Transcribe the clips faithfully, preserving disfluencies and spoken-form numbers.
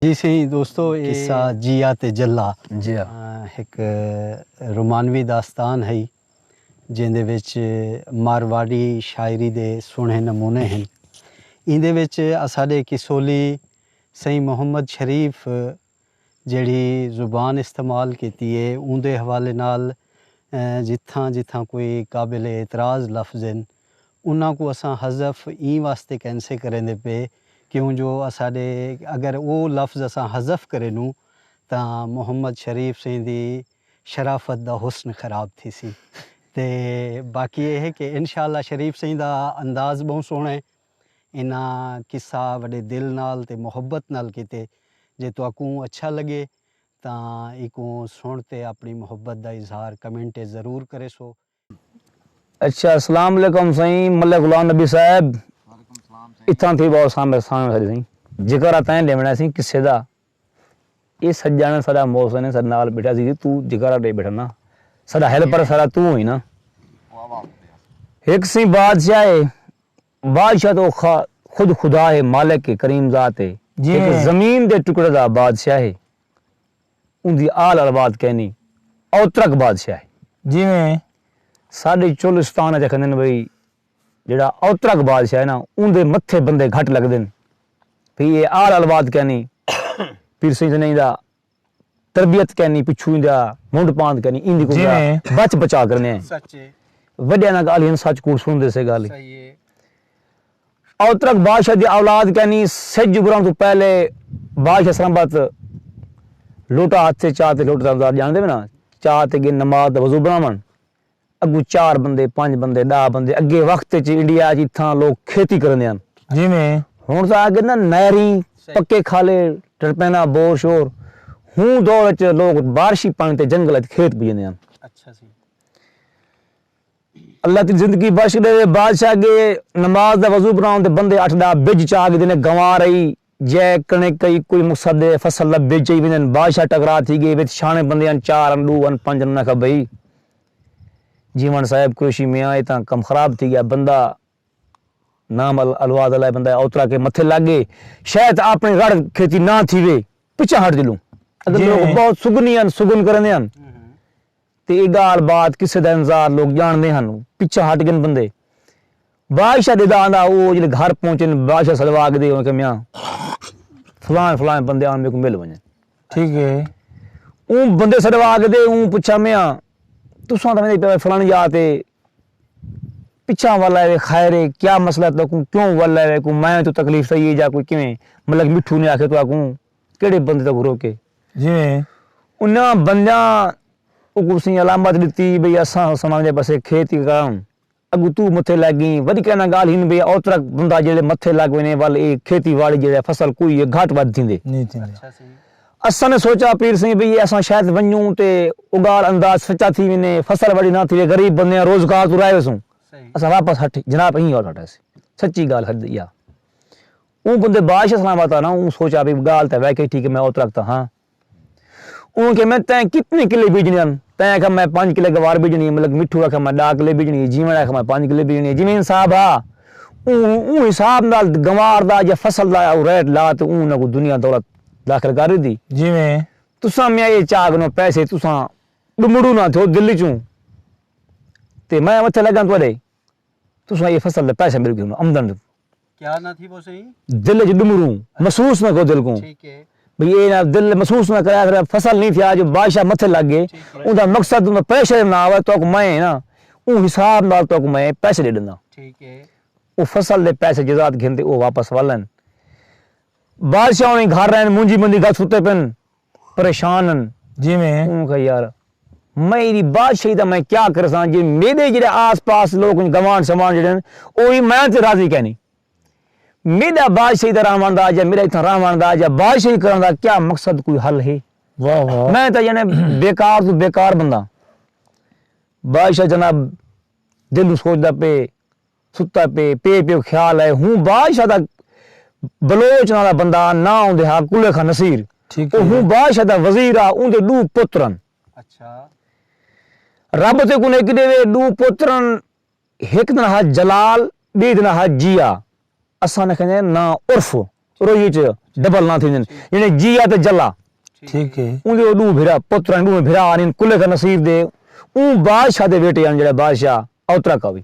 جی سائیں دوستو، اے قصہ جیا تے جلا جیا ہک رومانوی داستان ہئی، جیندے وچ مارواڑی شاعری دے سوہݨے نمونے ہن۔ ایندے وچ اساݙے کسولی سائیں محمد شریف جیڑھی زبان استعمال کیتی ہے، اوندے حوالے نال جتھاں جتھاں کوئی قابل اعتراض لفظ ہن، انہاں کوں اساں حذف ایں واسطے کینسے کریندے پئے، کیوں جو اساݙے اگر او لفظ اساں حذف کرینوں تاں محمد شریف سئیں دی شرافت دا حسن خراب تھیسی۔ تے باقی اے ہے کہ انشاءاللہ شریف سئیں دا انداز ٻہوں سوہݨا ہے۔ انہاں قصہ وݙے دل نال تے محبت نال کیتے۔ جے تہاکوں اچھا لڳے تاں ایکوں سݨ تے اپݨی محبت دا اظہار کمنٹ اچ ضرور کریسو۔ اچھا، السلام علیکم سائیں ملک غلام نبی صاحب۔ اتھاں تھی بہت سامنے سامنے ساری سائیں۔ جکارا تائیں ڈیونا سائیں قصے دا۔ اے سجانا سارا موسم نے سارے نال بیٹھا سی، تو جکارا ڈے بیٹھا نا۔ سارا ہیلپر سارا تو ہوئی نا۔ ایک سی بادشاہ ہے، بادشاہ تو خا- خود خدا ہے، مالک ہے، کریم ذات ہے۔ جی۔ ایک زمین دے ٹکڑے دا بادشاہ ہے۔ ان دی آل اولاد کہنی اوترک بادشاہ ہے۔ جیویں ساڈے چولستان اچ آکھندے نے بھئی جیڑا اوترک بادشاہ ہے نا، اوندے متھے بندے گھٹ لگدن۔ بھئی اے آل اولاد کہنی، پیر سائیں جنہیں دا تربیت کہنی، پچھوں دا منڈ پاند کہنی، ایندی کو جیویں۔ بچ بچا کرنے ہیں۔ سچے وڈیاں نال ڳالھ ہن، سچ کوڑ سݨدے سے ڳالھ۔ صحیح ہے۔ اوترک بادشاہ دی اولاد کہنی، سج اگرن تو پہلے بادشاہ سلامت لوٹا ہتھ سے چا تے لوٹا سلامت ڄاݨدے وے نا، چا تے ڳئے نماز دا وضو بݨاوݨ۔ اڳوں چار بندے، پنج بندے، ݙاہ بندے، اڳے وقت اچ انڈیا اچ اتھاں لوک کھیتی کریندے ہن۔ جیویں ہݨ تاں آ ڳئے نا نہری، صحیح۔ پکے کھالے، ٹرپینا، بور شور۔ ہوں دور اچ لوک بارشی پاݨی تے جنگل اچ کھیت بجیندے ہن۔ اچھا سی۔ اللہ تیری زندگی بخش ݙے۔ بادشاہ ڳئے نماز دا وضو بݨاوݨ تے بندے اٹھ ݙاہ بج چا ڳئے نے، گنوار ہئی، جے کݨک ہئی، کوئی مقصد دے فصل دا بج چائی ویندن۔ بادشاہ ٹکرا تھی ڳئے، وچ سیاݨے بندے ہن، چار ہن، ݙو ہن، پنج ہن، انہاں آکھیا بھئی جیوݨ صاحب قریشی میاں اے تاں کم خراب تھی ڳیا، بندہ نام ال- الواد اللہ بندہ اوترا کے متھے لڳ ڳئے، شاید اپݨی رڑ کھیتی نہ تھیوے، پچھاں ہٹ ڄلوں۔ اگر جی۔ لوک بہت سگنی ہن، سگن کریندے ہن۔ تے اے ڳالھ بات قصے دا انتظار لوک ڄاݨدے ہن، پچھاں ہٹ ڳن بندے۔ بادشاہ دے دا آندا، او جلے گھر پہنچن، بادشاہ سݙوا کے دے، انہاں کہ میاں فلان فلان بندے آن میکوں مل ونڄن۔ ٹھیک ہے۔ اوں بندے سݙوا کے دے، اوں پچھا میاں تساں تاں ویندے پئے فلانی جاہ تے، پچھاں والا ہے، خیر ہے، کیا مسئلہ تہاکوں، کیوں والا ہے، کوئی میں تو تکلیف صحیح ہے یا کوئی کیویں؟ ملک مٹھو نے آکھے تہاکوں کیڑھے بندے تہاکوں روکے؟ جیویں انہاں بندیاں اوکوں سئیں علامت ݙتی بھئی اساں سماں دے پاسے کھیتی کرݨ، اڳوں توں متھے لڳ ڳئیں۔ وݙی کہنا ڳالھ ہن بھئی اوترک بندہ جیڑھے متھے لڳ ویندے ول اے کھیتی باڑی جیڑھے فصل کوئی ہے گھٹ ودھ تھیندے۔ نہیں تھیندے۔ اچھا سی۔ اساں نے سوچا پیر سئیں بھئی اساں شاید ونڄوں تے او ڳالھ انداز سچا تھی ویندے، فصل وݙی نہ تھیوے، غریب بندے آں، روزگار توں رہ ویسوں۔ صحیح۔ اساں واپس ہٹ جناب ایں ڳالھ ہٹا سی۔ سچی ڳالھ ہے یا۔ اوں بندے بادشاہ سلامت آ نا، اوں سوچا بھئی ڳالھ تے واقعی ٹھیک ہے، میں اوترک تاں ہاں۔ اوں کہ میں تیں کتنے کلے بیجنے ہن؟ تیں آکھیا میں پنج کلے گوار بیجنی ہے، ملک مٹھو آکھیا میں ݙاہ کلے بیجنی ہے، جیوݨ آکھیا میں پنج کلے بیجنی ہے، جیویں انصاف ہا۔ اوں اوں حساب نال گوار دا یا فصل دا او ریٹ لا تے اوں انہاں کوں دنیا دولت داخل کر ݙتی۔ جیویں تساں میاں اے چا گھنو پیسے، تساں ݙمڑو نہ تھیو دل چوں۔ تے میں متھے لڳاں تہاݙے، تساں اے فصل دے پیسے میکوں گھنو آمدن۔ کیا نہ تھی وہ صحیح؟ دل اچ ݙمروں، محسوس نہ کرو دل کوں۔ ٹھیک ہے۔ بھئی اے نہ دل محسوس نہ کرے، آخر فصل نہیں تھیا جو بادشاہ متھے لڳ ڳئے۔ ٹھیک ہے۔ اوندا مقصد اوندا پریشر نہ آوے، توک میں نا، اوں حساب نال توک میں پیسے ݙے ݙیندا۔ ٹھیک ہے۔ او فصل دے پیسے جزات گھن تے او واپس ولن۔ بادشاہ ہوݨی گھر رہن، مونجھی مندی گھر ستے پن، پریشان ہن۔ جیویں اوں کہ یار، میں ایݙی بادشاہی دا میں کیا کرساں جے میݙے جیڑھے آس پاس لوک گوانڈ شوانڈ جیڑھے ہن، او وی میں تے راضی کینی۔ میݙا بادشاہی دا رہوݨ دا یا میݙا اتھاں رہوݨ دا یا بادشاہی کرݨ دا کیا مقصد، کوئی حل ہے؟ واہ واہ۔ میں تاں یعنی بیکار توں بیکار بندہ۔ بادشاہ جناب دل نوں سوچدا پئے، ستا پئے، پئے پئے خیال ہے۔ ہوں بادشاہ دا بلوچ ناں دا بندہ، ناں اوندے ہا قلے خان نصیر۔ ٹھیک او ہے۔ ہوں بادشاہ دا وزیر ہا، اوندے ݙو پتر ہن۔ اچھا۔ رب تے کوں ہک ݙیوے، ݙو پتر ہن، ہک دا ناں ہا جلال، ٻئے دا ناں ہا جیا۔ اساں نے کہندے ناں عرف، روہی اچ ڈبل نہ تھیندن۔ یعنی جیا تے جلا۔ ٹھیک ہے۔ اوندے او ݙو بھرا، پتر ہن، ݙوہیں بھرا ہن، کلے خان نصیر دے۔ اوں بادشاہ دے بیٹے ہن، جیڑھا بادشاہ اوترک ہا وی۔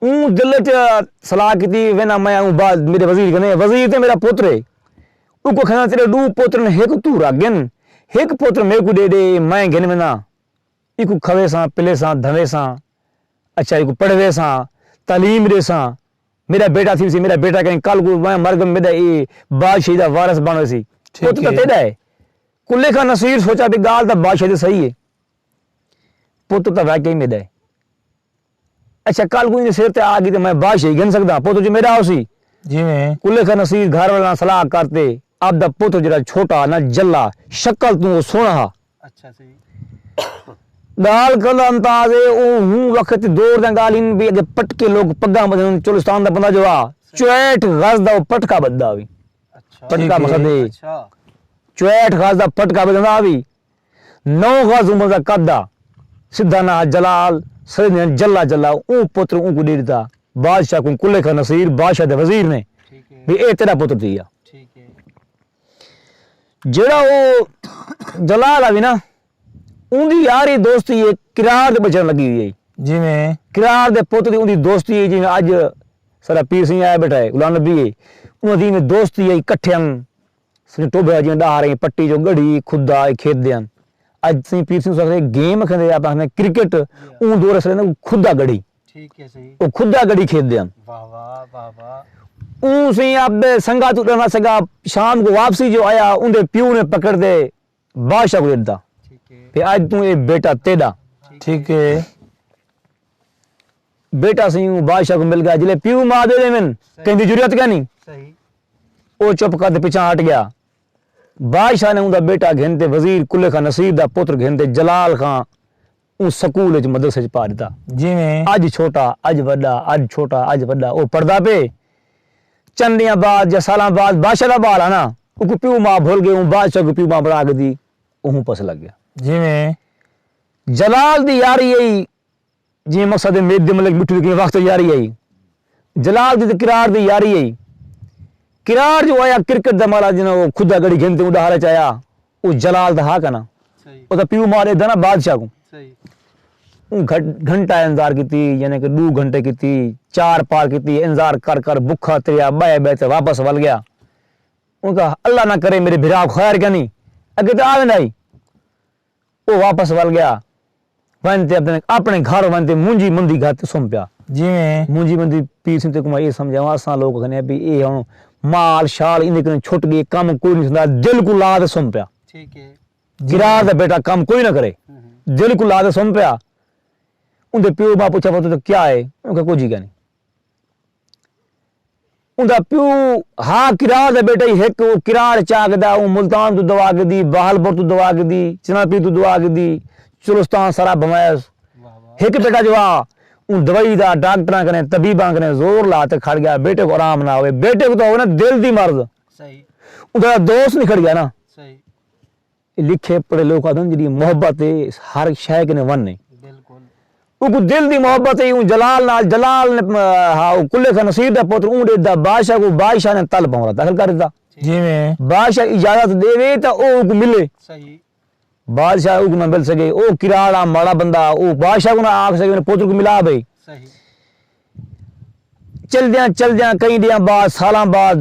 اوں دل اچ صلاح کیتی، وینا میں اوں بعد میرے وزیر کنے، وزیر تے میرا پتر ہے۔ اوکوں کھانا تیرے ݙو پتر نے، ہک توں رکھ گن، ہک پتر میکوں ݙے ݙے، میں گھن وینا۔ ایکوں کھویساں، پلیساں، دھویساں، اچھا ایکوں پڑھویساں، تعلیم ݙیساں۔ میرا بیٹا تھیسی، میرا بیٹا کہیں کل کوں میں مر گم میرا اے بادشاہی دا وارث بݨ ویسی۔ ٹھیک پتر تاں ہے۔ تیݙا ہے۔ کلے خان نصیر سوچا بھی ڳالھ تاں بادشاہ دی صحیح ہے۔ پتر تاں واقعی میݙا ہے۔ اچھا کل کوں ایندے سر تے آ ڳئی تے میں بادشاہی گھن سڳداں، پتر جو میݙا ہوسی۔ جیویں۔ کلے خان نصیر گھر والے نال صلاح کرتے، آپ دا پتر جیڑھا چھوٹا نہ جلا، شکل توں او سوہݨا ہا۔ اچھا صحیح۔ ڳالھ کل انداز ہے، او ہوں وقت دور دیاں ڳالھیں بھی اڳے پٹکے لوک پڳاں ٻدھن، چولستان دا بندہ جو آ، چوہٹھ غز دا او پٹکا ٻدھدا ہئی۔ اچھا۔ پٹکا ٹھیک ہے۔ مقصد ہے، اچھا۔ چوہٹھ غز دا پٹکا ٻدھدا ہئی، نو غز عمر دا قد آ، سدھا ناں جلا، سر جلا جلا، اوں پتر اوں کوں ݙے ݙتا۔ بادشاہ کوں کلے خان نصیر، بادشاہ دے وزیر نے، ٹھیک ہے۔ بھی اے تیݙا پتر تھی ڳیا۔ ٹھیک ہے۔ جیڑھا او جلال آوی نا، اوندی یاری دوستی ہے، کرار دے بچن لڳی ہوئی ہے۔ جیویں۔ کرار دے پتر دی اوندی دوستی ہے، جیویں اڄ سارا پیر سئیں آیا ٻیٹھا ہے، غلام نبی ہے، انہاں دی ایویں دوستی ہے، اکٹھے ہن۔ سئیں ٹوبھے جیویں ݙاہ رہے پٹی جو ڳڑھی کھدا ہے کھیݙدے ہن۔ اڄ سئیں پیر سئیں سکھے گیم کھیݙے، آپ آکھنے کرکٹ، اوں دور سرے نا کھدا ڳڑھی۔ ٹھیک ہے صحیح۔ او کھدا ڳڑھی کھیݙدے ہن۔ واہ واہ واہ واہ۔ اوں سئیں آپ دے سنگا توں ݙرنا سڳا، شام کو واپسی جو آیا، اوندے پیو نے پکڑ دے بادشاہ کو ݙتا۔ ٹھیک ہے۔ کہ اڄ توں اے بیٹا تیݙا۔ ٹھیک ہے۔ بیٹا سئیں اوں بادشاہ کو مل ڳیا، جلے پیو ماء دے ݙیون، کہیں دی جرات کائنی۔ صحیح۔ او چپ کر تے پچھاں ہٹ ڳیا۔ بادشاہ نے اوندا بیٹا گھن تے وزیر کلے خان نصیر دا پتر گھن تے جلال خان اوں سکول اچ مدرسے اچ پا ݙتا۔ جیویں۔ اڄ چھوٹا، اڄ وݙا، اڄ چھوٹا، اڄ وݙا، او پڑھدا پئے۔ چند ݙینہاں بعد یا سالاں بعد بادشاہ دا ٻال آ نا، اوکوں پیو ماء بھل ڳئے، اوں بادشاہ کوں پیو ماء بݨا کے دی، اوہوں پس لڳ ڳیا۔ جیویں۔ جلال دی یاری ہئی، جیویں مقصد ہے میت دے ملک مٹھو دی کہیں وقت یاری ہئی۔ جلال دی تے کرار دی یاری ہئی۔ کرار جو آیا کرکٹ دا مالا جنہاں او کھدا ڳڑھی گھن تے اوں ݙاہر اچ آیا، او جلال دا ہا کنا۔ صحیح۔ او تاں پیو ماء ݙیہدا نا بادشاہ کوں۔ صحیح۔ اوں گھٹ-، گھنٹہ انتظار کیتی، یعنی کہ ݙو گھنٹے کیتی، چار پار کیتی، انتظار کر کر بکھا تریا، ٻہہ ٻہہ تے واپس ول ڳیا۔ اوں کہا، اللہ نہ کرے میرے بھرا خیر کینی، اڳے تے آ ویندا ہئی۔ او واپس ول ڳیا، ونڄ تے اپݨے، اپݨے گھر ونڄ تے مونجھی مندی گھت تے سم پیا۔ جیویں۔ مونجھی مندی پیر سئیں تیکوں میں اے سمجھاواں، اساں لوک کہنے بھی اے ہݨ مال شال ایندے کنے چھٹ ڳئے، کم کوئی نہیں تھیندا، دل کوں لا تے سم پیا۔ ٹھیک ہے۔ جی۔ کرار دا بیٹا کم کوئی نہ کرے، ہوں۔ دل کوں لا تے سم پیا۔ اوندے پیو ماء پچھا، پتر تو کیا ہے؟ اوں کہا کجھ ہی کائنی۔ اوندا پیو ہا کرار دا بیٹا ہی، ہک او کرار چا گھدا، اوں ملتان توں دوا گھدی، بہالپور توں دوا گھدی، چناپی توں دوا گھدی، چولستان سارا بھنویس۔ واہ واہ۔ ہک بیٹا جو آ، اوں دوائی دا، ڈاکٹراں کنے، طبیباں کنے زور لا تے کھڑ ڳیا، بیٹے کوں آرام نہ ہووے، بیٹے کوں تاں ہووے نا دل دی مرض، صحیح۔ اوندا دوست نکھڑ ڳیا نا۔ صحیح۔ لکھے پڑھے لوک آکھدن جیڑھی محبت ہے ہر شے کنے ون ہے۔ بالکل۔ اوکوں دل دی محبت ہے، اوں جلال نال، جلال نے، ہا، او کلے خان نصیر دا پتر، اوں ݙیہدا بادشاہ کوں، بادشاہ نے طلب ہمرا داخل کر ݙتا۔ جیویں۔ بادشاہ اجازت ݙیوے تاں او اوکوں ملے۔ صحیح۔ بادشاہ اوکوں نہ مل سڳے، او کراڑا ماڑا بندہ، او بادشاہ کوں نہ آکھ سڳے میرے پتر کوں ملا بھئی۔ صحیح۔ چلدیاں چلدیاں کئی ݙینہاں بعد، سالاں بعد،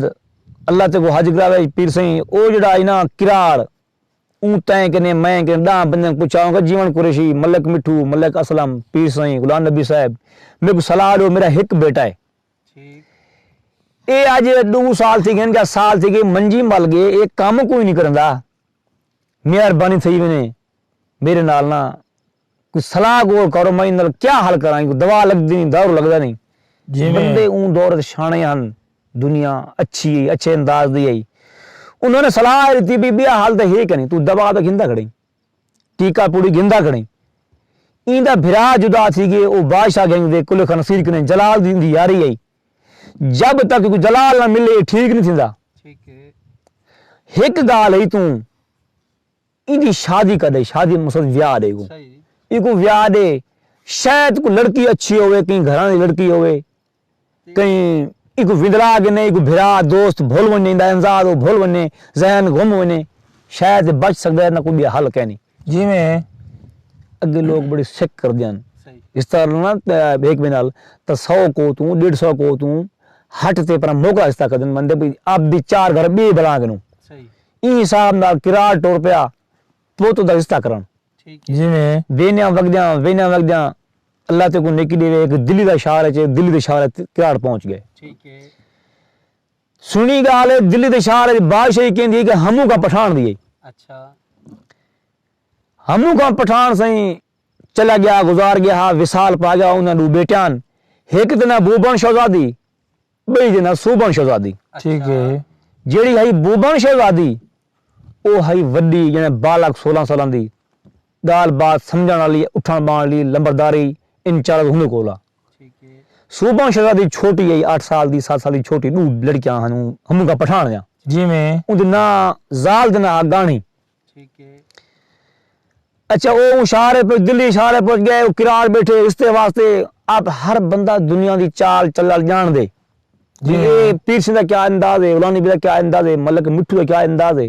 اللہ تیکوں حج کراوے پیر سئیں، او جیڑھا ہئی نا کراڑ، اوں تیں کنے میں کنے ݙاہ بندیاں کوں پچھاؤں گا، جیوݨ قریشی، ملک مٹھو، ملک اسلم، پیر سئیں، غلام نبی صاحب، میکوں صلاح ݙیو، میرا ہک بیٹا ہے۔ ٹھیک۔ اے اڄ ݙو سال تھی ڳئے، یا سال تھی ڳئے، منجی مل ڳئے، اے کم کوئی نہیں کرندا۔ مہربانی تھئی ویندے، میرے نال نہ کوئی صلاح غور کرو، میں انہاں نال کیا حل کراں؟ کوئی دوا لڳدی نہیں، دارو لڳدا نہیں۔ جیویں۔ بندے اوں دور تے شاݨے ہن، دنیا اچھی، اچھے انداز دی ہئی۔ انہاں نے صلاح ݙتی بھی ٻیا حل تے ہے کائنی، توں دوا تاں گھندا کھڑیں، ٹیکہ پوڑی گھندا کھڑیں۔ ایندا بھرا جدا تھی ڳئے، او بادشاہ گھن دے کلے خان نصیر کنے، جلال دی ایندی یاری ہئی۔ جب تک کوئی جلال نہ ملے، اے ٹھیک نہیں تھیندا۔ ٹھیک ہے۔ ہک ڳالھ ہئی توں ایندی شادی کر ݙے، شادی مقصد ویاہ ݙے کو۔ صحیح۔ ایکوں ویاہ ݙے، شاید کوئی لڑکی اچھی ہووے، کہیں گھراں دی لڑکی ہووے، کہیں ایکوں وندلا گھنے، ایکوں بھرا دوست بھل ونڄے، ایندا انزاد او بھل ونڄے، ذہن گم ونڄے، شاید بچ سڳدا ہے، نہ کوئی ٻیا حل کائنی۔ جیویں اڳے لوک بڑی سک کردے ہن۔ اس طرح نہ ہک ٻئے نال تاں سو کوہ توں، ݙیڈھ سو کوہ توں ہٹ تے اپݨا موقع حصہ کردن، مندے بھئی آپ دی چار گھر ٻئے بݨا گھنوں۔ ایں حساب نال کراڑ ٹر پیا پتر دا حصہ کرݨ۔ جیویں ویندیاں وڳدیاں، ویندیاں وڳدیاں اللہ تیکوں نیکی ݙیوے، ہک دلی دا شہر اچ، دلی دے شہر اچ کراڑ پہنچ ڳئے۔ سݨی ڳالھ ہے، دلی دے شہر اچ بادشاہی کیندی ہے کہ ہموں کا پٹھان دی ہے۔ ہموں کا پٹھان سئیں چلا ڳیا، گزار ڳیا ہا، وصال پا ڳیا، انہاں ݙو بیٹیاں ہن، ہک دا ناں بوبݨ شہزادی، ٻئی دے ناں سوبݨ شہزادی۔ ٹھیک ہے۔ جیڑھی ہئی بوبݨ شہزادی، او ہئی وݙی، یعنی بالغ، سولہ سالاں دی، ڳالھ بات سمجھݨ آلی، اٹھݨ ٻہݨ آلی، لمبرداری، انچارج ہوندے کول ہا۔ سوبݨ شہزادی چھوٹی ہئی، اٹھ سال دی، ست سال دی چھوٹی، ݙو لڑکیاں ہن، ہموں کا پٹھان ہیاں۔ جیویں اوندے ناں، زال دے ناں ہا ڳاݨی۔ ٹھیک ہے۔ اچھا، او اشارے پہ، دلی اشارے پہنچ ڳئے، او کراڑ ٻیٹھے، اس تے واسطے آپ ہر بندہ دنیا دی چال چلل ڄاݨدے۔ جی۔ اے پیر سئیں دا کیا انداز ہے، فلانی بی دا کیا انداز ہے، ملک مٹھو دا کیا انداز ہے۔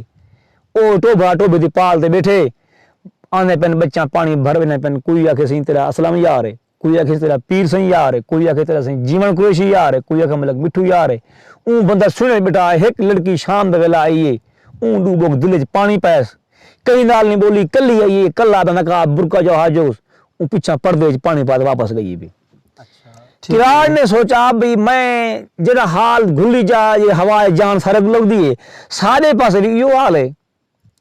او ٹوبھا ٹوبھے دی پال تے ٻیٹھے، آندے پن ٻچاں پاݨی بھر ویندے پن، کوئی آکھے سئیں تیݙا اسلم یار ہے، کوئی آکھے تیݙا پیر سئیں یار ہے، کوئی آکھے تیݙا سئیں جیوݨ قریشی یار ہے، کوئی آکھے ملک مٹھو یار ہے۔ اوں بندہ سݨے ٻیٹھا، ہک لڑکی شام دا ویلا آئی ہے، اوں ݙو ٻوک دل اچ پاݨی پئیس، کہیں نال نی ٻولی، کلھی آئی ہے، کلھا دا نقاب، برقع جو ہا جو، اوں پچھاں پردے اچ پاݨی پا تے واپس ڳئی ہے پئی۔ کراڑ نے سوچا بھئی میں جیڑھا حال گھلی جا، اے ہوا اے جان سارے کوں لڳدی ہے، ساݙے پاسے وی ایہو حال ہے،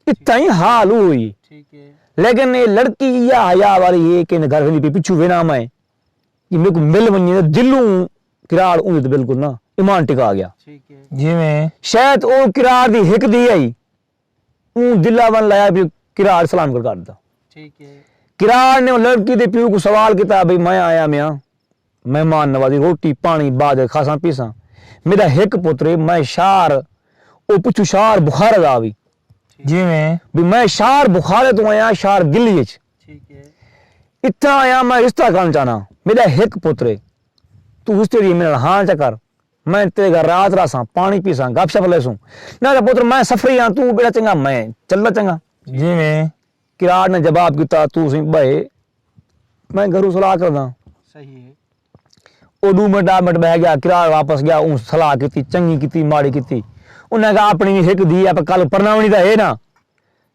اتھاں ہی حال اوہو ہی۔ لیکن اے لڑکی ایہا حیا والی ہے کہ ایندے گھر ویندی پئی، پچھوں وینا میں، جے میکوں مل ونڄے تاں دلوں کراڑ اوندے تے بالکل نہ ایمان ٹکا ڳیا۔ جیویں شاید او کراڑ دی ہک دھی ہئی، اوں دلا ون لایا پئی، کراڑ سلام کر کر ݙتا۔ کراڑ نے او لڑکی دے پیو کوں سوال کیتا، بھئی میں آیا میاں، مہمان نوازی، روٹی پاݨی بعد کھاساں پیساں، میݙا ہک پتر ہے، میں شہر، او پچھوں شہر بخارے دا آوی، جیویں بھئی میں شہر بخارے توں آیا، شہر دلی اچ اتھاں آیا، میں رشتہ کرݨ چاہنا، میݙا ہک پتر ہے، توں رشتے دی میݙے نال ہاں چا کر۔ میں تیݙے گھر رات رہساں، پاݨی پیساں، گپ شپ لیسوں۔ نہ تے پتر میں سفری ہاں، توں ٻیٹھا چنڳا، میں چلدا چنڳا۔ جیویں کراڑ نے جواب کیتا، توں سئیں ٻہہ، میں گھروں صلاح کرداں۔ صحیح ہے۔ او ݙو منٹ ݙاہ منٹ ٻہہ ڳیا، کراڑ واپس ڳیا، اوں صلاح کیتی، چنڳی کیتی، ماڑی کیتی۔ انہاں کہا اپݨی وی ہک دھی ہے، پر کل پرناوݨی تاں ہے نا۔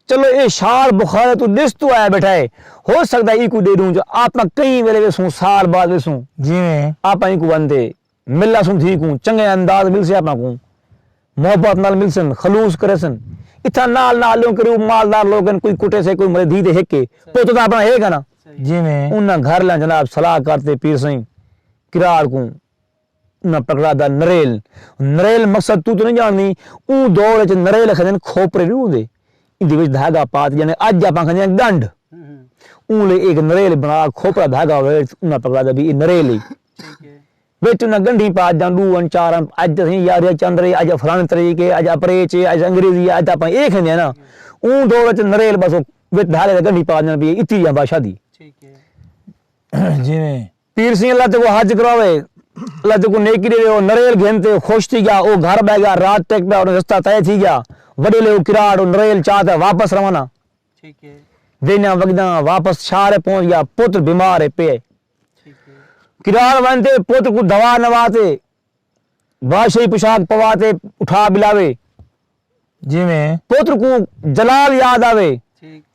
چلو اے شہر بخارے توں ݙس توں آیا ٻیٹھا ہے، ہو سڳدا ہے ایکوں ݙے ݙوں جو آپاں کہیں ویلے ویسوں، سال بعد ویسوں۔ جیویں آپاں ایکوں ونڄ تے مل آسوں دھی کوں، چنڳے انداز ملسے آپاں کوں، محبت نال ملسن، خلوص کریسن۔ اتھاں نال نال لوک کریو مالدار لوک ہن، کوئی کٹیسے، کوئی مرے، دھی تے ہک ہے، پتر تاں اپݨا ہے کائنا۔ جیویں انہاں گھر لیاں جناب صلاح کر تے پیر سئیں کراڑ کوں انہاں پکڑادا نریل۔ نریل مقصد توں تاں نئیں ڄاݨدی، اوں دور اچ نریل اکھیندن کھوپرے نئیں ہوندے، ایندے وچ دھاڳا پا تے، یعنی اڄ آپاں اکھیندے ہاں ڳنڈھ، اوں لے ایک نریل بݨا، کھوپرا دھاڳا ہووے، انہاں پکڑادا بھئی اے نریل ہے۔ وچ انہاں ڳنڈھیں پا ݙتیاں، ݙو ہن چار ہن، اڄ تاں سئیں یارہاں چندر ہے، اڄ فلاݨے طریقے، اڄ اپریچ ہے، اڄ انگریزی ہے، اڄ تاں آپاں اے کھیندے ہیں نا۔ اوں دور اچ نریل بس او وچ دھاڳے تے ڳنڈھیں پا ݙتیاں بھئی اے اتھی ڳیا بادشاہ دی۔ جیویں پیر سئیں اللہ تیکوں حج کراوے، اللہ تیکوں نیکی ݙیوے، او نریل گھن تے خوش تھی ڳیا، او گھر ٻہہ ڳیا، رات ٹک پیا، او رستہ طے تھی ڳیا، وݙیلے او کراڑ، او نریل چا تے واپس روانہ۔ ویندیاں وڳدیاں واپس شہر پہنچ ڳیا، پتر بیمار ہے پئے۔ کراڑ ونڄ تے پتر کوں دوا نوا تے، بادشاہی پوشاک پوا تے اٹھا ٻلاوے۔ جیویں پتر کوں جلال یاد آوے،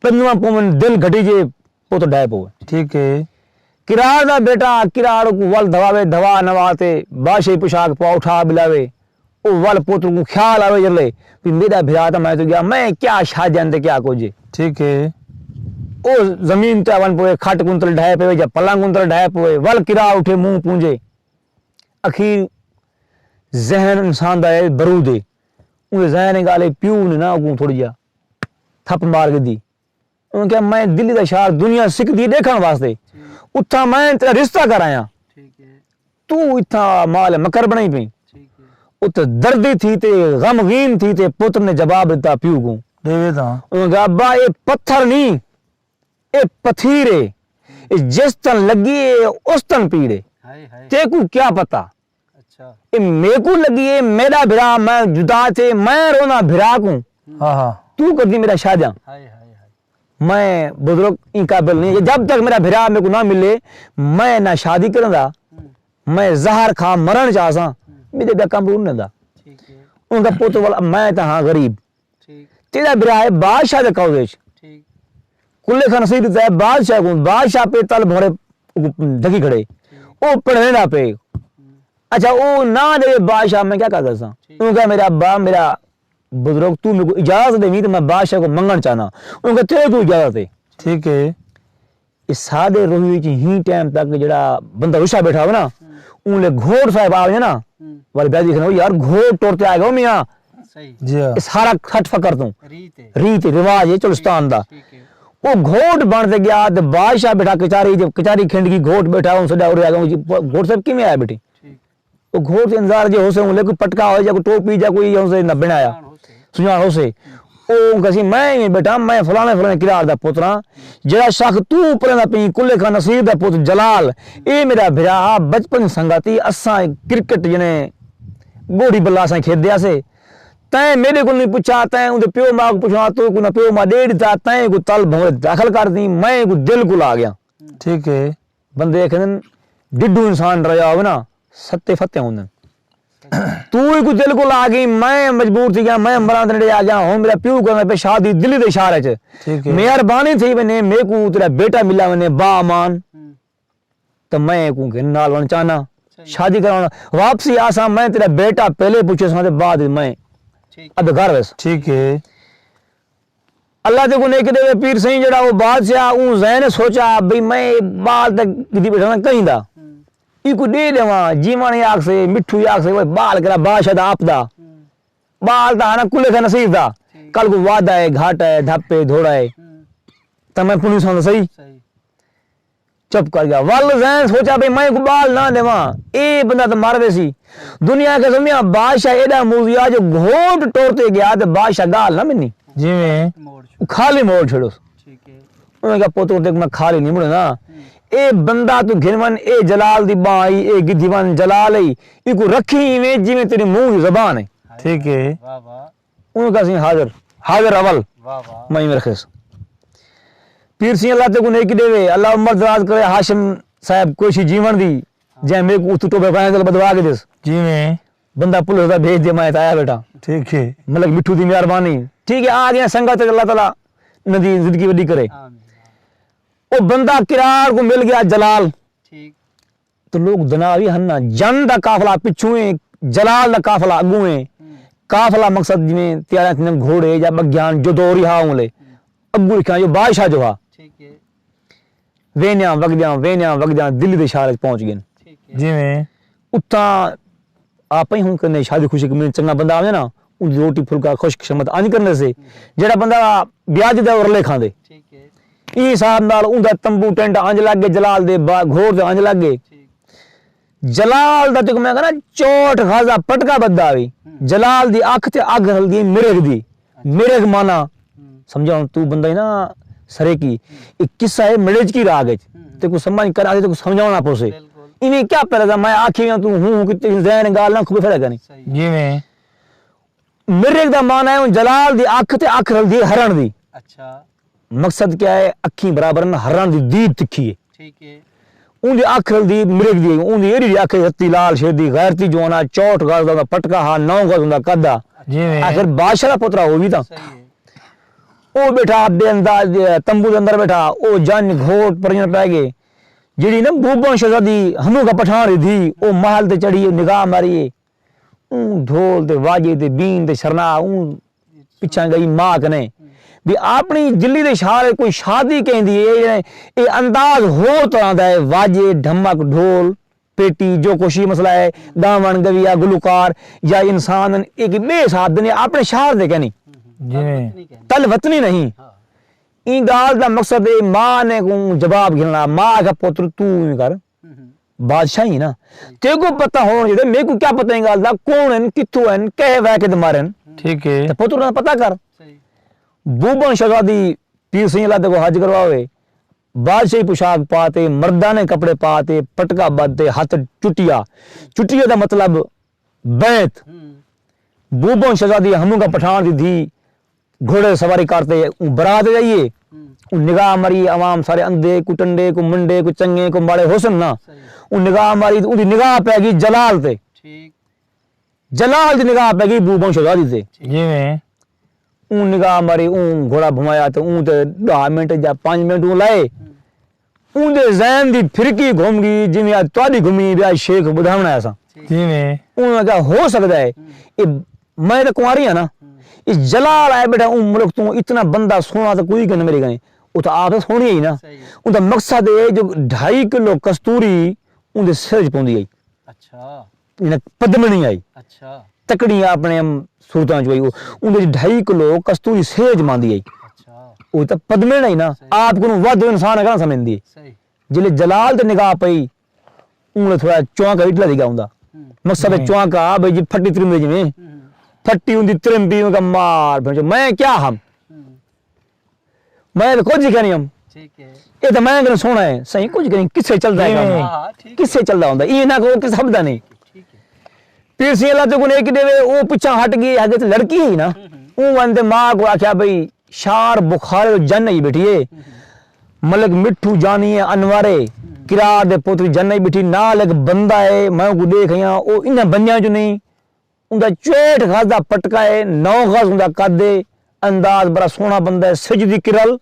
پنجواں پوون دل گھٹیجے، پتر ڈھہہ پوے۔ ٹھیک ہے۔ کراڑ دا بیٹا کراڑ کوں ول دھواوے، دھوا نوا تے بادشاہی پوشاک پوا اٹھا ٻلاوے۔ او ول پتر کوں خیال آوے جلے، بھئی میݙا بھرا تاں میں توں ڳیا، میں کیا شاجن تے کیا کجھ ہے۔ ٹھیک ہے۔ او زمین تے ونڄ پوے، کھٹ کوں تل ڈھہہ پوے یا پلنگ کوں تل ڈھہہ پوے، ول کراڑ اٹھے منہ پونجے۔ اخیر ذہن انسان دا اے برود اے۔ اوندے ذہن اچ ڳالھ اے، پیو نے نا اڳوں تھوڑی جیا تھپ مار گھدی۔ انہاں کہیا، میں دلی دا شہر دنیا سکدی ݙیکھݨ واسطے اتھاں میں تیݙا رشتہ کر آیاں۔ توں اتھاں مال مکر بݨائی پئیں۔ اتھاں دردی تھی تے غمغین تھی تے پتر نے جواب ݙتا پیو کوں۔ ݙیوے تاں۔ انہاں کہیا، ابا، اے پتھر نی، اے پتھیر اے، اے جس تن لڳی اے، اس تن پیڑ اے۔ تیکوں کیا پتہ؟ اے میکوں لڳی اے میݙا بھرا، میں جدا تھے، میں رونا بھرا کوں۔ ہاں ہاں۔ توں کردی میݙا شادیاں۔ میں بزرگ ایں قابل نہیں، جب تک میݙا بھرا میکوں نہ ملے، میں نہ شادی کرݨ دا، میں زہر کھا مرݨ چاہساں، میݙے ٻیا کم رون دا۔ ان دا پتر والا میں تاں ہاں غریب۔ تیݙا بھرا ہے بادشاہ دے قبضے وچ۔ کلے خان نصیر تے بادشاہ کوں، بادشاہ پے تل بھورے ڈھکی کھڑے۔ او پڑھویندا پے۔ اچھا، او نہ ݙے بادشاہ، میں کیا کر سکساں؟ اوں کہا، میرا ابا، میرا بزرگ، تو میکوں اجازت ݙیویں تے میں بادشاہ کوں منگݨ چاہنا۔ اوں کہا، تیرے کوں اجازت ہے۔ ٹھیک ہے۔ اے ساݙے روہی وچ ہی ٹائم تک جیڑھا بندہ رشا ٻیٹھا ہووے نا، اوں لے گھوٹ صاحب آ ونڄے نا، والے بیادی کھڑے ہو، یار، گھوٹ ٹر تے آ ڳئے ہو میاں۔ جی ہاں۔ اے سارا کھٹ فکر توں۔ ریت رواج ہے چولستان دا۔ او گھوٹ بݨ تے ڳیا تے بادشاہ ٻیٹھا کچاری، جب کچاری کھنڈ ڳئی، گھوٹ ٻیٹھا، اوں سݙا اُرے آ ڳیا، گھوٹ صاحب کیویں آئے ٻیٹھے؟ او گھوٹ تے انتظار جے ہوسے، اوں لے کوئی پٹکا ہوئے یا کوئی ٹوپی یا کوئی ہوسے نہ بݨایا۔ سنڄاݨ ہوسے۔ او کہسی، میں ایویں ٻیٹھا، میں فلاݨے فلاݨے کردار دا پتر ہاں۔ جیڑھا شخص توں پریندا پئیں، کلے خان نصیر دا پتر جلال، اے میݙا بھرا ہا، بچپن دی سنگتی، اساں کرکٹ جنے ڳوڑھی بلا اساں کھیݙدے ہاسے۔ تیں میݙے کول نہیں پچھا، تیں اوندے پیو ماء کوں پچھا، تو کوں نہ پیو ماء ݙے ݙتا، تیں کوں تل بھونرے داخل کر ݙیں، میں کوں دل کول آ ڳیا۔ ٹھیک ہے۔ بندے آکھدن، ڈڈو انسان رہیا ہووے نا، ستے فتے ہوندن۔ توں ہی کوئی دل کول آ ڳئیں، میں مجبور تھی ڳیا، میں مراں دے نیڑے آ ڳیا، ہݨ میݙا پیو کرݨا پئے شادی دلی دے شہر اچ۔ ٹھیک ہے۔ مہربانی تھئی ونڄے، میکوں تیݙا بیٹا ملا ونڄے با امان، تاں میں کوں گھن نال ونڄ چاہنا۔ شادی کراوݨا، واپسی آساں، میں تیݙا بیٹا پہلے پچھیساں تے بعد وچ میں ادھ گھر ویساں۔ ٹھیک ہے۔ اللہ تیکوں نیکی ݙیوے پیر سئیں، جیڑھا او بادشاہ، اوں ذہن سوچا بھئی میں اے ٻال تاں گھدی ٻیٹھا نہ کہیں دا۔ ایکوں ݙے ݙیواں، جیوݨ ہی آکھسے، مٹھو ہی آکھسے، اوئے ٻال کرا بادشاہ دا آپ دا۔ ٻال تاں ہانا کلے خان نصیر دا۔ کل کوں وعدہ ہے، گھاٹا ہے، ڈھپ ہے، دھوڑا ہے۔ تاں میں پُنی ساں صحیح۔ چپ کر ڳیا۔ ول ذہن سوچا بھئی میں کوں ٻال نہ ݙیواں، اے بندہ تاں مر ویسی۔ دنیا کے سمجھا بادشاہ ایݙا موذی ہا جو گھوٹ ٹر تے ڳیا تے بادشاہ ڳالھ نہ منی۔ جیویں۔ او خالی موڑ چھوڑو۔ انہاں کہا، پتر تے میں خالی نہیں مڑنا۔ اے بندہ توں گھن ونڄ، اے جلال دی ٻانہہ ہئی، اے گھدی ونڄ جلال ہئی، ایکوں رکھیں ایویں جیویں تیݙے منہ دی زبان ہے۔ ٹھیک ہے۔ انہوں کہا سئیں حاضر، حاضر اول۔ میں ایویں رکھیس۔ پیر سئیں اللہ تیکوں نیکی ݙیوے، اللہ عمر دراز کرے ہاشم صاحب کوشی جیوݨ دی، جئیں میکوں اتھوں ٹوبے پایا تے بدوا کے ݙیس۔ جیویں۔ بندہ پولیس دا بھیج ݙے، میں اتھاں آیا ٻیٹھاں۔ ٹھیک ہے۔ ملک مٹھو دی مہربانی۔ ٹھیک ہے، آ ڳئے سنگت، اللہ تعالیٰ انہاں دی زندگی وݙی کرے۔ او بندہ کرار کوں مل ڳیا جلال۔ تے لوک دنا وی ہن نا، جن دا قافلہ پچھوں ہے، جلال دا قافلہ اڳوں ہے۔ قافلہ مقصد جیویں تیار تھیندن گھوڑے یا ٻگھیاں جو دور ہا اوں لے۔ اڳوں لکھیا جو بادشاہ جو ہا۔ ویندیاں وڳدیاں، ویندیاں وڳدیاں دلی دے شہر اچ پہنچ ڳئن۔ جیویں۔ اتھاں آپ ہی ہن کنے شادی خوشی کمینے چنڳا بندہ آوے نا، اوں دی روٹی پھلکا خوش قسمت انج کرنے سے، جیڑھا بندہ بیاج دے ارلے کھاندے۔ ایں حساب نال اوندا تمبو ٹینٹ انج لڳ ڳئے، جلال دے با-، گھوڑ تے انج لڳ ڳئے۔ جلال دا تیکوں میں کہنا چوٹ غزہ پٹکا بدھا ہوئی۔ جلال دی اکھ تے اگ ہلدی مرغ دی۔ مرغ مانا سمجھا ہن تو بندہ ہی نا سرے کی۔ ایک قصہ ہے مڑیچکی راگ اچ۔ تیکوں سمجھ کر آ، تیکوں سمجھاونا پوسے۔ ایویں کیا پہلے دا میں آکھی ہوں تو ہوں ہوں کہ تیری ذہن گال نہ کھبے پھیلا کریں۔ جیویں۔ مرغ دا مانا ہے ہن جلال دی اکھ تے اکھ رلدی ہے ہرن دی۔ مقصد کیا ہے؟ اکھیں برابر ہن، ہرن دی دید تکھی ہے۔ اوندی اکھ رلدی مرغ دی، اوندی ایڈی جی اکھ ہے، ہتی لال شیر دی، غیرتی جوانا، چوٹ غز دا پٹکا ہا، نو غز دا قد ہا۔ آخر بادشاہ دا پترا ہو وی تاں۔ او بیٹھا بے انداز تمبو دے اندر بیٹھا، او جن گھوٹ پریاں پے گئے۔ جیڑھی نا بوباں شہزادی ہموں کا پٹھان دی دھی، او محل تے چڑھی، نگاہ ماری۔ اوں ڈھول تے واجے تے بین تے شرناہ اوں پچھاں ڳئی ماء کنے۔ وی اپݨی جلی دے شہر کوئی شادی کیندی ہے، اے انداز ہور طرح دا ہے، واجے، ڈھمک، ڈھول، پیٹی، جو کچھ وی مسئلہ ہے، ڳاوݨ، ڳویا، گلوکار یا انسان ہن، اے کہ ٻئے حساب دے نے، اپݨے شہر دے کینی۔ تل وطنی نہیں۔ ایں ڳالھ دا مقصد اے ماء نے کوں جواب گھنݨا، ماء آکھیا پتر توں ایویں کر، بادشاہ ہی نا۔ تیکوں پتہ ہووݨ چاہیدے، میکوں کیا پتہ ایں ڳالھ دا، کون ہن، کتھوں ہن، کہے وے کے تے مرن۔ ٹھیک ہے۔ تے پتر نال پتہ کر۔ بوبن شہزادی پیر سئیں اللہ تیکوں حج کرواوے۔ بادشاہی پوشاک پا تے، مردانہ کپڑے پا تے، پٹکا ٻدھ تے، ہتھ چٹیا۔ چٹیا دا مطلب بیعت۔ بوبن شہزادی ہمونگا پٹھان دی دھی گھوڑے سواری کر تے اوں برات تے آئی ہے۔ اوں نگاہ ماری، عوام سارے اندھے، کو ٹنڈے، کو منڈے، کو چنگے، کو ماڑے ہوسن نا۔ اوں نگاہ ماری تے اوندی نگاہ پے گئی جلال تے۔ جلال دی نگاہ پے گئی بوبن شہزادی تے۔ جیویں۔ اوں نگاہ ماری، اوں گھوڑا بھمایا تے اوں تے ݙاہ منٹ یا پنج منٹ اوں لائے۔ اوندے ذہن دی پھرکی گھم گئی، جیویں اڄ تہاݙی گھمی پئی، اڄ شیخ ٻدھاوݨا ہے اساں۔ جیویں۔ اوں آکھیا، ہو سڳدا ہے، اے میں تاں کنواری ہاں نا، اے جلال آئے ٻیٹھا، اوں ملک توں اتنا بندہ سوہݨا تاں کوئی کن میݙے کنے۔ او تاں آپ سوہݨی ہئی نا۔ اوندا مقصد اے جو ڈھائی کلو کستوری اوندے سر اچ پوندی ہئی۔ اچھا۔ انہاں پدمنی آئی۔ اچھا۔ تکڑی اپݨے صورتاں چ وئی۔ او-، اوندے وچ ڈھائی کلو کستوری سیج ماندی آئی۔ اچھا۔ او تاں پدمن آئی نا۔ صحیح۔ آپ کنوں ودھ انسان کہاں سمجھدی ہے۔ صحیح۔ جلے جلال تے نگاہ پئی، اوں ویلے تھوڑا چونکا اڈلا تھی ڳیا ہوندا۔ مقصد ہے چونکا، بھئی جی پھٹی ترمدے جیویں۔ پھٹی ہوندی ترمبی، اوں کا مار، بھینچو، میں کیا ہم؟ میں تاں کجھ ہی کہنی ہم۔ ٹھیک ہے۔ اے تاں میں کنے سوہݨا ہے، سائیں کجھ کہنی، کسے چلدا ہے کم۔ ہاں، ہاں، ٹھیک ہے۔ کسے چلدا ہوندا، ایں نہ کو کس حب دا نہیں۔ ٹھیک ہے۔ پیر سئیں اللہ تیکوں نیکی ݙیوے، او پچھاں ہٹ ڳئی، اڳے تے لڑکی ہئی نا۔ اوں ونڄ تے ماء کوں آکھیا، بھئی شار بخارے جن آئی ٻیٹھی ہے۔ ملک مٹھو جانی ہے انوارے، کرار دے پتر جن آئی ٻیٹھی، نال ہک بندہ ہے، میں اونکوں ݙیکھ آئی ہاں، او انہاں بندیاں چوں نہیں۔ اوندا چوہٹھ گز دا پٹکا ہے، نو گز اوندا قد ہے، انداز بڑا سوہݨا بندہ ہے، سجھ دی کرل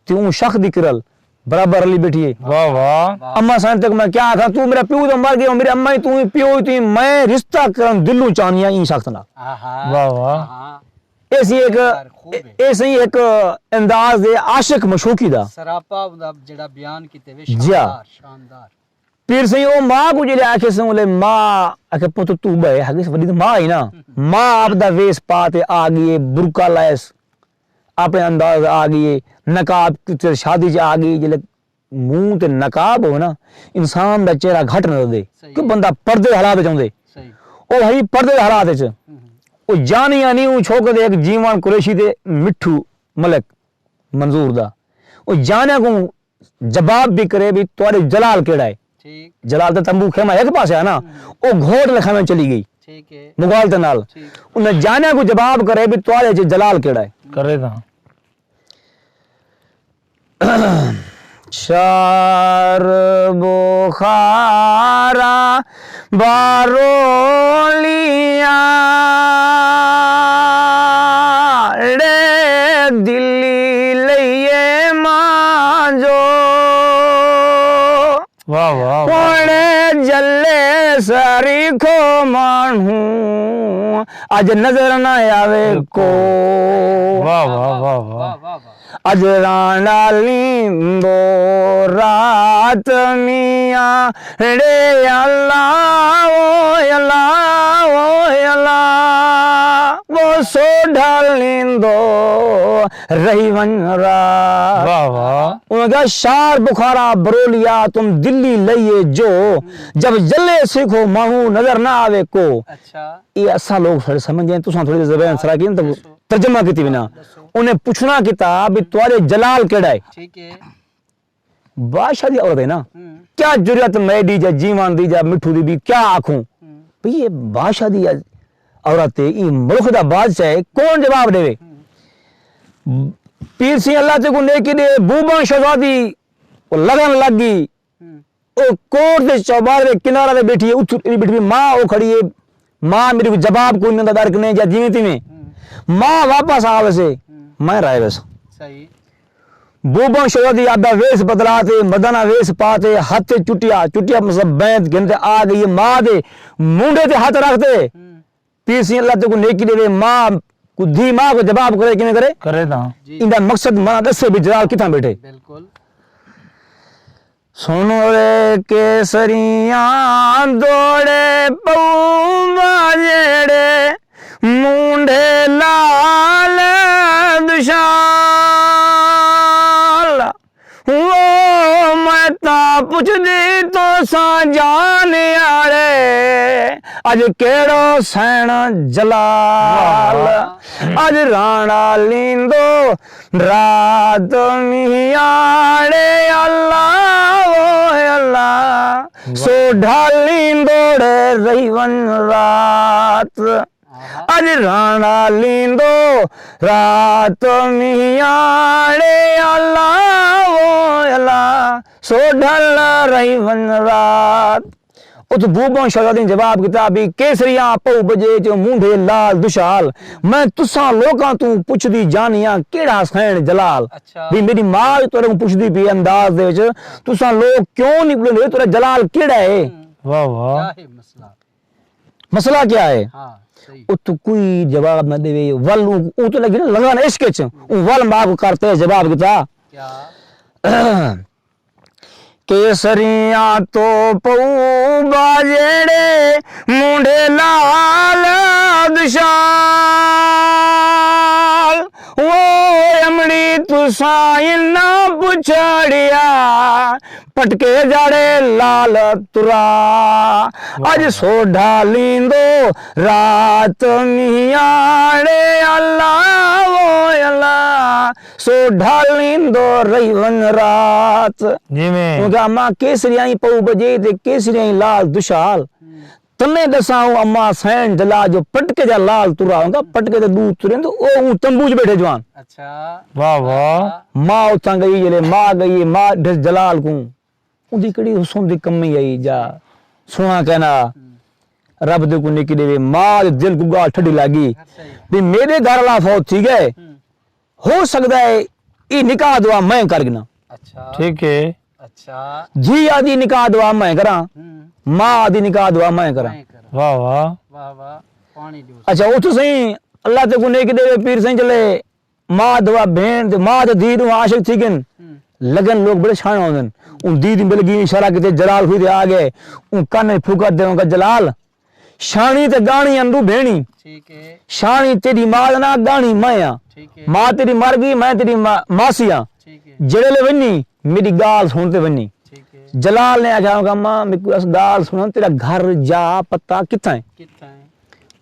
تے اوں شخ دی کرل برابر رلی ٻیٹھی ہے۔ واہ واہ۔ اماں سائیں تک میں کیا آکھاں، توں میݙا پیو تاں مر ڳیا، میݙے اماں ہی توں ہی پیو ہی توں ہی، میں رشتہ کرݨ دلوں چاہنی ہاں ایں شخص نال۔ واہ واہ۔ ایسی ایک، ایسی ایک انداز دے عاشق مشوقی دا۔ سراپا اوندا جیڑھا بیان کیتے وے، جی ہاں۔ شاندار، شاندار۔ پیر سئیں او ماء کوں جیلے آکھے سوں، لے ماء آکھے، پتر توں ٻہہ، ہڳیس وݙی تاں ماء ہئی نا۔ ماء آپ دا ویس پا تے آ ڳئی ہے، برقع لائس، اپݨے انداز آ ڳئی ہے، نقاب تے شادی چ آ ڳئی، جیلے منہ تے نقاب ہووے نا، انسان دا چہرہ گھٹ نظر دے۔ صحیح۔ کیوں بندہ پردے دے حالات وچ ہوندے۔ صحیح۔ او ہئی پردے دے حالات وچ۔ او جانیا نہیں، اوں چھوکر دے ہک جیوݨ قریشی تے مٹھو ملک منظور دا۔ او جانیا کوں جواب بھی کرے بھی تہاݙے جلال کیڑھا ہے؟ ٹھیک۔ جلال تے تمبو خیمہ ہک پاسے ہے نا، او گھوٹ لے خیمے چلی ڳئی۔ ٹھیک ہے۔ مغال دے نال۔ ٹھیک۔ انہیں جانیا کوں جواب کرے بھی تہاݙے چ جلال کیڑھا ہے؟ کرے تاں۔ شار بخارا بارولیا ڑے دلی لئیے ماں جو۔ واہ، واہ، واہ۔ ہݨ جلے ساری کھو ماݨو، اڄ نظر نہ آوے کو۔ واہ، واہ، واہ، واہ۔ اڄ راݨا لیندو رات میاں ڑے، اللہ او اللہ او اللہ، وہ سوڈھا لیندو رہی ونڄ رات۔ واہ، واہ۔ انہاں کہا، شار بخارا برولیا تم دلی لئیے جو، جب جلے سیکھو ماہو نظر نہ آوے کو۔ اچھا۔ اے اساں لوگ سارے سمجھ جائیں، تساں تھوڑی زبان سرا کی نا، تو دسو۔ ترجمہ کیتی بنا۔ دسو۔ انہیں پچھنا کیتا بھی تہاݙے جلال کیڑھا ہے؟ ٹھیک ہے۔ بادشاہ دی عورت ہے نا۔ ہوں۔ کیا جرات میݙی جا جیوݨ دی جا مٹھو دی بھی کیا آکھوں؟ ہوں۔ بھئی اے بادشاہ دی عورت ہے، ایں ملک دا بادشاہ ہے، کون جواب ݙیوے؟ ہوں۔ پیر سئیں اللہ تیکوں نیکی ݙے، بوباں شہزادی او لڳن لڳ ڳئی۔ ہوں۔ او کوٹ دے چوبارے دے کنارے تے ٻیٹھی ہے، اتھوں ٻیٹھی ہے، ماء او کھڑی ہے، ماء میݙے کوں جواب کوئی نہ ݙیندا، ݙر کنے یا جیویں تیویں۔ ہوں۔ ماء واپس آ ویسے، ہوں۔ میں رہ ویساں۔ صحیح۔ بوباں شہزادی آپݙا ویس بدلا تے، مردانہ ویس پا تے، ہتھ چٹیا، چٹیا مطلب بیعت گھن تے آ ڳئی ہے ماء دے مونڈھے تے ہتھ رکھ تے۔ ہوں۔ پیر سئیں اللہ تیکوں نیکی ݙیوے، ماء کوں دھی ماء کوں جواب کرے، کیویں کرے؟ کرے تاں۔ جی۔ ایندا مقصد مانا ݙسے بھی جلال کتھاں ٻیٹھے۔ بالکل۔ سݨ رے کیسریاں دوڑے پؤں جیڑھے، مونڈھے لال دشال۔ او میں تاں پچھدی تساں جان آڑے، اڄ کیڑھو سئیݨ جلال، واہ۔ اڄ راݨا لیندو رات میہاڑے، اللہ او اللہ، واہ۔ سوڈھا لیندوڑے رہی ونڄ رات۔ اڄ راݨا لیندو رات میہاڑے، اللہ او اللہ، سوڈھا رہی ونڄ رات۔ اتھ بوباں شہزادی نے جواب کیتا بھی، کیسریاں پؤ بجے جو مونڈھے لال دشال، میں تساں لوکاں توں پچھدی جانیاں کیڑھا سئیݨ جلال۔ اچھا۔ بھی میݙی ماء تہاݙے کوں پچھدی پئی انداز دے وچ، تساں لوک کیوں نہیں ٻلندے، تہاݙا جلال کیڑھا ہے؟ ہوں۔ واہ واہ۔ کیا ہے مسئلہ؟ مسئلہ کیا ہے؟ ہاں، صحیح۔ اتھ کوئی جواب نہ ݙیوے، ول اوں، اوں تو لڳی نا لگن عشق اچ، اوں ول ماء کوں کرتے جواب کیتا۔ کیا؟ کیسریاں توں پؤ با جیڑھے مونڈھے لال دشال، او امڑی تساں انہاں پچھڑیا، پٹکے جاڑے لال ترا۔ واہ۔ اڄ سوڈھا لیندو رات میہاڑے، اللہ او اللہ، سوڈھا لیندو رہی ونڄ رات۔ جی میں۔ کیونکہ اماں کیسریاں پؤ بجے تے کیسریاں لال دشال۔ ہوں۔ تنے ݙساؤں اماں سئیݨ جلال جو پٹکے جا لال ترا ہوندا، پٹکے تے ݙو ترے ہن، او اوں تمبو چ ٻیٹھے جوان۔ اچھا۔ واہ واہ۔ ماء اتھاں ڳئی، جلے ماء ڳئی، ماء ݙس جلال کوں۔ اوندی کیڑھی حسن دی کمی آئی جا سوہݨا کائنا۔ ہوں۔ رب دے کوں نیکی ݙیوے، ماء دے دل کوں ڳالھ ٹھڈی لڳ ڳئی۔ صحیح۔ بھی میݙے گھر والا فوت تھی ڳئے۔ ہوں۔ ہو سڳدا ہے اے نکاح دعا میں کر گھناں۔ اچھا۔ ٹھیک ہے۔ اچھا۔ دھی آہدی نکاح دعا میں کراں، ہوں۔ ماء آہدی نکاح دعا میں کراں۔ میں کراں۔ واہ واہ۔ واہ واہ۔ پاݨی ݙیو۔ اچھا، اتھوں سئیں اللہ تے کوں نیکی ݙیوے پیر سئیں چلے، ماء دعا بھیݨ تے ماء تے دھی ݙوہاں عاشق تھی ڳن۔ ہوں۔ لڳن لوک بڑے شاݨے ہوندن۔ اوں دھی دی مل ڳئی، اشارہ کیتے، جلال ہوئی تے آ ڳئے۔ اوں کن وچ پھوکا ݙے، اوں کہا، جلال، شاݨی تے ڳاݨی ہن ݙو بھیݨی۔ ٹھیک ہے۔ شاݨی تیݙی ماء دا ناں، ڳاݨی میں آں۔ ٹھیک ہے۔ ماء تیݙی مر ڳئی، میں تیݙی ما-، ماسی آں۔ ٹھیک ہے۔ جیڑھے ویلے ونڄی، میݙی ڳالھ سُݨ تے ونڄی۔ ٹھیک ہے۔ جلال نے آکھیا، اوں کہا، ماں، میکوں ݙس ڳالھ سُݨ، تیݙا گھر جا پتہ کتھاں ہے؟ کتھاں ہے؟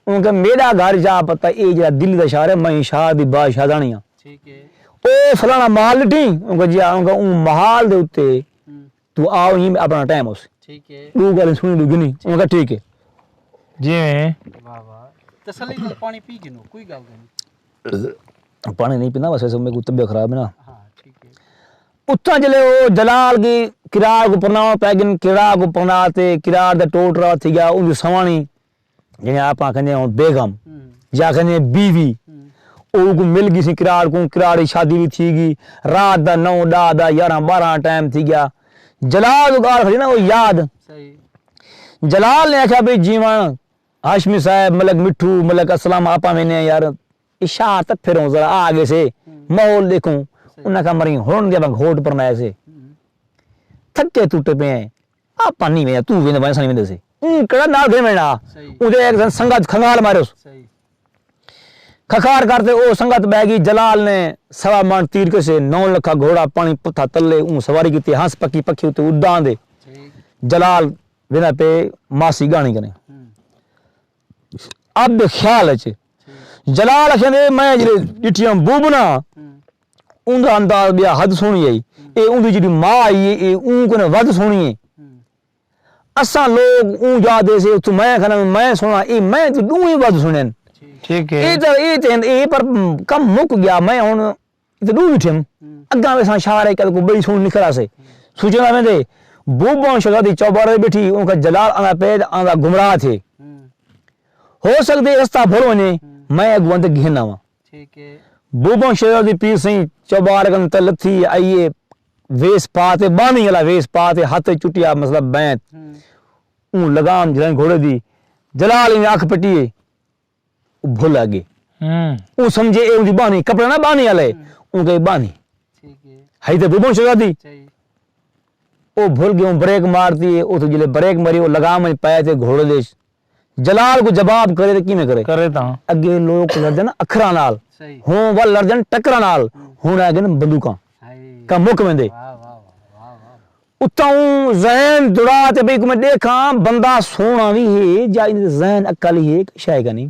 اوں کہا، میݙا گھر جا پتہ اے جیڑھا دلی دا شہر ہے، میں شہر دی بادشاہداݨی آں۔ ٹھیک ہے۔ او فلاݨا محل ݙٹھیں؟ اوں کہا، جی ہاں۔ اوں کہا، اوں محل دے اُتے ہوں۔ توں آ، ایں اپݨا ٹائم ہوسی۔ ٹھیک ہے۔ ݙو ڳالھیں سُݨی، ݙو گھنی۔ اوں کہا، ٹھیک ہے۔ جی میں۔ واہ واہ۔ تسلی نال پاݨی پی گھنو، کوئی ڳالھ کائنی۔ پاݨی نہیں پیندا، بس ایسے میکوں طبیعت خراب ہے نا۔ ہاں، ٹھیک ہے۔ اتھاں جلے او جلال دی کراڑ کوں پرناوݨ پئے ڳن، کراڑ کوں پرنا تے کراڑ دا ٹوٹ رہا تھی ڳیا، اوندی سواݨی جیڑھے آپاں کہندے ہن بیگم، ہوں۔ یا کہندے بیوی، ہوں۔ او کوں مل ڳئی سی کراڑ کوں، کراڑ دی شادی وی تھی ڳئی۔ رات دا نو، ݙاہ دا، یارہاں، ٻارہاں ٹائم تھی ڳیا۔ جلال کوں ڳالھ کھڑی نا، او یاد۔ صحیح۔ جلال نے آکھیا، بھئی جیوݨ ہاشمی صاحب، ملک مٹھو، ملک اسلم، آپاں ویندے ہیں یار، عشاء تک پھروں ذرا آ ڳئے سے، ہوں۔ ماحول ݙیکھوں۔ صحیح۔ انہاں کہا، مریں ہݨ دے ونڄ گھوٹ پرنائے سے۔ ہوں۔ تھکے ٹُٹے پئے ہیں۔ آپاں نہیں ویندے، توں ویندے، میں ساں نہیں ویندے سے۔ اوں کیڑھا نال گھن وینا۔ صحیح۔ اوندے ہک دن سنگت کھنگال ماریس۔ صحیح۔ کھکار کر تے او سنگت ٻہہ ڳئی۔ جلال نے سوا مݨ تیر کسے، نو لکھا گھوڑا پاݨی پتھا تلے، اوں سواری کیتی، ہنس پکھی، پکھی اُتے اݙاندے۔ ٹھیک۔ جلال ویندا پئے ماسی ڳاݨی کنے۔ ہوں۔ اب خیال اچ ٹھیک۔ جلال آکھیندے، میں جیڑھے ݙٹھیاں بوبناں، ہوں۔ اوندا انداز ٻیا حد سوہݨی ہئی۔ ہوں۔ اے اوندی جیڑھی ماء ہئی، اے اوں کنوں ودھ سوہݨی ہے۔ ہوں۔ اساں لوک اوں جا دے سے، اتھوں میں کھڑا، میں سوہݨا، اے میں توں ݙو ہی ودھ سوہݨے ہن۔ ٹھیک۔ ٹھیک ہے۔ اے تاں، اے تاں ہن، اے پر کم مک ڳیا، میں ہݨ اے تاں ݙو ٻیٹھے ہن۔ ہوں۔ اڳاں ویساں شاعر ہے، کل کوئی ٻئی سوہݨی نکھر آسے۔ ہوں۔ سوچیندا ویندے، بوباں شہزادی چوبارے تے ٻیٹھی، اونکوں جلال آندا پئے تے آندا گمراہ تھئے۔ ہوں۔ ہو سڳدے رستہ بھل ونڄے، ہوں۔ میں اڳوں تے گھن آواں۔ ٹھیک ہے۔ بوباں شہزادی پیر سئیں چوبارے کن تے لتھی آئی ہے، ویس پا تے، ٻانہی والا ویس پا تے، ہتھ چٹیا مسئلہ بینت۔ ہوں۔ اوں لگام جھلائیں گھوڑے دی، جلال ایویں اکھ پٹی ہے۔ او بھل آ ڳئے۔ ہوں۔ او سمجھے اے اوندی ٻانہی، کپڑا نہ ٻانہی آلا ہے، ہوں۔ اوں کہے ٻانہی۔ ٹھیک ہے۔ ہئی تے بوباں شہزادی۔ صحیح۔ او بھل ڳئے، اوں بریک مارتی ہے، او تو جلے بریک ماری، او لگام وچ پائے تے گھوڑے دے جلال کوں جواب کرے تے کیویں کرے؟ کرے تاں۔ اڳے لوک لڑدے نا اکھراں نال۔ صحیح۔ ہوں ول لڑدن ٹکراں نال۔ ہوں۔ ہݨ آ ڳئے نا بندوقاں۔ ہائے۔ کم مک ویندے۔ واہ، واہ، واہ، واہ، واہ۔ اتاں اوں ذہن دوڑا تے بھئی کو میں ݙیکھاں بندہ سوہݨا وی ہے یا ایندے ذہن عقل ہی ہے، شے کائنی۔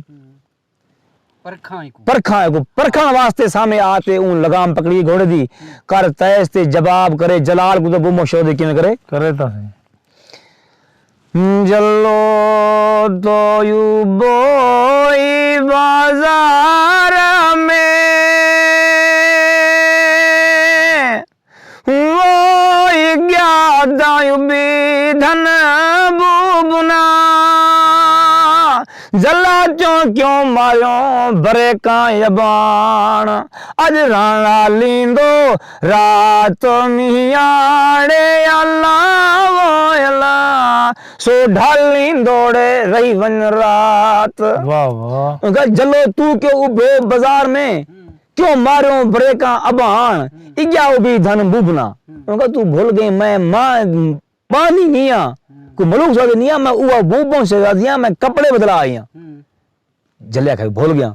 پرکھاں ایکوں۔ پرکھاں ایکوں، پرکھݨ واسطے سامݨے آ تے اوں لگام پکڑی گھوڑے دی، کر تیس تے جباب کرے، جلال کوں تاں بو مشہور دی کیویں کرے؟ کرے تاں سہی۔ جلو تو یوں بوئی بازار میں، ووئی ڳیا تاں یوں بی دھن بوبنا۔ جلا چوں کیوں ماریوں بریکاں یباݨ۔ اڄ راݨا لیندو رات میاڑے، اللہ وو اللہ، سو ڈھل لیندوڑے رہی ونڄ رات۔ واہ واہ۔ اوں کہا، جلو تو کیوں ابھے بازار میں؟ کیوں ماریوں بریکاں اباݨ؟ اڳیا ابھی دھن بوبنا۔ اوں کہا، تو بھل ڳئیں میں ماں ٻانی نیا، کوئی ملوک سوادی نیا، میں اوہا بوبوں شہزادیاں، میں کپڑے بدلا آئیاں۔ جلیا کھا بھل ڳیاں۔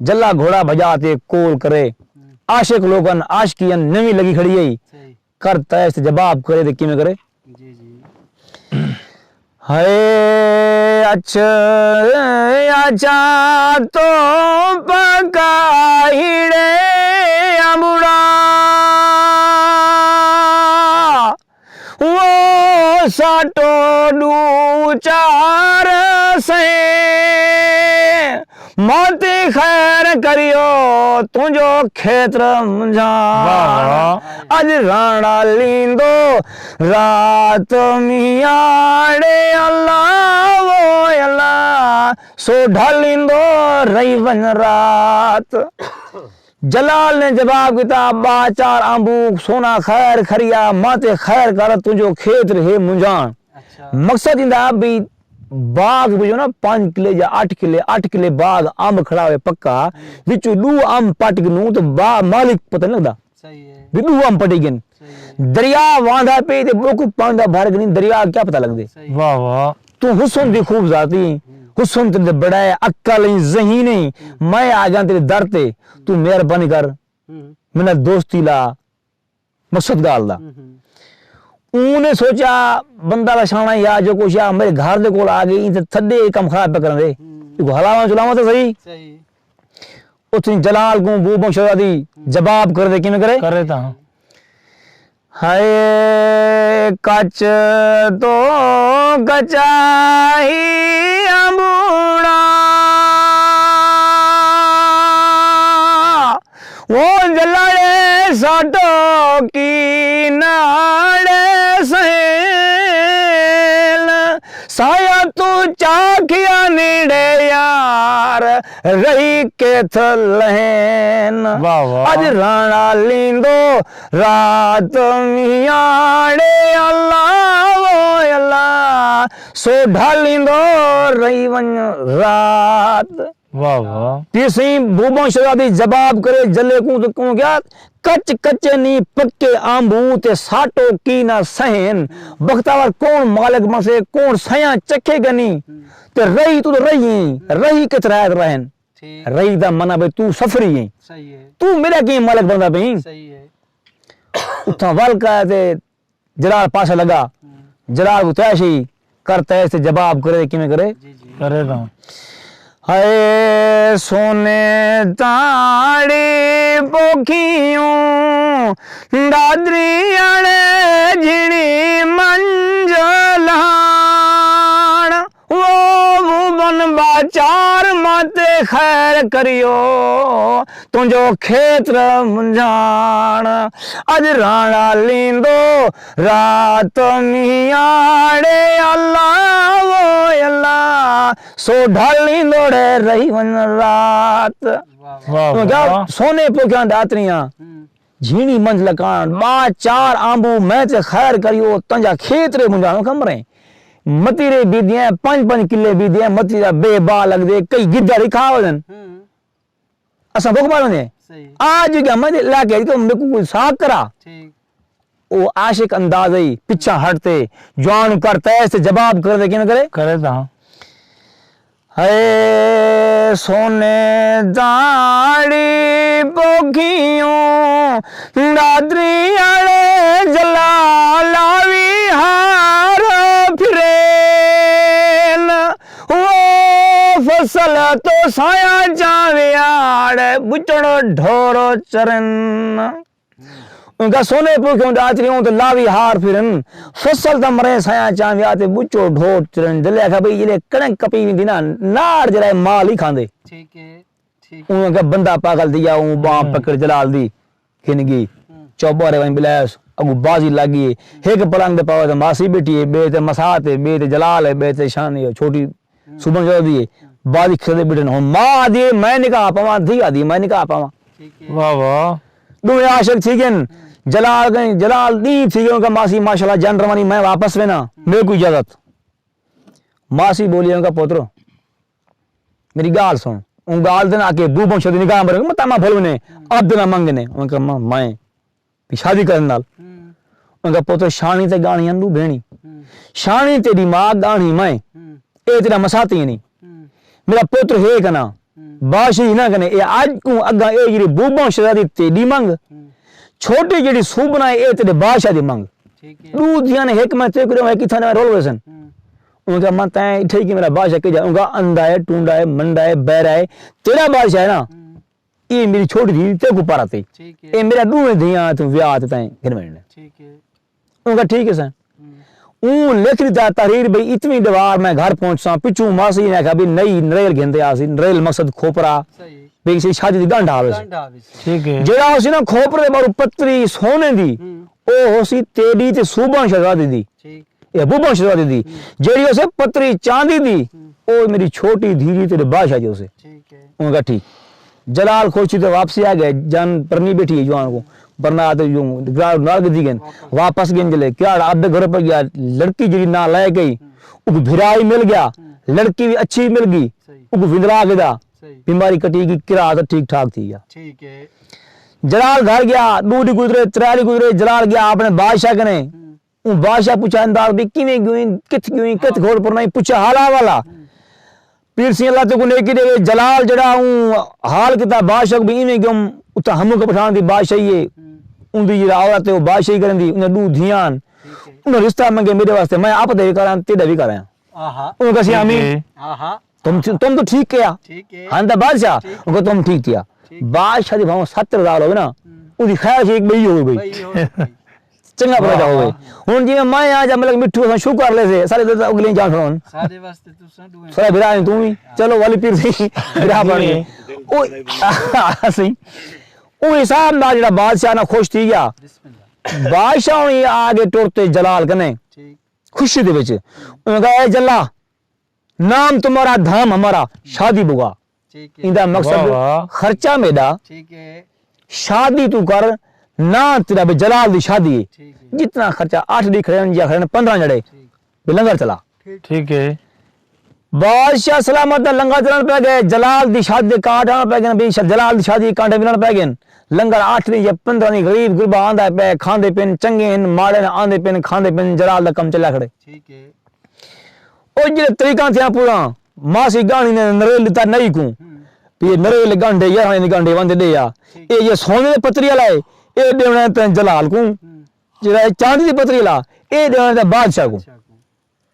جلا گھوڑا بھڄا تے کول کرے۔ عاشق لوکن عاشقی ان نویں لڳی کھڑی ہئی۔ صحیح۔ کر تیس تے جباب کرے تے کیویں کرے؟ جی، جی۔ ہائے اچ، اچا تو پکا ہیڑے امڑا۔ او ساٹو ݙو چار سئیں، ماتے خیر کریو تنجو کھیتر منجھاں۔ واہ واہ۔ اڄ راݨا لیندو رات میاڑے، اللہ وو اللہ، سو ڈھل لیندو رہی ونڄ رات۔ جلال نے جواب کیتا، ٻا چار آمبو سونا خیر کھریا، ماتے خیر کر تنجو کھیت رہے منجھاݨ۔ اچھا۔ مقصد ایندا بھئی باغ بجو نا پنج کلے یا اٹھ کلے، اٹھ کلے باغ امب کھڑا ہوئے پکا، وچوں ݙو امب پٹ گنوں تو با مالک پتہ نہیں لڳدا۔ صحیح ہے۔ وی ݙو امب پٹی گن۔ صحیح ہے۔ دریا واندا پے تے ٻوکو پاندا بھر گنی، دریا کیا پتہ لڳدے؟ صحیح۔ واہ واہ۔ تو حسن دی خوب ذاتی، حسن تے بڑا ہے، عقل ہی، ذہین ہی، میں آ ڳیاں تیرے در تے، تو مہربانی کر، میرے نال دوستی لا، مقصد ڳالھ دا۔ اوں نے سوچا، بندہ دا شانہ یا جو کچھ یا میرے گھر دے کول آ ڳئی، ایں تے تھݙے اے کم خراب پیا کرݨ دے۔ ایکوں ہلاواں چلاواں تے صحیح۔ صحیح۔ اتھیں جلال کوں بو بوں شہزادی جواب کر دے، کیویں کرے؟ کرے تاں۔ ہائے کچ تو کچاہی امبوڑا، او جلڑے ساٹو کی ناڑے سہیل، سایہ تو چاکھیا نیڑے یار، رہی کیتھ لہین۔ واہ واہ۔ اڄ راݨا لیندو رات میاڑے، اللہ وو اللہ، سو ڈھالیندو رہی ونڄ رات۔ واہ واہ۔ پیسیں بوباں شہزادی جواب کرے جلے کوں تے کوں کیا، کچ کچے نی پکے آمبو تے ساٹو کی نہ سہین۔ بختاور کون مالک مسے، کون سیاں چکھے گنی؟ تے رہی تو رہی ہیں، رہی کت رہت رہن۔ ٹھیک۔ رہی دا منع بھئی تو سفری ہیں۔ صحیح ہے۔ تو میرا کی مالک بندا پئی؟ صحیح ہے۔ اتھاں ول کا تے جلال پاسے لڳا۔ جلال کوں طے شئی کر، طے تے جواب کرے، کیویں کرے؟ جی، جی۔ کرے تاں۔ ہائے سونے تاڑی پوکھیوں، دادری آلے جھڑی منجلان۔ او بن باچار ماتے خیر کریو، تنجو کھیتر منجھاݨ۔ اڄ راݨا لیندو رات میاڑے، اللہ وو اللہ، سو ڈھل لیندوڑے رہی ونڄ رات۔ واہ واہ۔ سونے پوکھیاں داتریاں۔ جھیݨی منجھ لکاݨ، ٻا چار آمبو میں تے خیر کریو، تنجا کھیت رے منجھاݨو کمریں۔ متی رے بیدیاں، پنج پنج کلے بیدیاں، متی دا بے با لڳدے، کئی گدڑ ہی کھا ونڄن۔ اساں بھکھ مار ویندے۔ صحیح۔ آ جو ڳیا میں دے علاقے وچ، میکوں کوئی ساکھ کرا۔ ٹھیک۔ او عاشق انداز ہئی، پچھاں ہٹ تے، جوان کر تیس تے جواب کر دے، کیویں کرے؟ کرے تاں۔ ہائے سونے داڑی پوکھیوں، دادری آلے جلال آوی اصل تو سایہ چاویاڑ بچڑ ڈھور چرن۔ ان کا سونے پوکھیوں ڈاچریوں تو لاوی ہار پھرن۔ فصل دا مرے سایہ چاویا تے بچو ڈھور چرن۔ دلے آکھا بھئی جلے کڑنگ کپی ویندی نا، ناڑ جڑا ہے مال ہی کھاندے۔ ٹھیک ہے۔ ٹھیک۔ ان کا بندہ پاگل دیا، اون بام ہوں۔ پکڑ جلال دی گھن گئی۔ ہوں۔ چوبارے وہیں بلیس اگو بازی لگ گئی۔ ہک پلنگ دے پاوے تے ماسی بیٹھی ہے، بے تے مسات ہے، بے تے جلال ہے، بے تے شانی ہے، چھوٹی ہوں۔ سبن جو دی ہے۔ ہوں۔ بازی کھیلے بیٹھے ہن۔ ماں آدھی ہے، میں نکاح پاواں، دھی آدھی ہے، میں نکاح پاواں۔ ٹھیک ہے۔ واہ واہ۔ ڈوہیں عاشق تھی گئن۔ ہوں۔ جلال گئے، جلال دی تھی گئے، ان کا ماسی ماشاءاللہ جان روانی، میں واپس وینا، ہوں۔ میرے کو اجازت۔ ماسی بولی ان کا پوترو، میری گال سن۔ ان گال دن آ کے بو بن شدی نگاہ مرے، متاما بھول نے، اب دنا منگ نے۔ ان کا ماں، میں بھی شادی کرن نال۔ ہوں۔ ان کا پوترو شانی تے گاڑی انڈو بھیڑی۔ ہوں۔ شانی تیری ماں گاڑی میں۔ ہوں۔ اے تیرا مساتی نہیں۔ ہوں۔ میرا پوترو ہے کنا۔ ہوں۔ بادشاہی نہ کنے۔ اے اج کو اگا اے جڑی بو بن شدی تیری منگ۔ ہوں۔ چھوٹی جڑی سوبنا اے تیرے بادشاہ دی منگ۔ ٹھیک ہے۔ ڈو دھیاں نے ہک میں تے کو میں کتھاں نے رول ویسن۔ ہوں۔ ان کا من تائیں ٹھیک ہے میرا بادشاہ کے جا۔ ان کا اندا ہے، ٹونڈا ہے، منڈا ہے، بیرا ہے۔ تیرا بادشاہ ہے نا۔ ہوں۔ اے میری چھوٹی دھی تے کو پارا تے۔ ٹھیک ہے۔ اے میرا ڈوہیں دھیاں تو ویاہ تے تائیں گھن وینے۔ ٹھیک ہے۔ ان کا ٹھیک ہے سن۔ ہوں۔ اون لکھ دیتا تحریر بھئی اتویں دیوار میں گھر پہنچساں۔ پچھوں ماسی نے آکھیا بھئی نئی نریل گھندے آسی، نریل مقصد کھوپرا۔ صحیح۔ بھئی سی شادی دی گنڈھ آوے سی۔ گنڈھ آوے سی۔ ٹھیک ہے۔ جیڑا ہوسی نا کھوپرے دے بارو پتری سونے دی، ہوں۔ او ہوسی تیری تے سوبان شہزادی دی۔ ٹھیک۔ اے بوبا شہزادی دی۔ ہوں۔ جیڑی ہوسے پتری چاندی دی، ہوں۔ او میری چھوٹی دھی دی تیرے بادشاہ جو ہوسے۔ ٹھیک ہے۔ انہوں نے کہا، "ٹھیک۔" جلال خوشی تے واپسی آ گئے، جان پرنی بیٹھی ہے جوان کو، برنا آتے یوں گرار نال گدی گئے۔ واپس۔ واپس گئے جلے، کیا اب دے گھر پر گیا، لڑکی جڑی نہ لائے گئی، ہوں۔ او کو بھرا ہی مل گیا، ہوں۔ لڑکی بھی اچھی مل گئی، صحیح۔ او کو وندرا گدا، صحیح۔ بیماری کٹی گئی، کرا تو ٹھیک ٹھاک تھی گیا۔ ٹھیک ہے۔ جلال گھر گیا، دو دی گزرے، ترے دی گزرے، جلال گیا اپنے بادشاہ کنے۔ ہوں۔ اوں بادشاہ پچھا انداز بھی کیویں گیوں، کتھ گیوں، کتھ ہاں۔ گھوڑ پر نہیں پچھا حالا والا۔ ہوں۔ پیر سیں اللہ تے کو نیکی دے، جلال جڑا اوں حال کیتا بادشاہ کو بھی ایویں گیوں، اتھا ہموں کو پٹھان دی بادشاہی ہے۔ ہوں۔ اون دی جڑا عورت ہے وہ بادشاہی کرن دی، انہیں دو دھیان۔ ٹھیک ہے۔ انہیں رشتہ منگے میرے واسطے، میں آپ دے بھی کراں، تیرا بھی کراں۔ آہا۔ اوں کسی ٹھیک آمین۔ ہے۔ آہا۔ تم، تم تو ٹھیک کیا۔ ٹھیک ہے۔ ہاں دا بادشاہ، ٹھیک۔ ان کو تم ٹھیک کیا۔ ٹھیک۔ بادشاہ دی بھاؤں ستر ہزار ہوئے نا، ہوں۔ ان دی خواہش ایک بئی ہوئی بھئی۔ بئی ہوئی۔ چنگا بھلا واہ، جا ہوئے۔ واہ۔ ہن جی میں آ جا ملک مٹھو اساں شو کر لے سے، سارے دے اگلے جان سنون۔ سارے واسطے تساں دوئے۔ سارے بھرا ہیں توں وی۔ چلو والی پیر سی، بھرا بن گئے۔ او، سی۔ او حساب نال جڑا بادشاہ نہ خوش تھی گیا۔ بسم اللہ۔ بادشاہ ہن آ کے ٹر تے جلال کنے۔ ٹھیک۔ خوشی دے وچ۔ انہاں کہا، "اے جلا، نام تمہارا، دھام ہمارا، شادی بگا۔" ٹھیک ہے۔ ایندا مقصد واہ واہ۔ خرچہ میڈا، ٹھیک ہے۔ شادی تو کر، نہ تیرا بے جلال دی شادی ہے۔ ٹھیک ہے۔ جتنا خرچہ اٹھ دی کھڑے یا کھڑے پندرہ جڑے، ٹھیک۔ بے لنگر چلا۔ ٹھیک ہے۔ بادشاہ سلامت دا لنگر چلن پہ گئے، جلال دی شادی دے کارڈ آن پہ گئے، بے شا-، جلال دی شادی دے کانڈے ملن پہ گئے۔ لنگر اٹھ دی یا پندرہ دی غریب غربا آندا پہ، کھاندے پن، چنگے ہن، ماڑے نہ آندے پن، کھاندے پن، جلال دا کم چلا کھڑے۔ ٹھیک ہے۔ او جڑے طریقہ تھیاں پورا، ماسی گاݨی نے نریل ݙتا نئی کوں۔ ہوں۔ پی اے نریل گنڈے، یارہاں دی گنڈے وند ݙے آ۔ ٹھیک۔ اے جے سونے دی پتری والا ہے، اے ݙیوݨا ہے تیں جلال کوں۔ ہوں۔ جڑا ہے چاندی دی پتری والا، اے ݙیوݨا ہے تیں بادشاہ کوں۔ بادشاہ کوں۔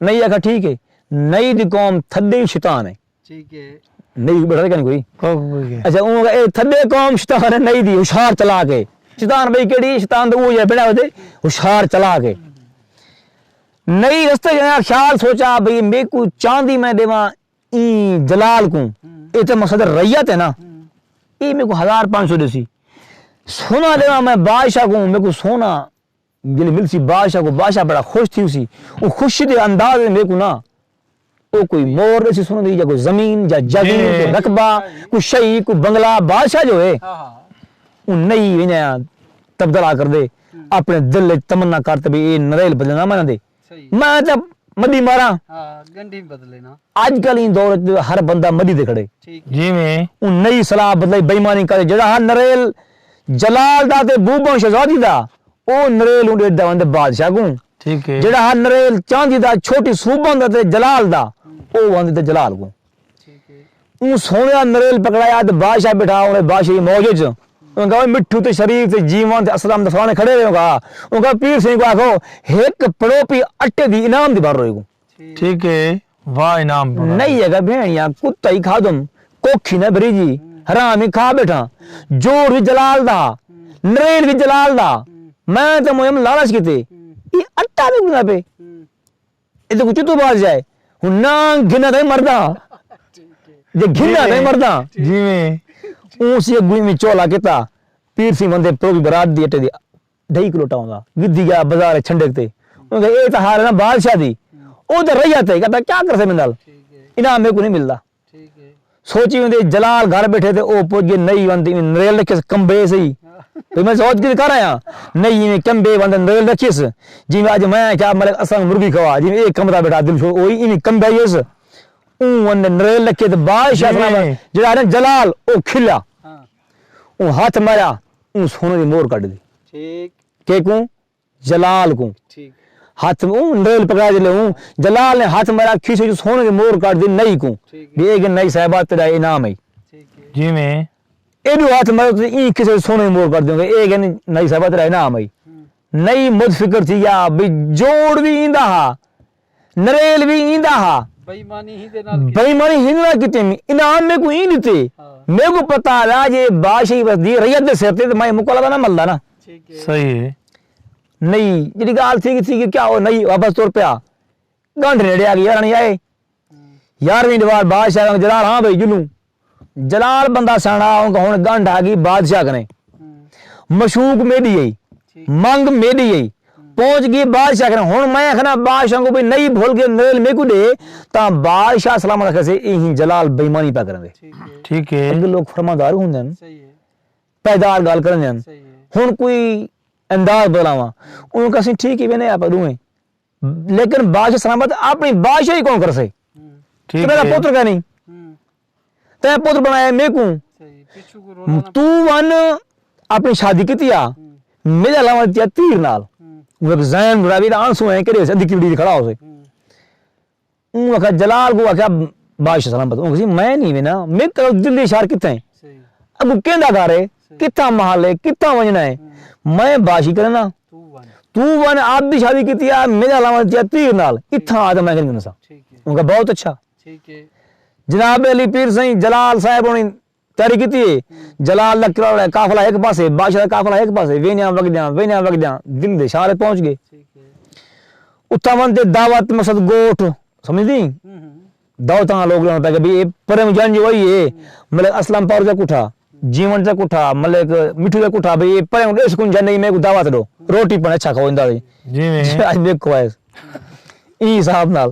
نئی آکھا ٹھیک ہے، نئی دی قوم تھڈے شیطان ہے۔ ٹھیک ہے۔ نئی بیٹھا کن کوئی۔ کوئی ہے۔ اچھا، اوں اے تھڈے قوم شیطان ہے، نئی دی ہوشیار چلاک ہے۔ شیطان بھئی کیڑی؟ شیطان تے او ہے بڑا ہوتے، ہوشیار چلاک ہے۔ نئی رستے جایا، خیال سوچا بھئی میکوں چاندی میں ݙیواں ایں جلال کوں۔ ہوں۔ اے تے مقصد ریت ہے نا۔ ہوں۔ اے میکوں ہزار پانچ سو ݙیسی۔ سونا ݙیواں میں بادشاہ کوں، میکوں سونا جلے ملسی بادشاہ کوں، بادشاہ بڑا خوش تھیوسی۔ او خوشی دے انداز وچ میکوں نا او کوئی مور ݙیسی سونے دی، یا کوئی زمین، یا جاگیر، جی۔ کوئی رقبہ، کوئی شئی، کوئی بنگلہ، بادشاہ جو ہے۔ ہاں، ہاں۔ اوں نئی ونڄا تبدلہ کر دے، ہوں۔ اپݨے دل وچ تمنا کر تے بھئی اے نریل بدلنا میں نہ دے۔ صحیح۔ میں تاں مݙی ماراں۔ ہاں، گنڈھی بدلے نا۔ اڄ کل ایں دور وچ ہر بندہ مݙی تے کھڑے۔ ٹھیک ہے۔ جی میں۔ اوں نئی صلاح بدلائی، بےایمانی کرے، جیڑھا ہا نریل جلال دا تے بوباں شہزادی دا، او نریل اوں ݙیݙدا ویندے بادشاہ کوں۔ ٹھیک ہے۔ جیڑھا ہا نریل چاندی دا چھوٹی سوباں دا تے جلال دا، او ویندے تے جلال کوں۔ ٹھیک ہے۔ اوں سوہݨیا نریل پکڑایا تے بادشاہ ٻیٹھا ہووے بادشاہی موج وچ۔ اوں کہا، "اوئے مٹھو تے شریف تے جیوݨ تے اسلم تے فلاݨے کھڑے ہوئے ہو گا۔" اوں کہا، "پیر سئیں کوں آکھو، ہک پڑوپی اٹے دی انعام دی بھر روئے کوں۔" ٹھیک ہے۔ واہ انعام بخش۔ نہیں ہے گا بھینیاں، کتا ہی کھا دم، کوکھی نہ بھری جی، حرام ہی کھا بیٹھا۔ جوڑ بھی جلال دا، نریل بھی جلال دا۔ میں تے مہم لالچ کیتے، یہ اٹا بھی گنا پہ۔ یہ تو کچھ تو بات جائے، ہوں نہ گھنا تھا مردا، جے گھنا تھا مردا۔ جیویں اون سی اگوی میں چولا کیتا، پیر سی مندے پروگی برات دی اٹے دی ڈھائی کلو ٹاؤں دا گدی گیا بازار چھنڈک تے۔ اون کہ اے تاں حال ہے نا بادشاہ دی، او تے رہیا تے کہتا کیا کرسے میں نال، انعام میکوں نہیں ملدا۔ سوچی ویندے جلال گھر بیٹھے تے او پج گئے نئی وند ایویں نریل رکھے کمبے سہی۔ بھئی میں سوچ کے کر آیا، نئی ایویں کمبے وند نریل رکھیس۔ جی میں اج میں کیا ملک اساں مرغی کھوا، جی اے کمدا بیٹھا دل شو اوئی ایویں کمبے یس۔ اون وند نریل رکھے تے بادشاہ سلام جڑا ہے نا جلال او کھلا۔ اوں ہتھ ماریا، اوں سونے دی مور کڈھ دی۔ ٹھیک کیکوں؟ جلال کوں۔ ٹھیک ہتھ اوں ڈیل پکڑا جلے اوں، جلال نے ہتھ ماریا کھیسے جو سونے دی مور کڈھ دی نئی کوں۔ ٹھیک بھی اے گن نئی صاحبہ تیرا انعام ہے۔ ٹھیک ہے جیویں ایڈو ہتھ مارو تے ایں کھیسے جو سونے دی مور کڈھ دیو گے، اے گن نئی صاحبہ تیرا انعام ہے۔ نئی مد فکر تھی یا بھی جوڑ بھی ایندا ہا، نریل بھی ایندا ہا۔ بےایمانی ہی دے نال بےایمانی ہندنا کیتے، انعام میں کو این دیتے۔ میں کو پتا لا جے بادشاہی بس دی ریت دے سر تے تے میں مکلا دا نہ ملدا نا۔ ٹھیک ہے صحیح ہے نہیں جڑی گال تھی تھی کہ کیا ہو نہیں واپس تر پیا۔ گنڈ نیڑے آ گئی یار نہیں آئے۔ یارویں دیوار بادشاہ کنے جلال ہاں بھائی جلوں۔ جلال بندہ سیاݨا ہوں کہ ہن گنڈ آ گئی بادشاہ کنے۔ مشوق میڈی آئی، منگ میڈی آئی، پہنچ گئی بادشاہ کنے۔ ہن میں آکھنا بادشاہ کو بھی نہیں بھول کے نیل میکو دے، تاں بادشاہ سلامت آکھے سے ایہی جلال بےایمانی پیا کرندے۔ ٹھیک ہے ٹھیک ہے اگے لوگ فرماندار ہوندے ہیں، صحیح ہے پیدار گال کرندے ہیں۔ صحیح ہے ہن کوئی انداز بدلاواں، انہوں کہسی ٹھیک ہی وینے آپ دوئیں، لیکن بادشاہ سلامت اپنی بادشاہی کون کرسے؟ ٹھیک میرا ہے پتر کہنی، ہوں تیں پتر بنایا میکوں، صحیح پچھو کو رولا تو ون اپنی شادی کیتی آ، میرا لاوا دیا تیر نال۔ وہ ایک زین بڑا بھی آنسو ہیں کہ ادھی کی بڑی کھڑا ہو سے۔ اوں آکھیا جلال کو آکھیا بادشاہ سلامت، اوں کہسی میں نہیں وینا، میں کرو دل دی اشار کتھے ہیں؟ صحیح اگو کیندا گھر ہے، کتھاں محل ہے، کتھاں ونجنا ہے؟ میں بادشاہی کرنا۔ تو ون تو ون آپ دی شادی کیتی ہے، میرا علاوہ جیا تیر نال اتھاں آ تے میں کہیں گنسا۔ ٹھیک ہے اوں کہا بہت اچھا۔ ٹھیک ہے جناب علی پیر سائیں جلال صاحب ہونے تیاری کیتی ہے۔ جلال دا کرا قافلہ ایک پاسے، بادشاہ دا قافلہ ایک پاسے، وینیاں وگدیاں وینیاں وگدیاں دل دے شارے پہنچ گئے۔ ٹھیک ہے اتھاں ون تے دعوت مسد گوٹھ سمجھ دی؟ دعوتاں لوگ لوگ پہ کہ بھی اے پرے جان جو وہی ہے، ملک اسلم پاور دا کٹھا، جیون دا کٹھا، ملک مٹھو دا کٹھا، بھی اے پرے اس کن جان نہیں میں کو دعوت دو، روٹی پن اچھا کھاؤ اندا دی۔ جیویں اج دیکھ کو ہے ای حساب نال۔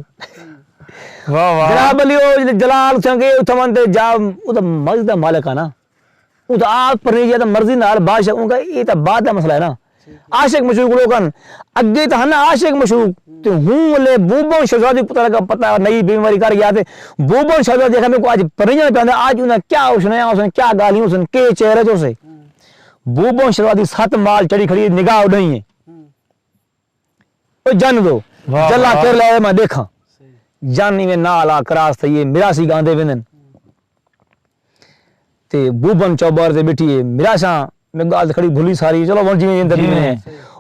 واہ واہ جناب علی او جلال سنگے اتھاں ون تے جا او تے مسجد دا مالک ہے نا۔ اوں تاں آپ پرنیجی تاں مرضی نال بادشاہ اوں کہا اے تاں بعد دا مسئلہ ہے نا۔ عاشق مشوق لوکن اگے تاں ہن عاشق مشوق تے ہوں لے بوبن شہزادی پتہ لگا پتہ نئی بیماری کر گیا تے بوبن شہزادی دیکھا میں کو اج پرنیجی پہ آندا اج انہاں کیا اس نے اس نے کیا گالی اس نے کے چہرے جو سے۔ بوبن شہزادی ست مال چڑی کھڑی نگاہ اڈائی ہے۔ او جن دو واہ، جلا واہ۔ کر لے میں دیکھاں۔ جن ایویں نال آ کراس تھئی ہے میراثی گاندے ویندن۔ تے بوبن چوبر تے بیٹھی ہے میراثاں میں گال کھڑی بھلی ساری چلو ون جی میں اندر جی۔ میں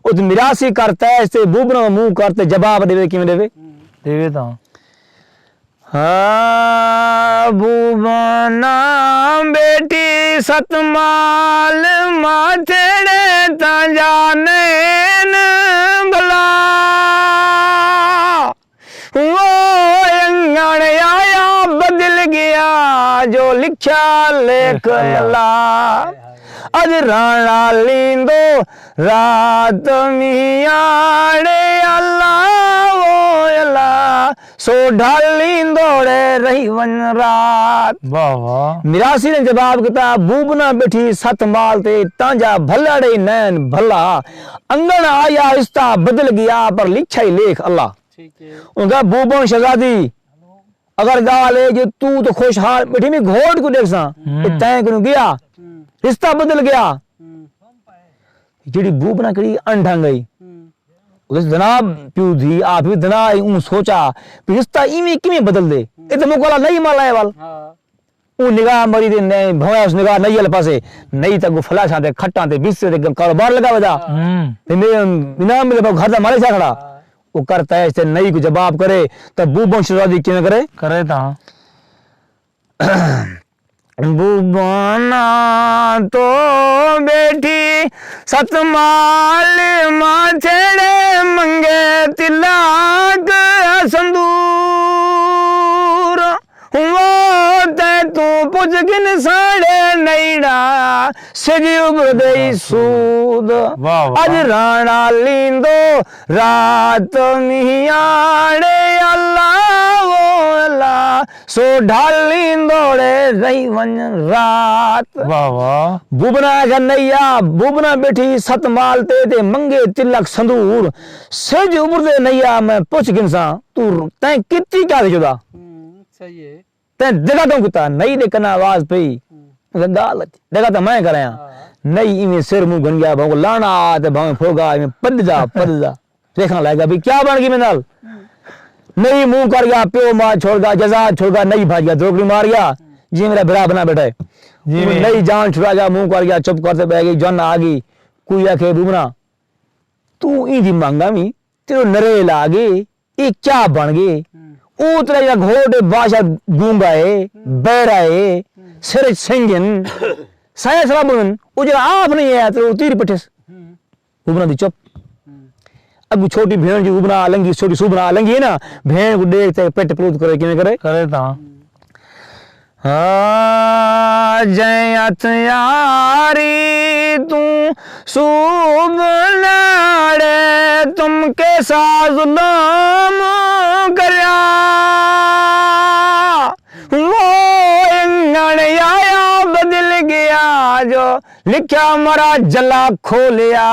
او تے میراثی کر تیس تے بوبن منہ کر تے جواب دے کیویں دے۔ دیوے تاں ہاں بوبن بیٹی ست مال ماتھڑے تاں جانین بھلا۔ وہ انگن آیا بدل گیا جو لکھیا لیکھ اللہ۔ اج رانا لیندو رات میاڑے اللہ وہ اللہ سو ڈھل لیندوڑے رہی ون رات۔ واہ واہ میراثی نے جواب کتا بوبنا بیٹھی ست مال تے تانجا بھلڑے نین بھلا۔ انگن آیا آہستہ بدل گیا پر لکھیا ہی لیکھ اللہ۔ ٹھیک ہے انہاں کہا بوبن شہزادی اگر گال ہے جو تو تو خوشحال بیٹھی میں گھوٹ کو دیکھ ساں تے تین کنوں گیا رشتہ بدل گیا۔ جڑی بوبنا کڑی انڈھنگ گئی اس جناب پیو دھی آپ بھی دنا اوں سوچا بھی رشتہ ایویں کیویں بدل دے۔ اے تے مکلا نہیں مالا ہے وال۔ ہاں اوں نگاہ مری دے نہیں بھویں اس نگاہ نہیں ال پاسے نہیں تے گو فلاشاں تے کھٹاں تے بسترے تے کاروبار لگا ودا۔ ہوں تے میں انعام ملے گھر دا مالک سا کھڑا۔ او کر تیش تے نئی کوں جواب کرے، تاں بوبن شہزادی کیویں کرے؟ کرے تاں۔ بوبانا تو بیٹھی ست مال ماں چھیڑے منگے تلاک سندور۔ وہ تے توں پچھ گھن ساڑے نیڑا سج ابھردے سود۔ واہ واہ۔ اج رانا لیندو رات میاڑے اللہ وہ اللہ سو ڈھالی دوڑے رہی ونج رات۔ واہ واہ۔ بوبنا آکھیا نیا، بوبنا بیٹھی ست مال تے تے منگے تلک سندور۔ سج ابھردے نیا میں پچھ گھنساں، تو تیں کیتی کیا تھی جدا؟ ہوں، صحیح ہے۔ تیں جگہ توں کتا، نئی دے کنا آواز پئی۔ ہوں۔ گال اچ، جگہ تاں میں کریاں۔ ہاں۔ نئی ایویں سر منہ گھن گیا، بھاں لانا آ تے بھاں پھوگا، ایویں پد جا، پد جا۔ ریکھاں لائے گا بھی کیا بن گئی میں نال؟ نئی منہ کر گیا، پیو ماں چھوڑ گیا، جزا چھوڑ گیا، نئی بھاج گیا، دروکڑی مار گیا، جی میرا بھرا بنا بیٹھا ہے۔ جی وہ میں۔ نئی جان چھڑا گیا، منہ کر گیا، چپ کر تے بہ گئی، جن آ گئی۔ کوئی آکھے بوبنا، تو این دی مانگا میں، تیرو نرے لا گئے، اے کیا بن گئے؟ ہوں۔ او تیرا جا گھوٹ بادشاہ گونگا ہے، ہوں۔ بہرا ہے، ہوں۔ سر اچ سنگ ہن، سائے سراب ہن، او جڑا آپ نہیں آیا، تیرو تیر پٹھس۔ ہوں۔ بوبنا دی چپ۔ ہوں۔ اگوں چھوٹی بھیݨ جو بوبنا آ لنگھی، چھوٹی سوبنا آ لنگھی ہے نا، بھیݨ کوں ݙیکھ تے پٹ پلوت کرے، کیویں کرے؟ کرے تاں۔ ہاں، جئیں ہتھ یاری توں سوبناڑے تم کیسا ظلم کریا۔ وہ انگن آیا بدل گیا جو لکھیا مرا جلا کھولیا۔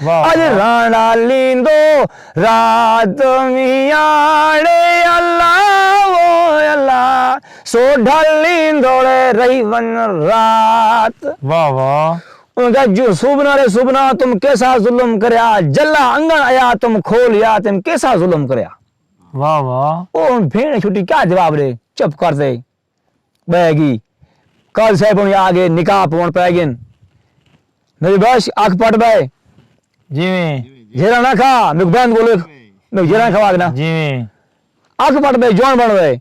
واہ، اج واہ۔ رانا لیندو رات میاڑے اللہ وہ اللہ سو ڈھل لیندوڑے رہی ون رات۔ واہ، واہ۔ ان کا جو سوبنا رے سوبنا تم کیسا ظلم کریا، جلا انگن آیا تم کھولیا، تم کیسا ظلم کریا۔ واہ، واہ۔ او ہن بھیݨ چھٹی کیا جواب ݙے، چپ کر تے۔ ٻہہ ڳئی۔ قاضی صاحب ہݨ آ ڳئے، نکاح پوݨ پئے ڳئن۔ نبی بخش، اکھ پٹ ٻہہ۔ جیویں۔ جھیرا نہ کھا، میکوں بند ڳول لکھ۔ میکوں جھیرا نہ کھوا ݙینا۔ جیویں۔ اکھ پٹ ٻہہ، جوان بݨ ڳئے۔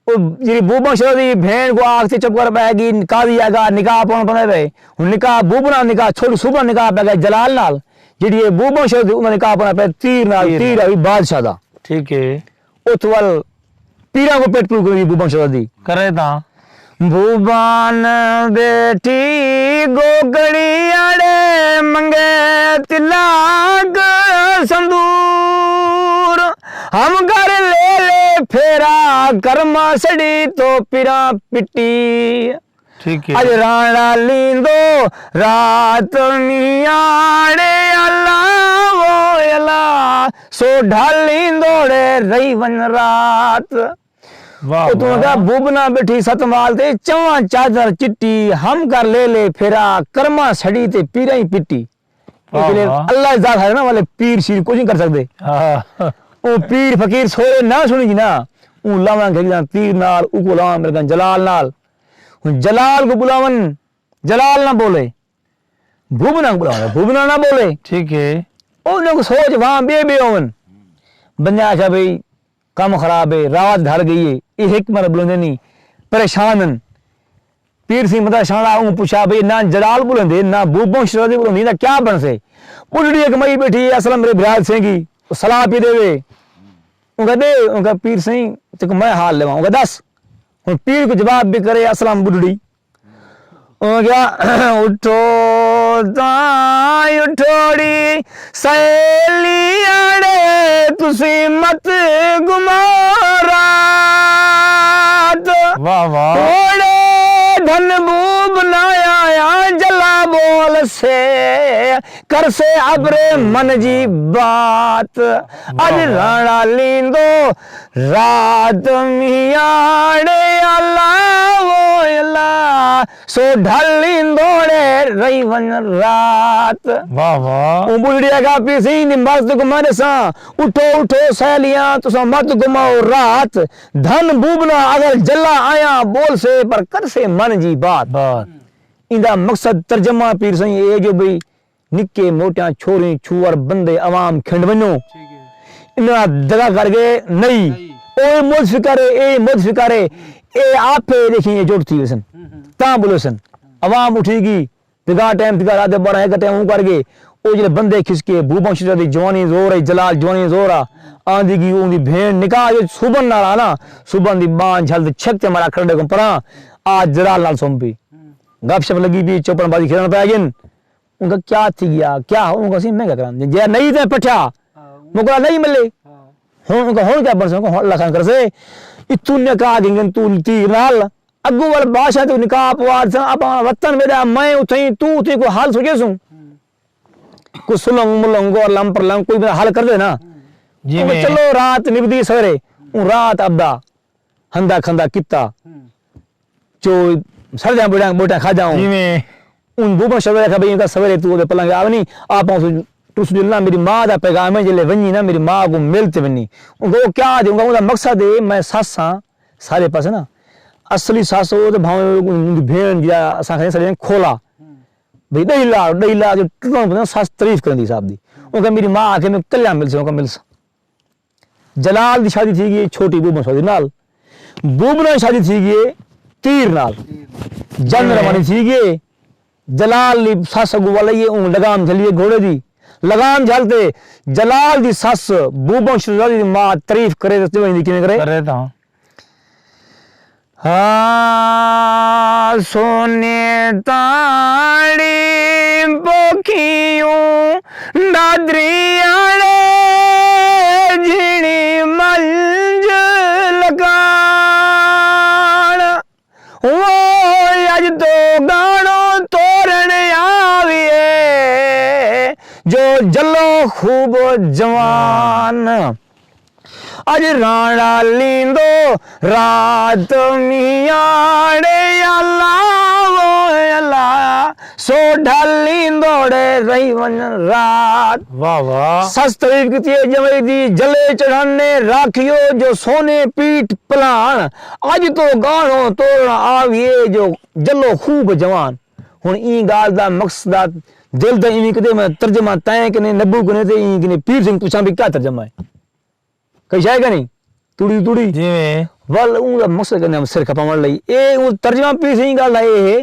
او جیڑھی بوبن شہزادی بھیݨ کوں آکھ تے چپ کر ٻہہ ڳئی، قاضی آ ڳا، نکاح پوݨ پئے ڳئے۔ ہݨ نکاح بوبنا نکاح، چھوٹی سوبنا نکاح پئے ڳئے جلال نال۔ جیڑھی اے بوبن شہزادی انہاں نکاح پوݨ پئے تیر نال، تیر تیر نال۔ آئی بادشاہ دا۔ ٹھیک ہے۔ اتھ ول پیراں کوں پٹ پلو کری بوبن شہزادی۔ کرے تاں۔ بوبن بیٹھی گوگڑی اڑے منگے تلاک سندور۔ ہم گھر لے لے پھیرا کرما سڑی تو پیراں پٹی۔ ٹھیک ہے۔ اج رانا لیندو رات میاڑے اللہ وہ اللہ سو ڈھل لیندوڑے رہی ون رات۔ واہ، او توں واہ۔ آکھیا بوبنا بیٹھی ست مال تے چواں چادر چٹی، ہم کر لے لے پھیرا، کرما سڑی تے پیرا ہی پٹی۔ واہ، اس لیے واہ۔ اللہ ذات ہے نا والے پیر شیر کچھ نہیں کر سکتے۔ ہاں۔ او پیر فقیر سورے نہ سنی جی نا، اوں لاواں گھڑیاں تیر نال، او کو لاواں میرے کن جلال نال۔ ہن جلال کو بلاون، جلال نہ بولے۔ بھوبنا کو بلاوݨا، بھوبنا نہ بولے۔ ٹھیک ہے۔ انہاں کو سوچ وہاں بے بے ہون۔ بندے آکھیا بھئی کم خراب ہے، رات ڈھر گئی ہے، یہ حکمت بلوندے نہیں، پریشان ہیں۔ پیر سنگھ مدرسہ شالا اوں پوچھا بھئی نہ جلال بلوندے، نہ بھوبن شہزادی بلوندے، نہ کیا بن سے؟ بڈھڑی ایک مئی بیٹھی ہے، اسلم میرے بھرا سنگھی، وہ صلاح پی دے وے۔ اوں کہا دے، اوں کہا پیر سنگھ، تے کو میں حال لیواں، اوں کہا دس۔ ہن پیر کو جواب بھی کرے اسلم بڈھڑی۔ او گیا، اٹھو تاں اٹھوڑی سہیلی آڑے، تسی مت گھماؤ رات۔ واہ، واہ۔ اوڑے دھن بوبنا آیا، جلا بول سے، کر سے ابرے من جی بات۔ واہ، اج واہ۔ رانا لیندو رات میاڑے اللہ وہ اللہ، سو ڈھل لیندوڑے رہی ون رات۔ واہ، واہ۔ اوں بڈھڑی آکھیا پی سی نی مرد کو میں ݙساں، اٹھو، اٹھو سہیلیاں، تساں مت گھماؤ رات۔ دھن بوبنا اگر جلا آیاں، بول سے پر کر سے من جی بات۔ بات۔ ایندا مقصد ترجمہ پیر سائیں اے جو بھئی نکے موٹیاں چھوریاں، چھوہر، بندے، عوام کھنڈ ونڄو۔ ٹھیک ہے۔ انہاں دگا کر کے نہیں۔ او مد فکر ہے، اے مد فکر ہے، اے آپے دیکھیں اے جوڑ تھی ویسن۔ تاں بولو سن۔ عوام اٹھی گی، دگا ٹائم، دگا رات دے بارہ ایک ٹائم اوں کر گئے۔ او جلے بندے کھس کے، بھوبن شجا دی جوانی زور ہے، جلال جوانی زور آ۔ آندی گی اون دی بھین نکاح جو سبن نال آنا، سبن دی بان جھل تے چھک تے مارا کھڑے کو پراں، آ جلال نال سم پی۔ گپ شپ لگی پی، چوپڑ بازی کھیلن پے گن۔ ان کا کیا تھی گیا؟ کیا؟ ان کا سی میں کیا کراں؟ جے نہیں تے پٹھا، مکلا نہیں ملے۔ ہن ان کا ہن کیا بن سکو؟ ہن اللہ خان کر سے۔ اتو نکاح گنگن تو تیر نال۔ اگو ول بادشاہ تو نکاح پوار سن، اپنا وطن میرا، میں اتھیں، تو اتھیں کوئی حل سوچے سوں۔ کوئی سلنگ ملنگ اور لم پر لم کوئی میرا حل کر دے نا۔ جی او میں۔ چلو رات نبدی سویرے، اون رات ابدا ہندا کھندا کتا۔ جو سر جاں بوٹاں، بوٹاں کھا جاؤں۔ جی میں۔ ان بوبا شبر کا بھئی، ان کا سویرے تو دے پلنگ آونی، آپ اس ٹس جو نہ میری ماں دا پیغام ہے، جلے ونجی نا میری ماں کو مل تے ونی۔ ان کو کیا دے، ان کا، ان کا مقصد ہے، میں سس ہاں، سارے پاسے نا۔ اصلی سس ہو تے بھاویں ان دی بھین جا اساں کھڑے سارے کھولا۔ بھئی ݙہی لاڑ، ݙہی لاڑ جو ٹرݨ پوندے نا، سس تعریف کریندی صاحب دی۔ اونکا میری ماں آکھے میں کلیا ملساں، اونکا ملساں۔ جلال دی شادی تھی ڳئی چھوٹی بوبن شادی نال۔ بوبن دی شادی تھی ڳئی تیر نال۔ جن روانی تھی ڳئی۔ جلال دی سس اڳوں ول آئی ہے، اوں لگام جھلی ہے گھوڑے دی۔ لگام جھل تے جلال دی سس بوبن شادی دی ماں تعریف کرے تے چویں دی کیویں کرے؟ کرے تاں۔ ہا سونے تاڑی پوکھیوں دادری آڑے جھیڑی منج لکاݨ۔ او اڄ تو ڳاݨو توڑݨ آویے جو جلو خوب جوان۔ اڄ راݨا لیندو رات میاڑے، اللہ او اللہ، سو ڈھل لیندوڑے رہی ونڄ رات۔ واہ واہ۔ سس تعریف کیتی ہے جمائی دی، جلے چڑھانے راکھیو جو سونے پیٹ پلاݨ۔ اڄ تو ڳاݨو توڑݨ آویے جو جلو خوب جوان۔ ہݨ ایں ڳالھ دا مقصد دل دا ایویں کدے میں ترجمہ تائیں کنے نبو کنے تے ایں کنے پیر سنگھ پچھاں بھی کیا ترجمہ ہے؟ کئی شے کنے؟ توڑی توڑی۔ جی میں۔ ول اوں دا مقصد کنے ہم سر کھپاوݨ لئی۔ اے اوں ترجمہ پیر سنگھ ڳالھ دا اے ہے،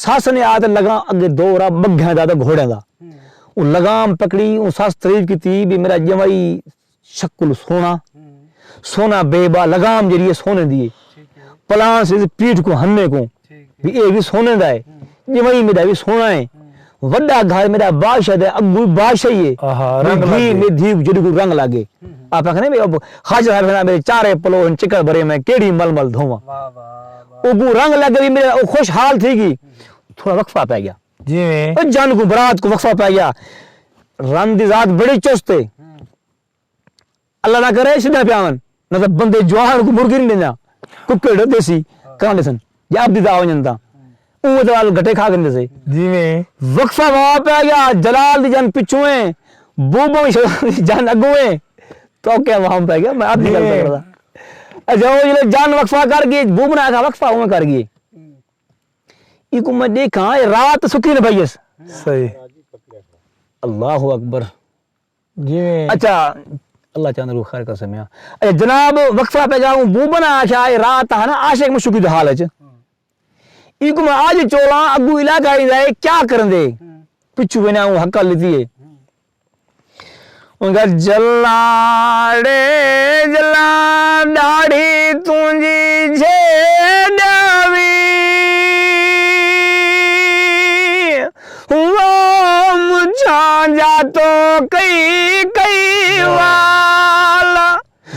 سس نے آ تے لگا اڳے دو را ٻگھیاں دا تے گھوڑیاں دا۔ اوں لگام پکڑی، اوں سس تعریف کیتی بھی میرا جمائی شکل سوہݨا، سوہݨا بے با، لگام جیڑھی ہے سونے دی ہے۔ پلان سے پیٹھ کو ہنے کو، بھی اے بھی سونے دا ہے۔ جمائی میرا بھی سوہݨا ہے۔ وݙا گھر میرا بادشاہ دے اڳوں بادشاہی ہے۔ آہا، رنگ لڳ ڳئے۔ میری دھی جیڑھی کو رنگ لڳ ڳئے۔ آپ آکھنے بھی اب خواجہ صاحب کہنا میرے چارے پلو ہن چکر بھرے میں کیڑھی مل مل دھوواں۔ واہ، واہ، واہ۔ او کو رنگ لڳ ڳئے، میرا او خوشحال تھی ڳئی۔ تھوڑا وقفہ پے ڳیا۔ جی میں۔ او جن کو برات کو وقفہ پے ڳیا۔ رن دی ذات بڑی چست ہے۔ اللہ نہ کرے سدھا پیا ون، نہ تاں بندے جوان کو مرغی نہیں ݙیندا، ککڑ دیسی کھاندے سن، جے آپ دی دا ونڄن تاں اوں تے وال گھٹے کھا گھندے سے۔ جی میں۔ وقفہ وہاں پہ گیا، جلال دی جان پچھوں ہے، بوبو شلال دی جان اڳوں ہے، تو کیا وہاں پہ گیا، میں آپ دی گل کر رہا۔ اچھا، وہ جلے جان وقفہ کر گئی، بوبو نے آکھا وقفہ اوں کر گئی۔ ایکوں میں ݙیکھاں، اے رات سکی نہ پئی اس۔ صحیح۔ اللہ اکبر۔ جی۔ اچھا، اللہ چاہندے روح خیر کر سمیا۔ اے جناب، وقفہ پہ گا اوں بوبن آکھیا، اے رات ہے نا عاشق مشوقی دے حال اچ۔ ایکوں میں آج چولاں اڳوں علاقہ ایندا ہے، کیا کرندے؟ پچھوں وینا اوں ہکل لتی ہے۔ اوندا جلاڑے جلا ݙاڑھی تونجی جھیݙ وی۔ وہ مچھاں جا تو کئی کئی وال۔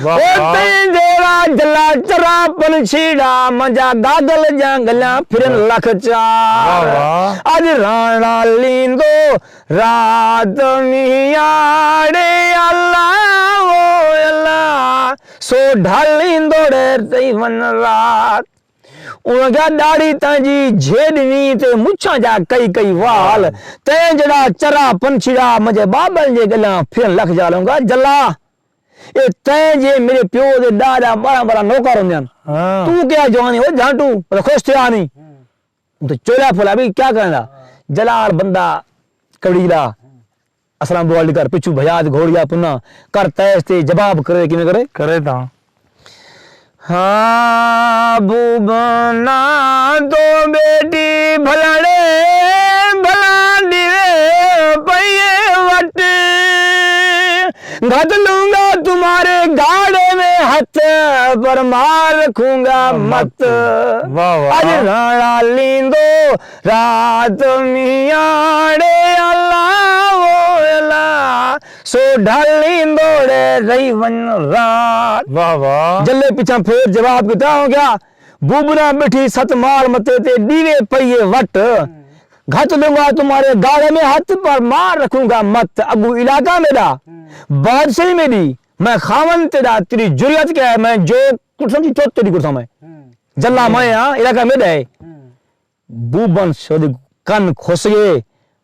واہ، او واہ۔ تئیں جیڑھا جلا چرا پن چھیڑا، منجا گاگل جاں گلیاں پھرن لکھ چار۔ واہ، واہ۔ اڄ راݨا لیندو رات میاڑے، اللہ او اللہ، سو ڈھل لیندوڑے تئیں ون رات۔ اوں آکھیا، ݙاڑھی تاں جی جھیݙ وی تے مچھاں جا کئی کئی وال، تیں جیڑھا چرا پنچھڑا مجھے بابل جے ڳلاں پھر لکھ جا لوں گا جلا۔ اے تیں جے میرے پیو دے ݙاہ ݙاہ ٻارہاں ٻارہاں نوکر ہوندے ہن۔ ہاں۔ توں کیا جوانی ہو جھانٹو، پر خوش تھیا نہیں۔ ہوں۔ تو چولا پھولا بھی کیا کرنا؟ ہاں۔ جلال بندہ کڑیلا۔ ہوں۔ اسلام بوال دی کر پچھو بھجا تے گھوڑیا پنا کر تیس تے جواب کرے کیویں کرے؟ کرے تاں۔ ہاں، بوبنا دو بیٹی بھلڑے بھلا ڈیوے پئیے وٹ۔ گھت لوں گا تمہارے گاڑے میں ہتھ، پر مار رکھوں گا مت۔ واہ واہ۔ اڄ راݨا لیندو رات میاڑے، اللہ او اللہ، سو ڈھل لیندوڑے رہی ونڄ رات۔ واہ واہ۔ جلے پچھاں پھیر جواب کیتا ہو گیا، بوبنا ٻیٹھی ست مال متے تے ݙیوے پئیے وٹ۔ گھت لوں گا تمہارے گاڑے میں ہتھ، پر مار رکھوں گا مت۔ اڳوں علاقہ میݙا، بادشاہی میݙی، میں خاوند تیݙا، تیری جرئت کیا ہے، میں جو کٹھاں دی چوت تیݙی کٹھاں میں۔ جلا میں ہاں، علاقہ میݙا ہے۔ بوبن شودی کن کھس ڳئے،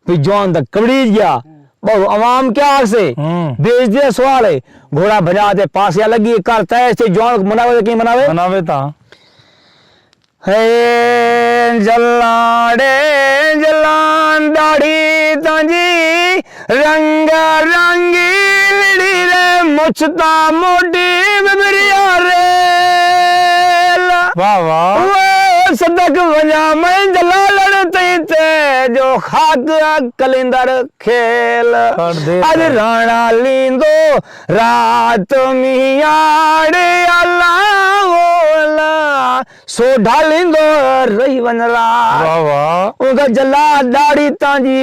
پھر جوان دا کڑیج ڳیا، ٻہوں عوام کیا آکھسے؟ ہوں۔ بے عزتی دا سوال ہے۔ گھوڑا بھڄا تے پاسیا لڳی، کر تیس تے جوان مناوے تے کیں مناوے؟ مناوے تاں۔ ہے جلاڑے جلان داڑھی تاں جی، رنگ رنگی لڑی رے مچھ تاں موٹی ببریا ریل۔ واہ واہ۔ او صدق ونجا میں جلالڑ تئیں تے جو خاک کلندر کھیل۔ کر دے اج کر۔ رانا لیندو رات میاڑے اللہ او اللہ۔ سو ڈھالیندو رہی ونڄ رات۔ واہ واہ۔ اوندا جلا ݙاڑھی تاں جی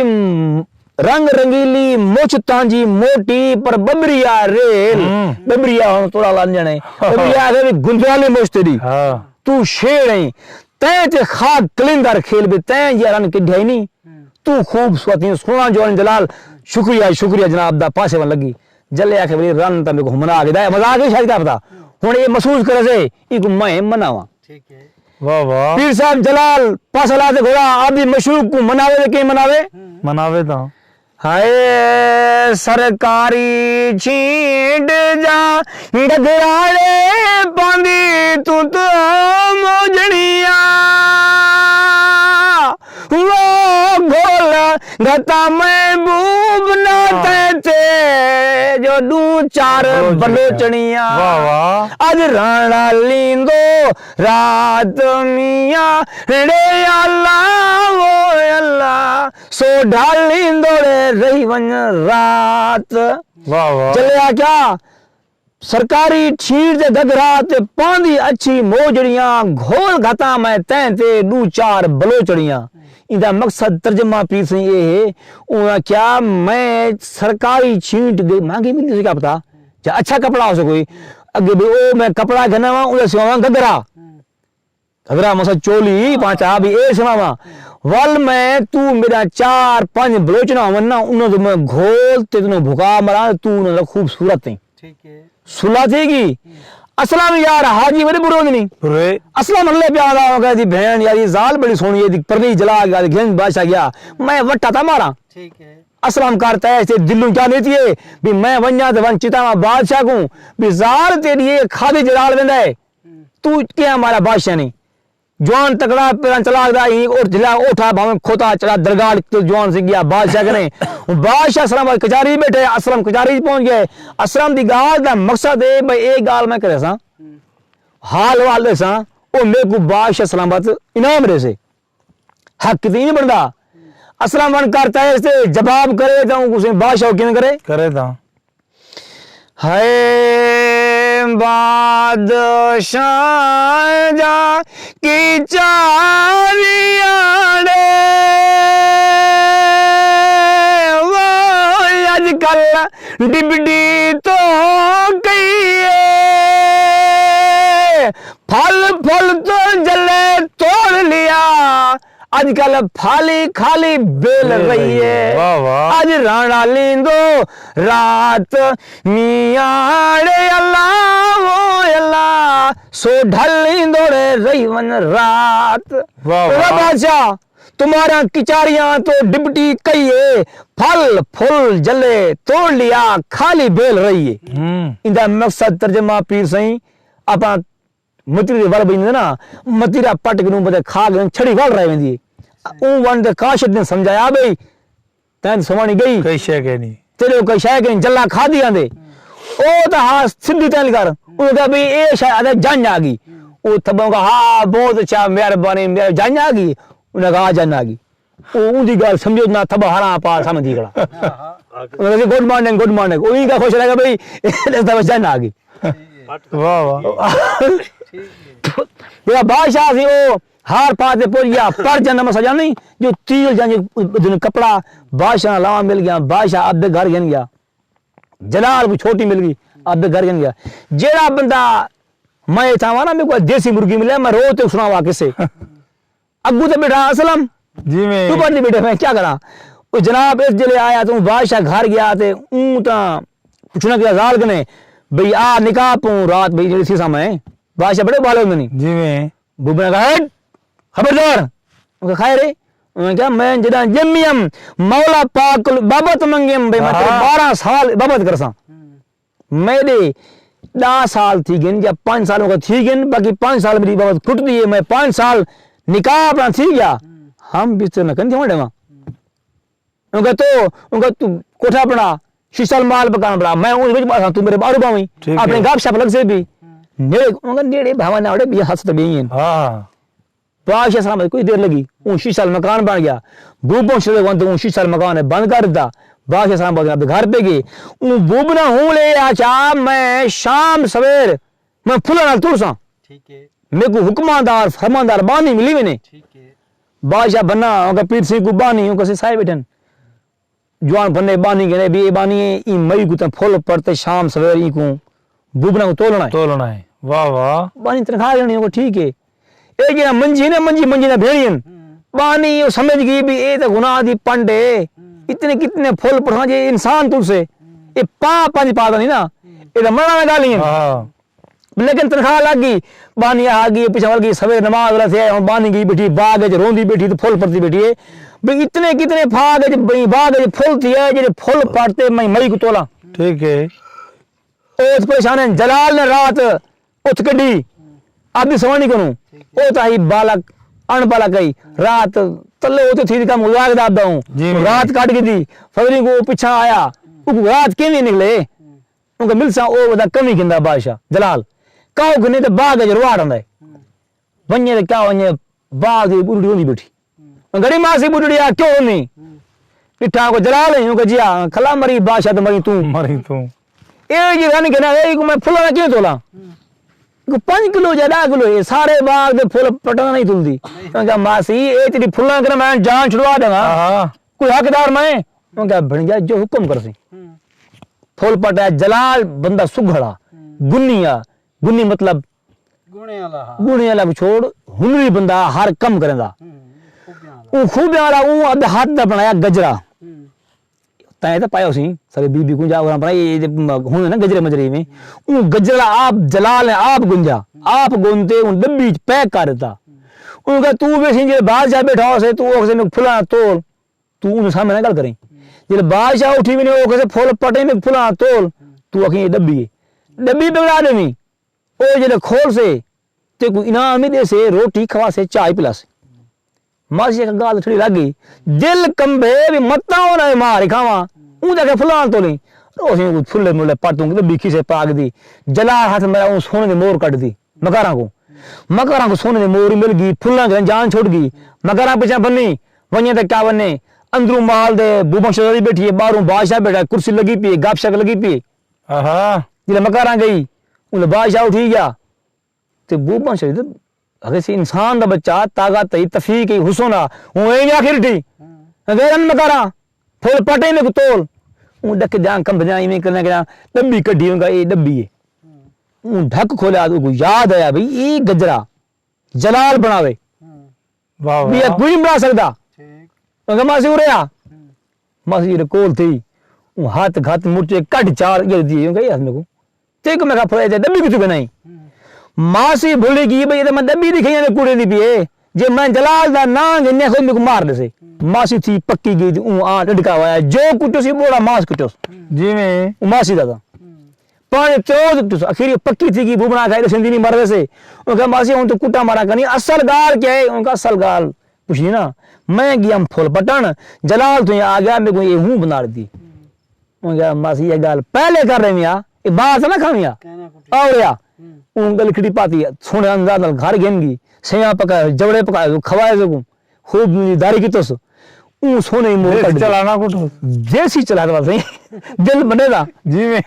رنگ رنگیلی، مچھ تاں جی موٹی، پر ٻٻریا ریل۔ ہوں۔ ٻٻریا ہݨ توڑا لن ڄݨے۔ ٻٻریا آکھے وی گندوالی مچھ تیݙی۔ ہاں۔ توں شیر ہیں۔ تیں تے خاک کلندر کھیل بھی تیں جیہا رن کڈھیا ہی نہیں۔ توں خوبصورت ہیں، سوہݨا جوان جلال۔ شکریہ، شکریہ جناب دا، پاسے ون لڳی۔ جلے آکھے ولی رن تاں میکوں منا گھدا ہے، مذاق ہے شاید کیا پتہ۔ ہݨ اے محسوس کرے سے، اینکوں میں مناواں۔ ٹھیک ہے۔ واہ واہ۔ پیر صاحب جلال پاسا لا تے گھوڑا آپدی مشوق کوں مناوے تے کیں مناوے؟ مناوے تاں۔ ہائے سرکاری چھینٹ جا گھگراڑے پاندی توں تاں موجڑیاں۔ وہ گھول گھتا محبوب نہ تیں تے جو ݙو چار بلوچڑیاں۔ بلوچڑیاں۔ واہ واہ۔ اڄ رانا لیندو رات میاں ڑے اللہ او اللہ، سو ڈھالیندوڑے رہی ونڄ رات۔ واہ واہ۔ چلیا کیا؟ سرکاری چھیڑ تے گھگھرا تے پاندی اچھی موجڑیاں، گھول گھتاں میں تیں تے ݙو چار بلوچڑیاں۔ ایندا مقصد ترجمہ پیر سئیں اے ہے، اوں آکھیا میں سرکاری چھیٹ دے مہنگی ملدی سی کیا پتہ، یا اچھا کپڑا ہوسے کوئی، اڳے بھی او میں کپڑا گھناواں، اوندا سواواں گھگھرا۔ گھگھرا مسا چولی پانچا بھی اے سواواں۔ ول میں توں میݙا چار پنج بلوچڑاں ہوون نا، انہاں توں میں گھول تے تینوں بھکا مراں، توں انہاں دا خوبصورت ہیں۔ ٹھیک ہے۔ صلح تھی گی۔ اسلم یار حاجی وݙے برو دی نہیں۔ برے۔ اسلم اللہ پیا آندا ہوگا دی بھین یاری زال بڑی سوہݨی ہے، دی پرنی جلا گیا، دی گھن بادشاہ گیا۔ میں وٹا تا ماراں۔ ٹھیک ہے۔ اسلم کرتا ہے اسے دلوں کیا لیتی ہے، بھی میں ونجا تے ون چتا بادشاہ کو، بھی زال تیری ہے کھادی جلال ویندا ہے۔ تو کیا ہمارا بادشاہ نہیں؟ جوان تکڑا پیراں چلا گدا ہی، اور جھلا اوٹھا بھاویں کھوتا چڑھا درگاہ تے جوان سی گیا بادشاہ کنے۔ ہن بادشاہ اسلم آباد کچاری بیٹھے، اسلم کچاری پہنچ گئے۔ اسلم دی گال دا مقصد اے بھئی اے گال میں کرے ساں۔ حال حوال دے ساں، او میرے کو بادشاہ اسلام آباد انعام دے سے۔ حق تے نہیں بندا۔ اسلم ون کرتا ہے اس تے جواب کرے تاں اوں کسے بادشاہ کیویں کرے؟ کرے تاں۔ ہے بادشاہ جا کی چاریاں ݙے، وہ اڄ کل ݙبݙی تو کئی ہے، پھل پھل تو جلے توڑ لیا۔ اڄ کل پھالی خالی بیل رہی ہے۔ واہ واہ۔ اڄ رانا لیندو رات میاڑے اللہ او اللہ، سو ڈھل لیندوڑے رہی ون رات۔ واہ واہ۔ بادشاہ تمہاراں کچاریاں تو ڈبٹی کئی ہے، پھل پھل جلے توڑ لیا، خالی بیل رہی ہے۔ ہوں۔ ایندا مقصد ترجمہ پیر سائیں، اپاں متری دے ول بجندے نا، متیرا پٹ کنوں بدے کھا کے چھڑی ول رہ ویندی ہے۔ اوں ون دے کاشت نے سمجھایا بھئی، تین سمانی گئی۔ کئی شے کے نہیں۔ تیرے کوں شے کہیں جلا کھادی آندے۔ او تاں ہا سدھی تین کر۔ انہوں کہا بھئی اے شے آدھے جنج آ گئی۔ او تھبوں کا ہا بہت اچھا مہربانی میرے جنج آ گئی۔ انہاں کہا ہا جنج آ گئی۔ او اوندی گال سمجھو نہ تھبا ہرا پا سمجھی کھڑا۔ انہاں کہا گڈ مارننگ گڈ مارننگ۔ او ایندا خوش رہ گیا بھئی اے تھبا جنج آ گئی۔ واہ واہ جیڑا بادشاہ سی او ہار پا تے پوج گیا پر جن مسا جان نہیں جو تیل جان جو کپڑا بادشاہ نا لاوا مل گیا۔ بادشاہ اب دے گھر گھن گیا۔ جلال کو چھوٹی مل گئی۔ اب دے گھر گھن گیا۔ جیڑا بندہ میں تھا وانا میں کوئی دیسی مرغی ملے میں رو تے سنا وا کسے۔ اگو تے بیٹھا اسلم۔ جی میں تو بڑی بیٹھے میں کیا کراں؟ او جناب اس جلے آیا تو بادشاہ گھر گیا تے اون تاں پوچھنا کیا زال کنے بھئی آ نکاح پوں رات بھئی جڑی سی سامنے۔ بادشاہ بڑے بالے ہوندے نہیں۔ جی میں بوبنا کہا ہٹ خبردار۔ ان کا خیر ہے۔ انہوں نے کہا میں جدا جمیم مولا پاک کول بابت منگیم بھئی میں تیرے ہاں۔ بارہ سال عبادت کرساں۔ میݙے ݙاہ سال تھی ڳن یا پنج سال مکوں تھی ڳن، باقی پنج سال میݙی عبادت کھٹدی ہے، میں پنج سال نکاح اپݨا تھی ڳیا، ہم بستر نہ کن تھیوݨ ݙیواں۔ اوں کہا تو اوں کہا تو کوٹھا بݨا، شیشہ المال مکان بݨا، میں اوں وچ ٻہساں، توں میݙے ٻاہروں ٻہویں، ٹھیک ہے۔ اپݨے گپ شپ لڳسے پئی۔ نیڑے اوں کہا نیڑے بھاواں نہ اڑے ٻیا ہتھ تے ٻئی ہن۔ ہاں بادشاہ سلامت کچھ دیر لڳی، اوں شیشہ المکان بݨ ڳیا۔ بوبوں شدے ون تے اوں شیشہ المکان بند کر ݙتا۔ بادشاہ سلامت اپݨے گھر پئے ڳئے۔ اوں بوبنا ہوں لے آچا میں شام سویر میں پھلاں نال ترساں۔ ٹھیک ہے میکوں حکماں دار فرماندار ٻانہی ملی ویندے۔ ٹھیک ہے بادشاہ بھنا اوں کہا پیر سئیں کوں ٻانہی اوں کہا سئیں سائے ٻیٹھن۔ جوان بھنے ٻانہی گھنے بھی اے ٻانہی اے ایں مئی کوں تاں پھل پڑ تے شام سویر ایں کوں بوبنا کوں تولݨا ہے۔ تولݨا ہے۔ واہ واہ۔ ٻانہی تنخواہ ݙیوݨی اوں کہا ٹھیک ہے۔ اے جیڑھا منجی ہے نا منجی منجی نہ بھیڑی ہن۔ ٻانہی او سمجھ ڳئی بھی اے تاں گناہ دی پنڈ ہے۔ اتنے کتنے پھل پڑھاں جے انسان تلسے۔ اے پا پنج پا دا نہیں نا۔ اے تاں مرݨ والی ڳالھ ہی ہے۔ ہاں لیکن تنخواہ لڳ ڳئی۔ ٻانہی آ ڳئی پچھاں ول ڳئی سویر نماز والا تھیا ہن ٻانہی ڳئی ٻیٹھی باغ اچ روندی ٻیٹھی تے پھل پڑھدی ٻیٹھی ہے۔ بھئی اتنے کتنے پھاگ اچ بھئی باغ اچ پھل تھی ہے جیڑھے پھل پڑھ تے میں مئی کوں تولاں۔ ٹھیک ہے۔ او اتھ پریشان ہن جلال نے رات اتھ کڈھی آدھی سوانی کنوں۔ او تاں ہئی بالک اݨ بالک ہئی۔ رات تلے او تے تھی کم گزار دا آبدا ہوں۔ جی، جی۔ رات کٹ گھدی۔ فجری کوں پچھاں آیا۔ او رات کیویں نکلے؟ اونکوں ملساں او ودا کمی گھندا بادشاہ جلال۔ کاؤ گھنے تے باغ اچ رواڑ آندا ہے۔ ونجے تے کیا ونجے باغ دی بڈڑی ہوندی بیٹھی۔ گھڑی ماسی بڈڑی آ کیوں ہوندی؟ ڈٹھا کو جلال ہے اونکوں جیا کھلا مری بادشاہ تے مری توں۔ مری توں۔ اے جی رن گھنا اے کو میں پھلاں کیوں تولاں؟ کو پنج کلو یا ݙاہ کلو اے سارے باغ دے پھل پٹاں نہیں تلدی۔ اونکوں ماسی اے تیری پھلاں کر میں جان چھڑوا دیواں۔ ہاں۔ کوئی حقدار میں؟ اونکوں بھنجا جو حکم کرسی۔ پھل پٹا جلال بندہ سگھڑا گنی آ۔ گنی مطلب گنے والا ہاں گنے والا کو چھوڑ ہنری بندہ ہر کم کریندا۔ خوبیاں والا اون خوبیاں والا اون اب ہاتھ دا بنایا گجرا۔ تائیں تے پایا ہوسی سارے بی بی کو جا بنایا اے ہن نا گجرے مجرے میں۔ اون گجرا آپ جلال نے آپ گنجا۔ آپ گنتے اون ڈبی پیک کر دیتا۔ اون کہ تو ویسی جے بادشاہ بیٹھا ہوسے تو اوکھسے میں پھلاں تول۔ توں اوں سامنے نہ گل کریں۔ جیلے بادشاہ اٹھی وینے او کہسے پھل پٹیں میں پھلاں تول۔ توں آکھیں اے ڈبی ہے۔ ڈبی بگڑا ڈیویں۔ او جیلے کھولسے تیکوں انعام ہی ڈیسے روٹی کھواسے چاہ ہی پلاسے۔ ماسی آکھیا گالھ تھوڑی لگ گئی۔ دل کمبے وی متاں انہاں دے مار ہی کھاواں۔ اوں تے آکھیا پھلاں تولیں۔ روشیں کوں پھلے ملے پٹ اوں ڈبی کھیسے پاگ دی۔ جلال ہتھ میرا اوں سونے دی مور کڈھ دی۔ مکاراں کوں۔ مکاراں کوں سونے دی مور مل گئی پھلاں کنے جان چھٹ گئی۔ مکاراں پچھاں بھنی۔ ونڄے تاں کیا ونڄے۔ اندروں محل دے بوباں شہزادی ٻیٹھی ہے، ٻاہروں بادشاہ ٻیٹھا ہے، کرسی لڳی پئی ہے، گپ شپ لڳی پئی ہے۔ آہا۔ جݙاں مکاراں ڳئی، اوں بادشاہ اٹھی ڳیا۔ تے بوباں شہزادی اگر سی انسان دا ٻچہ، طاقت ہئی، تفیق ہئی، حسن ہا، اوں اینویں آکھی ݙٹھی۔ غیرن مکاراں، پھل پٹے میکوں تول۔ اوں ݙکدیاں کمبدیاں ایویں کریندیاں کریندیاں ݙٻی کڈھی، اوں کہا اے ݙٻی ہے۔ اوں ڈھک کھولیا تے اونکوں یاد آیا بھئی اے گجرا جلال بݨاوے۔ واہ ٻیا واہ۔ کوئی نہیں بݨا سڳدا۔ ٹھیک میں کہا ماسی ارے آ۔ ماسی جیلے کول تھی، اوں ہتھ گھت مٹے کڈھ چار ڳر دی، اوں کہا یار میکوں تیکوں میں کہا پھڑے تے ݙٻی کتھوں بݨائی؟ ماسی بھلی ڳئی بھئی اے تاں میں ݙٻی دی کھئیاں دے کوڑے دی پئی ہے۔ جے میں جلال دا ناں گھنیا خود میکوں مار ݙیسے۔ ماسی تھی پکی ڳئی تے اوں آ ݙڈکا وایا جو کٹوسی ٻوڑا ماس کٹوس۔ جیویں۔ اوں ماسی دا تاں۔ پاݨی چوز کٹوس، اخیر پکی تھی ڳئی، بوبنا کھائے ݙسیندی نہیں مر ویسے۔ اوں کہا ماسی ہݨ توں کٹا مارا کائنی، اصل ڳالھ کیا ہے؟ اوں کہا اصل ڳالھ پچھݨی نا، میں ڳیام پھل پٹݨ، جلال تھیں آ ڳیا، میکوں اے ہوں بݨا ݙتی۔ اوں کہیا ماسی یہ گال پہلے کر رہے میاں، یہ بات نہ کھاویاں۔ اور یا اوں گل کھڑی پاتی، سونے انداز نال گھر گھن گئی، سیاں پکا، جوڑے پکا، کھوائے سکوں، خوب داری کی تس۔ اوں سونے ہی مور کٹ چلانا کٹو۔ جیسی چلا دے سہی، دل بنے دا۔ جی میں۔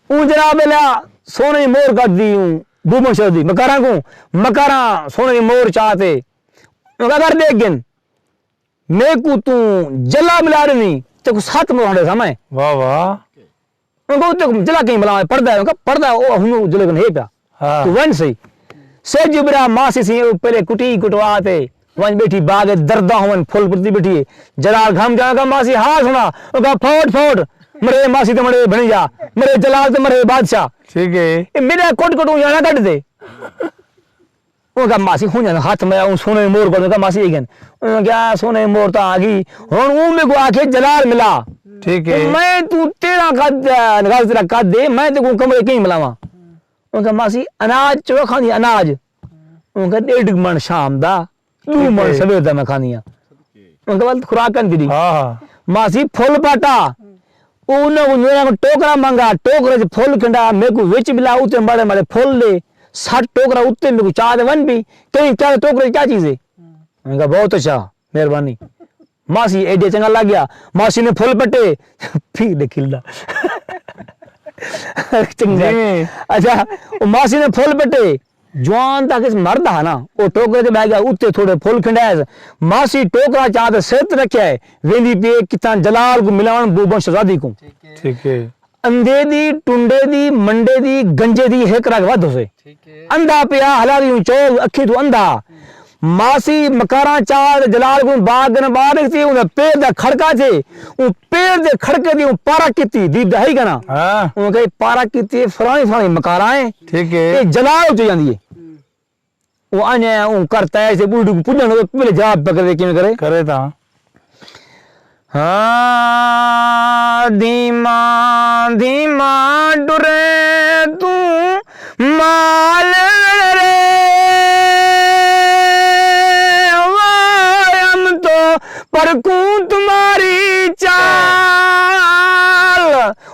اوں جناب لیا سونے ہی مور کٹ دی، اوں بومن شو دی مکاراں کو، مکاراں سونے ہی مور چاتے۔ اگر دیکھ گن، میکوں توں جلا ملا ݙینی، تیکوں ست مہاڑے سامے۔ واہ واہ۔ اوں کہا تیکوں جلا کہیں ملاواں، پڑھدا ہے؟ اوں کہا پڑھدا ہے، او ہن جلے کن ہے پیا۔ ہاں۔ تو ونج سہی۔ سے جبرا ماسی سی، او پہلے کٹی کٹوا تے ونج بیٹھی باغ درداں ہون پھل پتی بیٹھی ہے۔ جلال گھم جاوے کہا ماسی ہاں سنا، اوں کہا پھوٹ پھوٹ، مرے ماسی تے مرے بھنیجا، مرے جلال تے مرے بادشاہ۔ ٹھیک ہے۔ اے میرا کٹ کٹوں جانا کٹ دے۔ اوں کہا ماسی ہن ہتھ میں اوں سونے مور کول کہا ماسی ایگن۔ اوں کہا سونے مور تاں آ گئی۔ ہن اوں میکوں آکھے جلال ملا۔ ٹھیک ہے۔ میں توں تیرہ قد، نگاز تیرا قد دے، میں تیکوں کمرے کہیں ملاواں؟ اوں کہا ماسی اناج چو کھاندی اناج؟ اوں کہا ڈیڑھ من شام دا، دو من سویر دا میں کھاندی ہاں۔ اوں کہا ول خوراک کن دی۔ ہاں ہاں۔ ماسی پھل پاٹا۔ اوں انہاں کوں نویرا کوں ٹوکرا منگا، ٹوکرے چ پھل کھنڈا، میکوں وچ ملا، اتے ماڑے ماڑے پھل ݙے، سٹ ٹوکرا اتے میکوں چا تے ونڄ پئی، کہیں کیا ٹوکرے چ کیا چیز ہے؟ میں کہا بہت اچھا، مہربانی۔ ماسی ایڈیا چنگا لگ گیا، ماسی نے پھل پٹے، پھر دے کھلدا۔ چنگا۔ جی۔ اچھا، او ماسی نے پھل پٹے، جوان تاں کس مرد ہا نا، او ٹوکرے تے ٻہہ ڳیا، اتے تھوڑے پھل کھنڈائس۔ ماسی ٹوکرا چا تے سر تے رکھیا ہے، ویندی پئی ہے کتھاں جلال کوں ملاوݨ بوبن شہزادی کوں۔ ٹھیک ہے۔ اندھے دی، ٹنڈے دی، منڈے دی، گنجے دی ہک رڳ ودھ ہوسے۔ ٹھیک ہے۔ اندھا پیا ہلا دی اوں چوک اکھیں توں اندھا۔ ماسی مکاراں چا تے جلال کوں باغ کن ٻاہر نکتی، اوں پیر دا کھڑکا تھے، اوں پیر دے کھڑکے دی اوں پارا کیتی، دی دہائی کنا۔ ہاں۔ اوں کہی پارا کیتی، فلانی فلانی مکاراں ہے۔ ٹھیک ہے۔ اے جلال اچ جاندی ہے۔ او آنے اوں کرتا ہے سے بوڑھو کو پجن لگے، پہلے جواب پکڑ دے کیویں کرے؟ کرے تاں۔ ہاں، دھیما دھیما ٹرے توں مال رے، وایم تو پرکوں تمہاری چال۔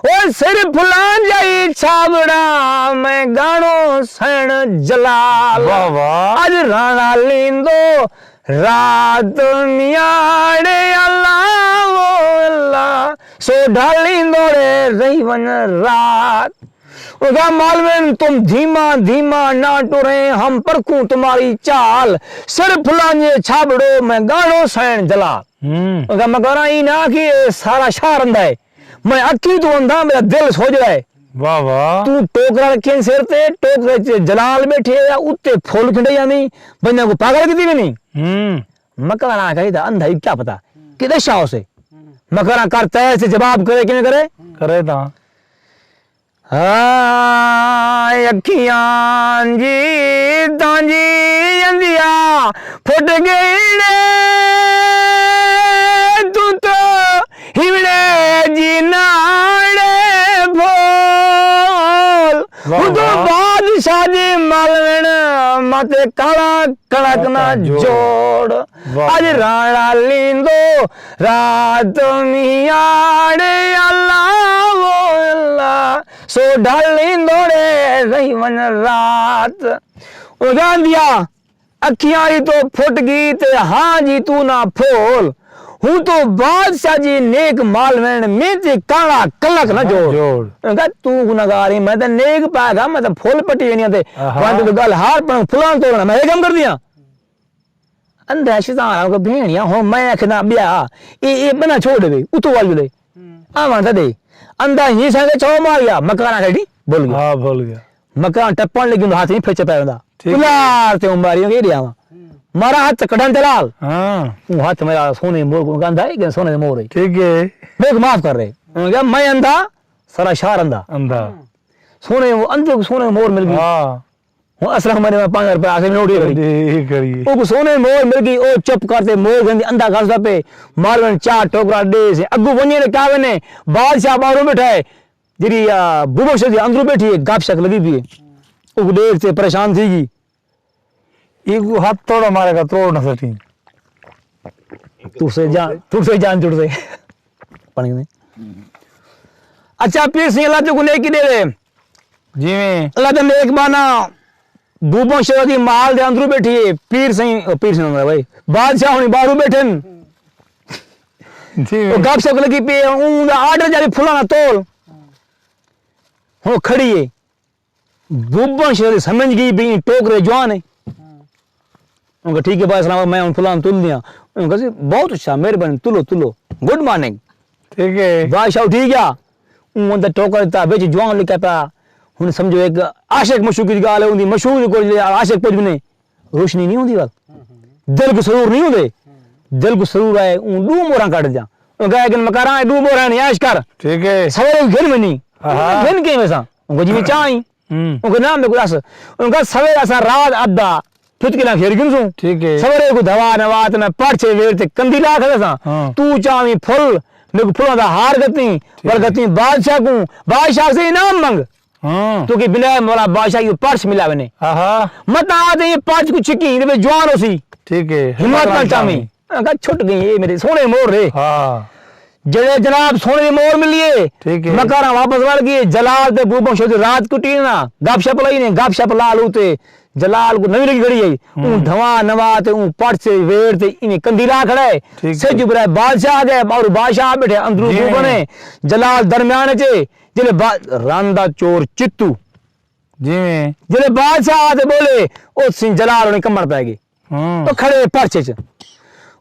او سر پھلاں جائی چھاوڑا، میں گاݨو سݨ جلال۔ واہ واہ۔ اڄ راݨا لیندو رات میاڑے، اللہ او اللہ، سو ڈھالیندو رے رہی ونڄ رات۔ او گا مالوین تم دھیما دھیما نہ ٹریں، ہم پرکھوں تمہاری چال۔ سر پھلاں جے چھاوڑو، میں گاݨو سݨ جلال۔ ہوں۔ او گا مکاراں ایں نہ آکھی اے سارا شہر اندا ہے۔ میں اکھیں توں اندھا، میرا دل سوجھدا ہے۔ واہ واہ۔ توں ٹوکرا رکھیں سر تے، ٹوکرے چ جلال ٻیٹھے یا اتے پھل کھنڈے یا نہیں، بندیاں کو پاگل کیتی وی نہیں۔ ہوں۔ مکاراں کہی دا اندھا ہی کیا پتہ کہ نشہ ہوسے۔ مکاراں کر تے سے جواب کرے کیویں کرے؟ کرے تاں۔ ہاں، اکھیاں جی تاں جی اندھیا پھٹ ڳئی نے، توں تو ہیوڑے جی ناڑے بھول۔ واہ ادھر واہ۔ بادشاہ دی مالوݨ مت کالا کڑک نہ جوڑ۔ واہ اڄ واہ۔ راݨا لیندو رات میاڑے، اللہ او اللہ، سو ڈھل لیندو رے رہی ونڄ رات۔ او جاندیا اکھیاں ای تو پھٹ گئی تے ہاں جی توں نہ پھول۔ ہوں تو بادشاہ جی نیک مالوین، میں تے کالا کلک نہ جوڑ۔ جوڑ۔ میں کہا، توں گناہگار ہیں، میں تے نیک پاک ہاں، میں تے پھل پٹی ویندیاں تے آہا۔ وانٹے تو گل ہار پݨ پھلاں توڑنا، میں اے کم کردی ہاں؟ اندھا شیطان آ کے بھیݨیا، ہݨ میں آکھنا ٻیا، اے، اے بنا چھوڑ ݙے، اتوں وال ݙے۔ آواں تاں ݙے۔ اندھا ہی سانگے چھو ماریا، مکاراں کھڑی بھل ڳیا۔ ہاں، بھل ڳیا۔ مکاراں ٹپݨ لڳی، ہتھ نہیں پھچ پیا ہوندا۔ ٹھیک ہے۔ الار تے اوں ماری، اوں ݙے آواں۔ مارا ہتھ کڈھن جلال۔ ہاں۔ اوں ہتھ میرا سونے مور کو گندا ہے کہ سونے دے مور ہے۔ ٹھیک ہے۔ میکوں معاف کر رہے۔ انہوں نے کہا، میں اندھا، سارا شہر اندھا۔ اندھا۔ سونے، وہ اندھے کو سونے مور مل گئی۔ ہاں۔ ہن اسلم نے میں پنج ہزار روپے آسے میں اڈی کری۔ اڈی کری۔ او کو سونے مور مل گئی، او چپ کر تے مور گھن دے اندھا گھس دا پے، مالوین چار ٹوکرا ݙے سے، اڳوں ونڄے تے کیا ویندے، بادشاہ ٻاہروں ٻیٹھا ہے، جیڑھی، آ، بوبکش دی اندروں ٻیٹھی ہے، گپ شپ لڳی پئی ہے۔ او کو ݙیکھ تے پریشان تھی ڳئی۔ ایکوں ہتھ توڑا مارے گا، توڑ نہ سٹی۔ ترسے جان، ترسے جان چھڑسے۔ پانی میں۔ اچھا پیر سئیں، اللہ تیکوں نیکی ݙیوے۔ جیویں۔ اللہ دے نیک بانا، بوبن شہزادی محل دے اندروں ٻیٹھی ہے، پیر سئیں، او پیر سئیں بھائی، بادشاہ ہوݨی ٻاہروں ٻیٹھن۔ جیویں۔ او گپ شپ لڳی پئی ہے، اوں دا آرڈر جا وی پھلاں دا تول۔ ہݨ کھڑی ہے۔ بوبن شہزادی سمجھ ڳئی بھئی ٹوکرے جوان ہے۔ ہاں۔ اوں کہا، "ٹھیک ہے بھائی سلام، میں ہݨ پھلاں تل دیاں۔" اوں کہا، "بہت اچھا، مہربانی، تلو، تلو۔ گڈ مارننگ۔" ٹھیک ہے۔ بادشاہ اٹھی ڳیا۔ اوں اندر ٹوکرا ݙتا، وچ جوان لکھیا پیا۔ ہݨ سمجھو ہک عاشق معشوق دی ڳالھ ہے، اوندی معشوق دے کول عاشق پڄ ونڄے، روشنی نہیں ہوندی ول۔ دل کوں سرور نہیں ہوندے۔ دل کوں سرور آئے، اوں ݙو موہراں کڈھ دیاں۔ اوں کہا، "لیکن مکاراں، اے ݙو موہراں نہیں، عیش کر۔" ٹھیک ہے۔ سویرے گھن ونڄی۔ ہاں۔ گھن کیویں ویساں؟ اوں کہا، "جیویں چاہیں۔" ہوں۔ اوں کہا، "نہ، میکوں ݙس۔" اوں کہا، "سویرے اساں رات ادا پھتکیاں گھیر گھنسوں۔" ٹھیک ہے۔ "سویرے کوں دھوا نوا تے میں پڑھ چھے ویڑھ تے کندی لا کھڑساں۔" ہاں۔ "توں چاہیں پھل، میکوں پھلاں دا ہار گھتیں، ول ٹھیک ہے۔ گھتیں بادشاہ کوں، بادشاہ سے انعام منگ۔" ہاں۔ تو کہ بنا مولا بادشاہ ایہو پرس ملا ونے۔ آہا۔ متاں آہدے اے پرس کوں چھکی، ایندے وچ جوان ہوسی۔ ٹھیک ہے۔ ہمت نال چاویں۔ اگا چھٹ ڳئی، اے میݙے سوہݨے موہر ہے۔ ہاں۔ جیڑھے جناب سوہݨے دی موہر ملی ہے، ٹھیک ہے۔ مکاراں واپس وڑ ڳئی، جلال تے بوبن شہزادی رات کٹی نا، گپ شپ لائی نے، گپ شپ لا لو تے جلال کوں نویں لڳی کھڑی ہے۔ ہوں۔ اوں دھواں نوا تے اوں پرس ویڑھ تے ایویں کندی لا کھڑا ہے۔ ٹھیک ہے۔ سجھ ابھرا ہے، بادشاہ آ ڳئے، ٻاہروں بادشاہ ٻیٹھے، اندروں جی۔ بوبن ہے، جلال درمیان اچ ہے۔ جلے با-، رن دا چور چتو۔ جیویں۔ جلے بادشاہ آ تے ٻولے، او سئیں جلال ہوݨی کمبݨ پئے ڳئے۔ ہاں۔ او کھڑے پرس اچ۔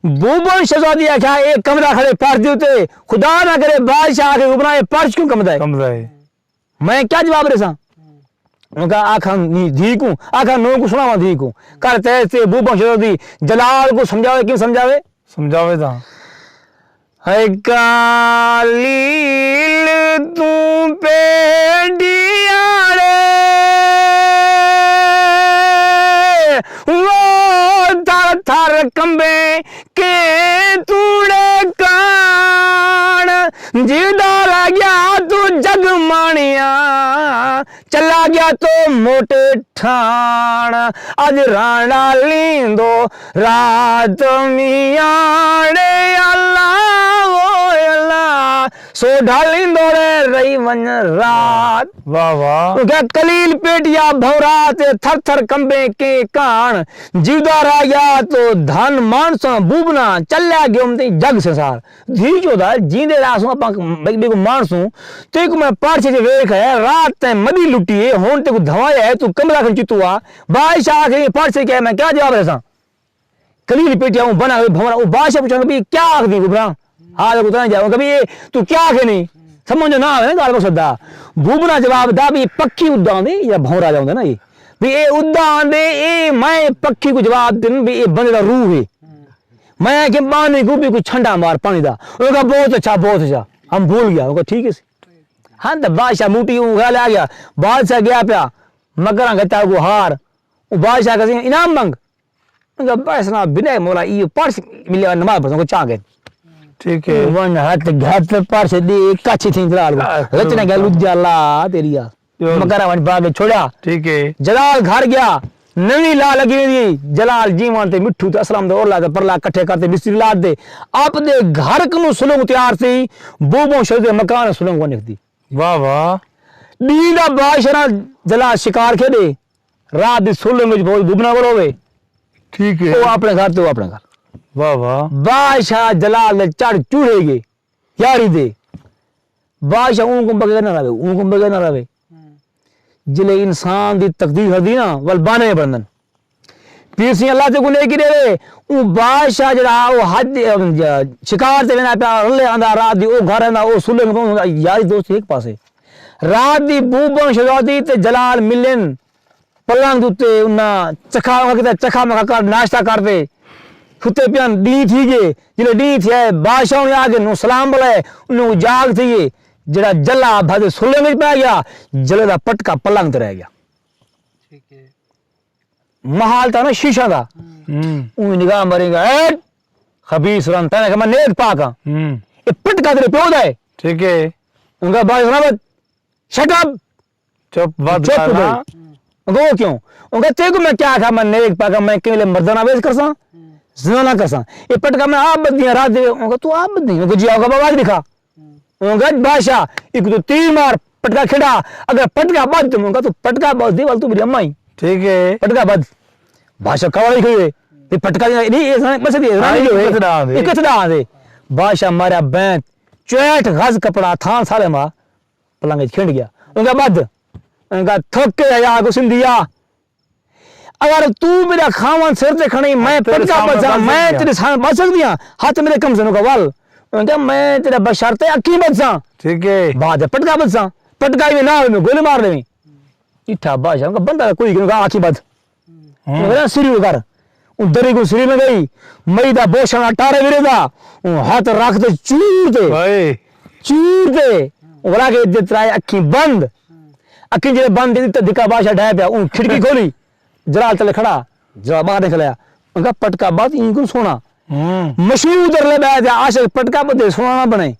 بوبن شہزادی آکھیا، "اے کمبدا کھڑے پرس دے اتے، خدا نہ کرے بادشاہ آکھے، 'بوبنا، اے پرس کیوں کمبدا ہے؟ کمبدا ہے۔ میں کیا جواب ݙیساں؟'" اوں کہا، "آکھاں نی دھی کوں، آکھاں نو کوں سݨاواں دھی کوں۔" کر تے تے بوبن شہزادی جلال کوں سمجھاوے، کیوں سمجھاوے؟ سمجھاوے تاں۔ اے کلیل توں پیڈی آڑے، وہ تھر تھر کمبے کے توڑے کان، جیدا رہ گیا تو جگ مانیا، چلا گیا تو موٹے ٹھان، اج رانا لیندو رات میاڑے، اللہ او اللہ، سو ڈھالیندو رے رہی ونج رات۔ واہ واہ۔ او کہا، کلیل پیٹیا بھورا تے تھر تھر کمبے کے کان، جیودا رایا تو دھن مانسوں بوبنا، چلیا گیوم تے جگ سنسار۔ دھی چودا، جیندے راسوں اپاں ٻئے، ٻئے کوں مانسوں، تیکوں میں پرس اچ ویکھ ہے، رات تیں مݙی لٹی ہے، ہݨ تیکوں دھوایا ہے، توں کمبدا کھن چتو آ۔ بادشاہ آکھے، "ایں پرس اچ کیا ہے، میں کیا جواب ݙیساں؟" کلیل پیٹیا اوں بنا ہوئے بھونرا، او بادشاہ پچھݨ، "بھئی کیا آکھدیں بوبنا؟" حال کو تاں جاؤں، کہ بھئی اے توں کیا آکھے نہیں؟ سمجھ نہ آوے نا ڳالھ مقصد دا۔ بوبنا جواب دا، "بھئی پکھی اݙاں آندے یا بھونرا جا ہوندا نا اے؟ بھئی اے اݙاں آندے، اے میں پکھی کوں جواب ݙیندم، بھئی اے بندے دا روح ہے۔" میں کہ پانی کو بھی کوئی ٹھنڈا مار پانی دا۔ انہوں کہا، "بہت اچھا، بہت اچھا، ہم بھول گیا۔" انہوں کہا، "ٹھیک ہے سی۔" ہاں، تو بادشاہ موٹی اوں خیال آ گیا۔ بادشاہ گیا پیا، مکاراں گھتا کو ہار۔ او بادشاہ کہا سی، "انعام منگ۔" انہوں کہا، "بس نہ بنا مولا، ایہو پرس ملیا، نماز پڑھساں کو چاہ گئے۔" ٹھیک ہے۔ ون ہتھ گھت پرس ݙے کچھ تھی جلال کو۔ آہ، رچنا گیا لج اللہ تیری آ۔ ٻیو؟ مکاراں ونڄ پا کے چھوڑیا۔ ٹھیک ہے۔ جلال گھر ڳیا، نویں لا لڳی ویندی ہئی۔ جلال جیوݨ تے مٹھو تے اسلم تے اورلا تے پرلا کٹھے کر تے مستری لاد تے آپدے گھر کنوں سلنگ تیار تھی، بوبوں شہزادی دے مکان سلنگ کوں نکھدی۔ واہ واہ۔ ݙینہہ دا بادشاہ نال جلال شکار کھیݙے، رات دی سلنگ وچ بوبنا کول ہووے۔ ٹھیک ہے۔ او اپݨے گھر تے او اپݨے گھر۔ واہ واہ۔ بادشاہ جلال دے چڑھ چوڑھے ڳئے۔ یاری دے۔ بادشاہ اوں کوں بغیر نہ رہوے، اوں کوں بغیر نہ رہوے۔ جلے انسان دی تقدیر ہردی نا، ول بانے بندن۔ پیر سئیں اللہ تیکوں نیکی ݙیوے، اوں بادشاہ جڑا او حج، شکار تے ویندا پیا، رلے آندا رات دی، او گھر آندا، او سلے، یاری دوست ہک پاسے۔ رات دی بوبن شہزادی تے جلال ملن۔ پلنگ دے اتے انہاں چکھا، انہاں کیتا چکھا مکھا کر ناشتہ کر تے ستے پیان۔ ݙینہہ تھی ڳئے۔ جلے ݙینہہ تھیا ہے، بادشاہ ہوݨی آ ڳئے، انہوں سلام بلائے، انہوں جاڳ تھی ڳئے۔ جڑا جلا بھڄ سلنگ وچ پے ڳیا، جلے دا پٹکا پلنگ تے رہ ڳیا۔ ٹھیک ہے۔ محل تاں نا شیشہ دا۔ ہوں۔ اوں نگاہ مارے گا، "اے خبیث رن، تیݙے کہ میں نیک پاک ہاں۔" ہوں۔ اے پٹکا تیݙے پیو دا ہے۔ ٹھیک ہے۔ انہاں کہا، "بھائی سلامت۔" Shut up. چپ، ودھ چپ ڳالھ ڳئی۔ آ۔ انہوں کہا، "او کیوں؟" انہوں کہا، "تیکوں میں کیا آکھا، میں نیک پاک ہاں، میں کہیں ویلے مردانہ ویس کرساں؟ زنا نہ کرساں۔ اے پٹکا میں آپ ٻدھیاں رات دے۔" انہوں کہا، "توں آپ ٻدھیں؟" انہوں کہا، "جی آؤ، بابا آواز ݙکھا۔" اوں گج بادشاہ، ایک تو تیر مار، پٹکا کھڑا، اگر پٹکا بد تو مونگا تو پٹکا بد دی ول تو میری اماں ہی۔ ٹھیک ہے۔ پٹکا بد۔ بادشاہ کھڑا ہی کھڑے۔ یہ پٹکا نہیں، نہیں، یہ بس یہ ہاں، رانی جو ہے۔ کتنا آندے۔ یہ کتنا آندے۔ بادشاہ مارا بینت، چویٹ غز کپڑا تھان سارے ما پلنگ وچ کھنڈ گیا۔ اوں گا بد۔ اوں گا تھک کے یا کو سندھیا۔ اگر تو میرا خاون سر تے کھڑی، میں ہتھ تیرے پٹکا سامنے بچا، بچ میں سکدی ہاں۔ تیرے سامنے بچ سکدی ہاں، ہتھ میرے کم سے نو کا ول۔ انہوں نے کہا، میں تیرا بشرط اکھی بچا۔ ٹھیک ہے۔ بعد پٹکا بچا۔ پٹکا ہی میں نہ ہوئے، میں گولی مار لیں۔ اٹھا بادشاہ، انہوں نے کہا، بندہ کوئی نہیں، آکھی بد۔ ہوں۔ انہوں نے کہا، سری کر۔ ان دری کو سری میں گئی، مئی دا بوشنا ٹارے ویرے دا، ان ہاتھ رکھ تے چور تے۔ ہائے۔ چور تے۔ ولا کے دے ترائے اکھی بند۔ اکھیں جیڑھے بند ݙتی تے دھکا بادشاہ ڈھے پیا، اوں کھڑکی کھولی، جلال تلے کھڑا، جلال باہر نکلیا۔ اوں کہا، پٹکا بد ایں کوں سونا۔ ہوں۔ مشہور در لے ٻہہ تے عاشق پٹکا بدے سونا نہ بݨے۔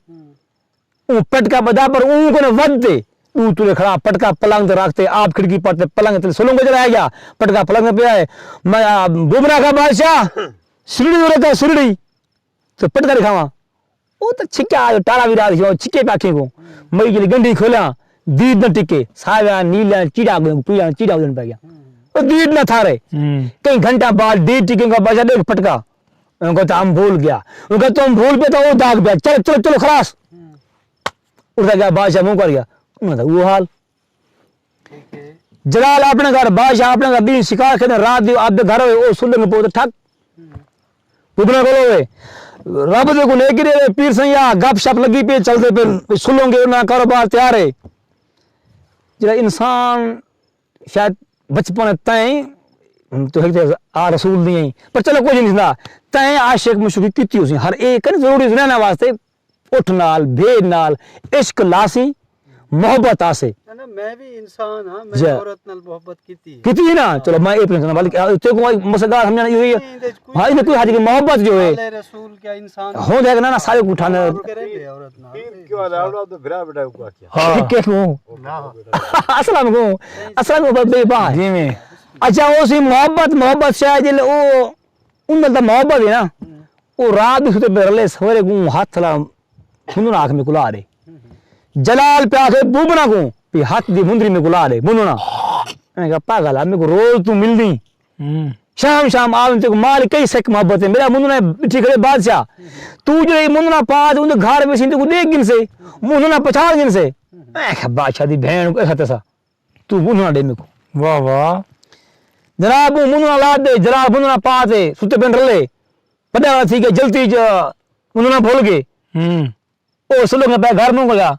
اوں پٹکا بدا پر اوں کوں ودھ تے، ݙو تلے کھڑا، پٹکا پلنگ تے رکھ تے، آپ کھڑکی پٹ تے پلنگ تے سلنگ وچ رہ گیا۔ پٹکا پلنگ تے پیا ہے۔ میں، آ، بوبنا کا بادشاہ، سرڑی ورے کا سرڑی۔ تے پٹکا ݙکھاواں۔ او تاں چھکیا آ جو ٹارا وی رات کھیو، چھکے پیا کھیں کو۔ مئی جلی گنڈی کھولیاں، دید نہ ٹکے، ساویاں، نیلیاں، چیڑا کو، پیلیاں، چیڑا کو دن پہ گیا۔ او دید نہ تھارے۔ ہوں۔ کئی گھنٹہ بعد دید ٹکے کو بادشاہ ݙیکھ پٹکا۔ ان کو تو ہم بھول گیا۔ ان کو تو ہم بھول پہ تو او داغ پہ۔ چلو، چلو، چلو، خلاص۔ اٹھا گیا بادشاہ منہ کر گیا۔ انہاں دا وہ حال۔ ٹھیک ہے۔ جلال اپݨے گھر، بادشاہ اپݨے گھر، ݙینہہ شکار کھیݙے، رات دی آپ دے گھر ہوئے، او سلنگ پوت ٹھک۔ بوبنا کول ہوئے۔ رب دے کو نیکی ݙے، پیر سئیں آ، گپ شپ لڳی پئی، چلدے پئے، سلنگ انہاں کاروبار تیار ہے۔ جیڑھا انسان شاید بچپن تائیں تو ہک تے آ رسول دی ہیں، پر چلو کچھ نہیں تھا، تائیں عاشق مشوقی کیتی ہوسی، ہر ایک ہے نا ضروری زنانہ واسطے اٹھ نال، بھیݙ نال، عشق لاسی، محبت آسے۔ نہ، نہ، میں بھی انسان ہاں، میں جی۔ عورت نال محبت کیتی ہے۔ کیتی ہے نا؟ ہاں۔ چلو، میں اے پوچھنا، بلکہ، آ، تے کو مسئلہ سمجھنا یہ ہوئی ہے۔ نہیں، اندے وچ کوئی ہاں، اندے کوئی حاجی کی محبت جو ہے۔ آلے رسول کیا انسان ہو جائے گا نا، نا، سارے کو اٹھانا۔ کرے پہ عورت نال۔ پیر کیوں آلا، اولاد تو بھرا بیٹا کو کیا؟ ہاں۔ کیا کہوں؟ نہ۔ اسلم کو، اسلم کو بے با۔ جی میں۔ اچھا، او سی محبت، محبت شاید جل او، ان دا محبت ہے نا۔ او رات دی ستے پہ رلے، سویرے کو ہاتھ لا، ہندو نا آنکھ میں کلا دے۔ جلال پہ آکھے بوبنا کو، پہ ہاتھ دی مندری میں کلا دے، بندنا۔ میں کہا، پاگل ہے، میرے کو روز تو مل دی۔ ہوں۔ شام شام آ ونڄ، تیکوں مال کئی سک محبت ہے۔ میرا منہ نہ ٻٹھی کھڑے بادشاہ۔ توں جیڑھے منہ نہ پا تے اوندے گھر وچ تیکوں ݙیکھ گھنسے، منہ نہ پچھاڑ گھنسے۔ میں آکھیا، بادشاہ دی بھیݨ کوں ایسا تیسا۔ توں منہ نہ ݙے میکوں۔ واہ واہ۔ جناب، او منہ نہ لا ݙے، جناب منہ نہ پا تے، ستے پن رلے۔ وݙا والا تھی ڳیا، جلدی چ منہ نہ بھل ڳئے۔ ہوں۔ او سلنگ پہ گھر منہ ڳیا،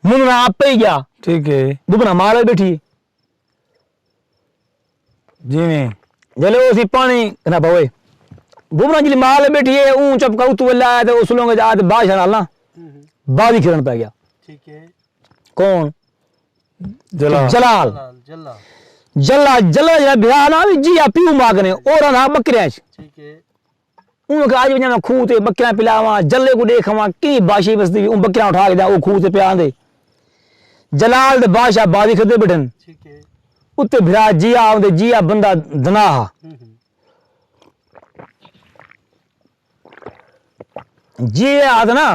منہ نہ آپ پئی ڳیا۔ ٹھیک ہے۔ بوبنا مال ٻٹھی۔ جی میں۔ جلے او سی پاݨی نہ پوے۔ بوبنا جلی مال ٻٹھی ہے، اوں چپ کر اتو ولا آیا تے او سلنگ جا تے بادشاہ نال نا بازی کھیݙݨ پہ ڳیا۔ ٹھیک ہے۔ کون؟ جلال۔ جلال۔ جلال، جلال۔ جلال، جلال جیڑھا بھرا نا وی جی آ پیو ماں کنے، او رہندا ٻکریاں اچ۔ ٹھیک ہے۔ اوں آکھیا، اڄ ونڄاں میں کھوہ تے ٻکریاں پلاواں، جلے کوں ݙیکھ آواں، کیں باشی وسدی وی، اوں ٻکریاں اٹھا کے ݙیاں، او کھوہ تے پیا آندے۔ جلال تے بادشاہ بازی کھیݙدے ٻیٹھن۔ ٹھیک ہے۔ اتے بھرا جیا آندے، جیا بندہ دنا ہا۔ ہوں ہوں۔ جیا آہدا نا،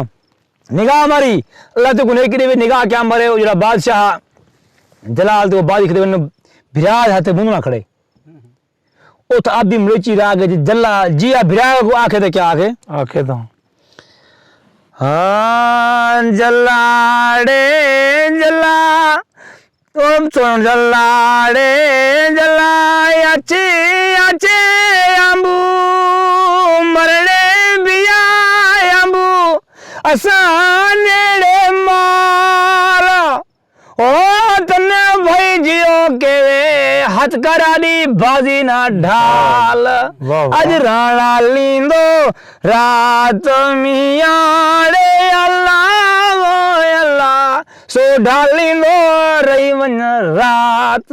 نگاہ ماری، اللہ تیکوں نیکی ݙیوے، نگاہ کیا مرے، او جیڑھا بادشاہ ہا، جلال تے او بازی کھیݙدے ونڄ، بھرا ہتھ منہ نہ کھڑے۔ ہوں ہوں۔ اتھ ابھی مریچی راہ ڳئے، جلا جیا بھرا کو آکھے تے کیا آکھے؟ آکھے تاں۔ ہاں، جلا ݙے جلا، او سݨ جلا ݙے جلا، اچے اچے امبو، مرݨے بیا امبو، اساں نیڑے مار۔ او تنے بھائی جیو کیوے، ہتھ کر آݙی بازی نہ ڈھال۔ واہ، واہ۔ اڄ راݨا لیندو رات میاڑے، اللہ او اللہ، سو ڈھالیندو رہی ونڄ رات۔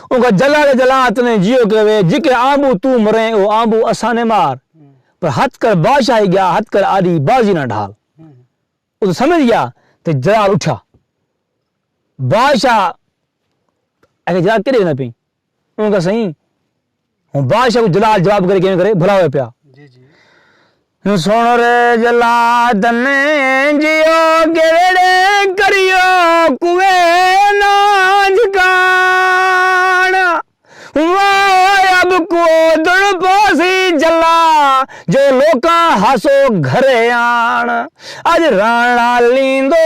اونکا جلا ݙے جلا، تنے جیو کیوے، جکے آمبو توں مریں، او آمبو اساں نے مار۔ پر ہتھ کر بادشاہی ڳیا، ہتھ کر آݙی بازی نہ ڈھال۔ او تاں سمجھ ڳیا تے جلال اٹھا۔ بادشاہ آکھے، جلال کیݙے ویندا پئیں؟ اوں آکھیا، سئیں، ہݨ بادشاہ کوں جلال جواب کرے کیویں کرے، بھلا ہویا پیا۔ جی، جی۔ سن رے جلا تنے جیو کیڑے کریو کوئے نہ جھکاݨ۔ وائے اب کو دڑ پوسی جلا جو لوکاں ہاسو گھرے آن۔ اج رانا لیندو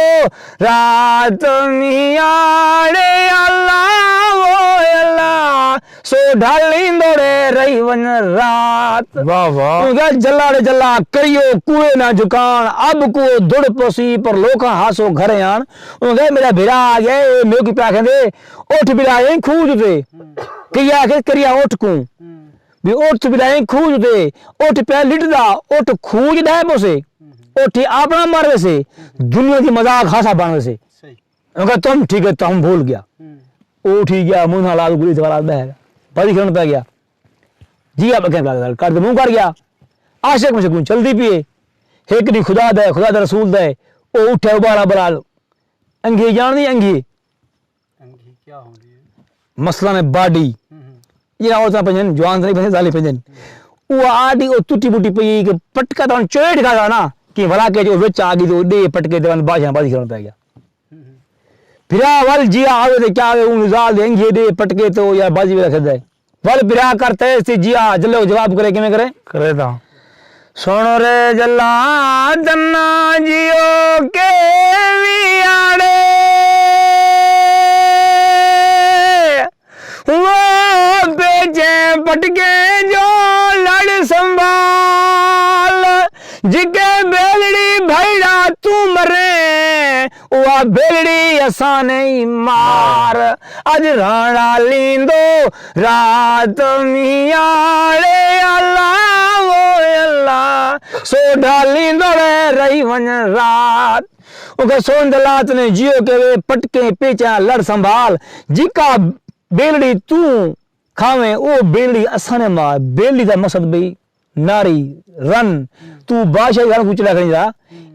رات میاڑے اللہ، او اللہ، سو ڈھالی دوڑے رہی ونج رات۔ واہ واہ۔ اونگا جلا ڑے جلا کریو کوئے نہ جھکان، اب کو دڑ پوسی پر لوکاں ہاسو گھرے آن۔ اونگا میرا بھرا آ گیا، اے میو کی پیا کھندے، اٹھ بلا ایں کھوج تے۔ کیا کہ کریا اٹھ کو۔ بھی اٹھ بلا ایں کھوج تے، اٹھ پیا لٹ دا، اٹھ کھوج ڈائے پوسے۔ اٹھ اپنا مر ویسے، دنیا دی مذاق ہاسا بن ویسے۔ اونگا تم ٹھیک ہے، تم بھول گیا۔ او ٹھیک گیا، منہ نال گلی دوارا بہ گیا۔ بھائی کھڑن پہ گیا۔ جی آپ اکھیں کر کر دے منہ کر گیا۔ عاشق مشکون چلدی پیے۔ ایک دی خدا دے، خدا دے رسول دے۔ او اٹھے ابارا بلال۔ انگھی جان دی انگھی۔ انگھی کیا ہوندی ہے؟ مثلاً باڈی۔ ہم ہم۔ یہ عورتاں پنجن، جوان نہیں پنجن، زالی پنجن۔ او آڈی او ٹوٹی بوٹی پئی کہ پٹکا تاں چویٹ کھا نا کہ ولا کے جو وچ آ گئی تو ڈے پٹکے تے بادشاہ بازی کھڑن پہ گیا۔ بھرا ول جیا آوے تے کیا آوے، اوں زال دے انگھے ڈے پٹکے تو یا بازی ویلا کھدا ہے۔ ول بھرا کر تیز تھی جیا، جلو جواب کرے، کیویں کرے؟ کرے تاں۔ سن رے جلا تنا جیو کے وی آڑے۔ وہ پیچھے پٹکے جو لڑ سنبھال، جکے بیلڑی بھائیڑا تو مرے، وہ بیلڑی اساں نہیں مار۔ اج رانا لیندو رات میاڑے، اللہ، او اللہ، سو ڈھالی دوڑے رہی ونج رات۔ اونکھے سوہن دلات نے جیو کے وے پٹکیں پیچاں لڑ سنبھال، جیکا بیلڑی توں کھاویں او بیلڑی اساں نے مار۔ بیلڑی دا مقصد بھئی ناری، رن، توں بادشاہی گھر کوں چڑھا کھڑیں دا،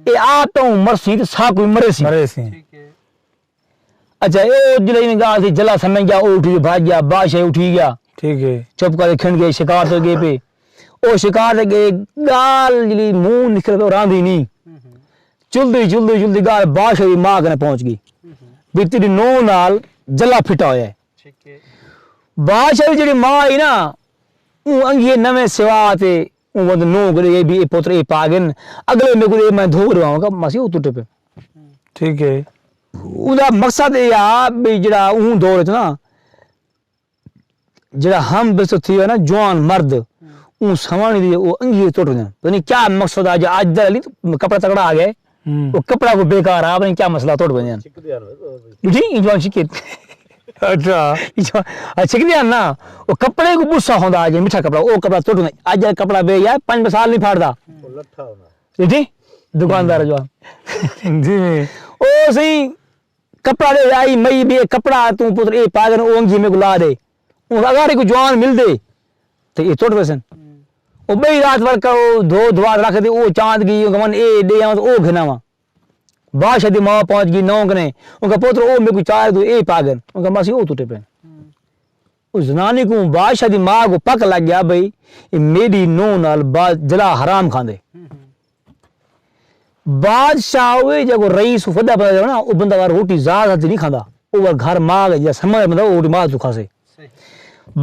اے آپ تاں مرسی تے ساکوں وی مریسی۔ مریسی۔ اچھا، اے او جلے ایویں گال تھی، جلا سمجھ گیا، او اٹھی بھاج گیا، بادشاہ اٹھی گیا۔ ٹھیک ہے۔ چپ کر کے کھنڈ گئے، شکار تے گئے پے۔ او شکار تے گئے، گال جلی منہ نکل پے، راندھی نہیں۔ چلدی، چلدی، چلدی گال بادشاہ دی ماں کنے پہنچ گئی۔ بھی تیری نو نال جلا پھٹا ہویا ہے۔ ٹھیک ہے۔ بادشاہ دی جڑی ماں ہئی نا، اوں انگھیے نویں سوا تے اوں وند نو گڑے اے بھی اے پتر اے پاگن، اگلے میں کو اے میں دھو رہا ہوں، ماسی او ٹوٹے پے۔ ٹھیک ہے۔ اوندا مقصد اے آ بھی جڑا اوں دور وچ نا، جڑا ہم بستر تھی ہویا نا جوان مرد، اوں سواݨی دی او انگھی ٹوٹ ونڄن۔ پتہ نہیں کیا مقصد آ، جو اڄ دا علی کپڑا تکڑا آ ڳئے، ہوں۔ او کپڑا کو بیکار آ، پتہ نہیں کیا مسئلہ ٹوٹ ونڄن۔ ݙٹھی؟ ایں جوان شکیت۔ اچھا۔ ایں جوان، آ، چھکدے ہن نا، او کپڑے کو غصہ ہوندا آ، جے مٹھا کپڑا، او کپڑا ٹوٹ ونڄے۔ اڄ دا کپڑا بے یار، پنج سال نہیں پھاڑدا۔ او لٹھا ہوندا۔ ݙٹھی؟ دکاندار جوان۔ جی۔ او سئیں، کپڑا ݙے آئی مئی بھی کپڑا توں پتر اے پاگن او انگھی میکوں لا ݙے۔ اوں اگر کو جوان مل دے تے اے ٹوٹ ویسن۔ او ٻئی رات ور کا او دھو دھوا رکھ دے، او چاند گئی، او گمن اے ݙے آواں او گھناواں۔ بادشاہ دی ماں پہنچ گئی نو کنے، اوں کا پتر او میکوں چار دو اے پاگن، اوں کا ماسی او ٹوٹے پے۔ او زنانی کوں بادشاہ دی ماں کو پک لگ گیا بھئی اے میݙی نو نال با-، جلا حرام کھاندے۔ بادشاہ ہوئے جے کو رئیس وݙا بندہ ہووے نا، او بندہ وار روٹی زیادہ دی نہیں کھاندا۔ او وار گھر ماں دے جیڑھا سمجھ بندہ، او روٹی ماں توں کھاسے۔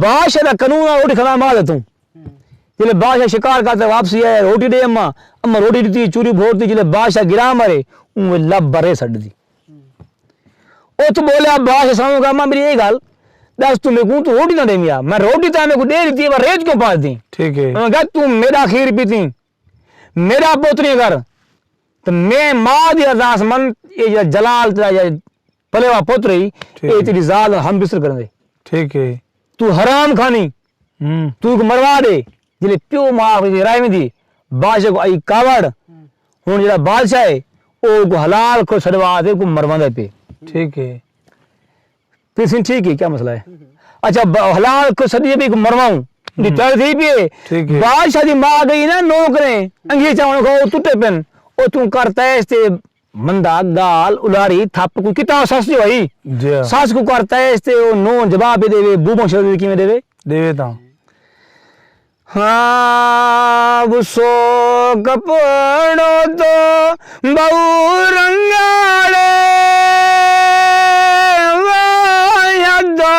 بادشاہ دا قانون آ، روٹی کھاندا ماں دے توں۔ جلے بادشاہ شکار کرتے واپسی آئے، روٹی ݙے اماں، اماں روٹی ݙتی، چوری بھور دی، جلے بادشاہ گرا مرے، اوں وے لب برے سٹ دی۔ اتھ ٻولیا بادشاہ ساموں کا، اماں میری اے گل ݙس، توں میکوں توں روٹی نہ ݙیندی آ، میں روٹی تاں میکوں ݙے ݙتی، پر ریت کیوں پاس دی؟ ٹھیک ہے۔ انہاں کہا، توں میݙا خیر پیتی، میݙا پوتری کر، تے میں ماں دی ارزاس من، اے جیڑھا جلال تیرا جیڑھا پلے وا پتر ہئی، ٹھیک اے ہے۔ تیری ذات نال ہم بستر کرݨ دے۔ ٹھیک ہے۔ توں حرام کھانی، ہوں۔ توں کو مروا ݙے، جلے پیو ماں آخری رائے میں دی، بادشاہ کو آئی کاوڑ، ہن جیڑھا بادشاہ ہے، او کو حلال کو سݙوا تے کو مرواندے پے۔ ٹھیک ہے۔ پھر سن ٹھیک ہے، کیا مسئلہ ہے؟ اچھا، ب-، حلال کو سݙی بھی کو مرواؤں، دی ہوں۔ چل تھی پی ہے۔ ٹھیک ہے۔ بادشاہ دی ماں گئی نا نو کریں، انگھی چاوݨ کو ٹوٹے پن، او توں کر تیس تے مندا گال الاری تھپ کو کتا سس جو ہئی۔ جی ہاں۔ سس کو کر تیس تے او نو جواب دے وے، بوبوں شروع کیویں دے وے؟ دے وے تاں۔ ہاں، وسو کپڑو تو بہو رنگاڑے، واہ یادو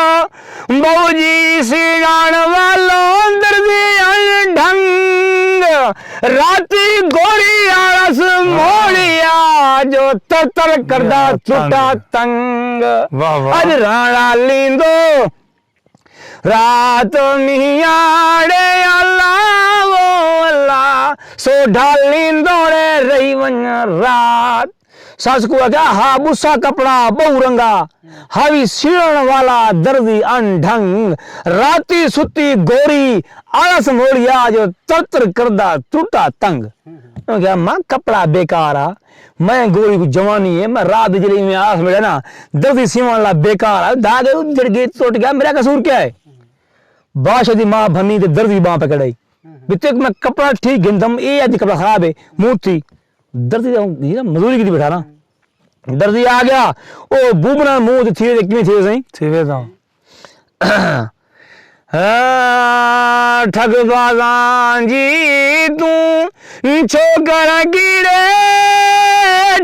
بہو جی سیڑان والوں دردی ان ڈھنگ، راتی گوری آلس موڑیا جو تر تر کردا ٹوٹا تنگ۔ واہ واہ۔ اج رانا لیندو رات میاڑے، اللہ او اللہ، سو ڈھالی دوڑے رہی ونڄ رات۔ سس کوں آکھیا، ہا ٻسا کپڑا ٻہوں رنگا، ہاوی سیڑݨ والا دردی ان ڈھنگ، راتی ستی گوری آلس موڑیا جو تر تر کردا ترٹا تنگ۔ انہاں کہیا، ماں کپڑا بیکار آ، میں گوری کوں جوانی ہے، میں رات دی جیڑھی ایویں آس ویڑھے نا، دردی سیوݨ آلا بیکار آ، دھاڳے کوں جھڑ ڳئے، ٹٹ ڳیا، میرا قصور کیا ہے؟ بادشاہ دی ماں بھنی تے دردی ٻانہہ پکڑائی۔ بھی تیکوں میں کپڑا ٹھیک گھندم، اے اڄ کپڑا خراب ہے، منہ تھی۔ دردی دا ہݨ مزوری کیتی بیٹھا نا۔ دردی آ ڳیا، او بوبنا منہ تے تھی تے کیویں تھی سئیں؟ تھیوے تاں۔ ہاں، ٹھگ بازاں جی توں چھوکر کیڑے،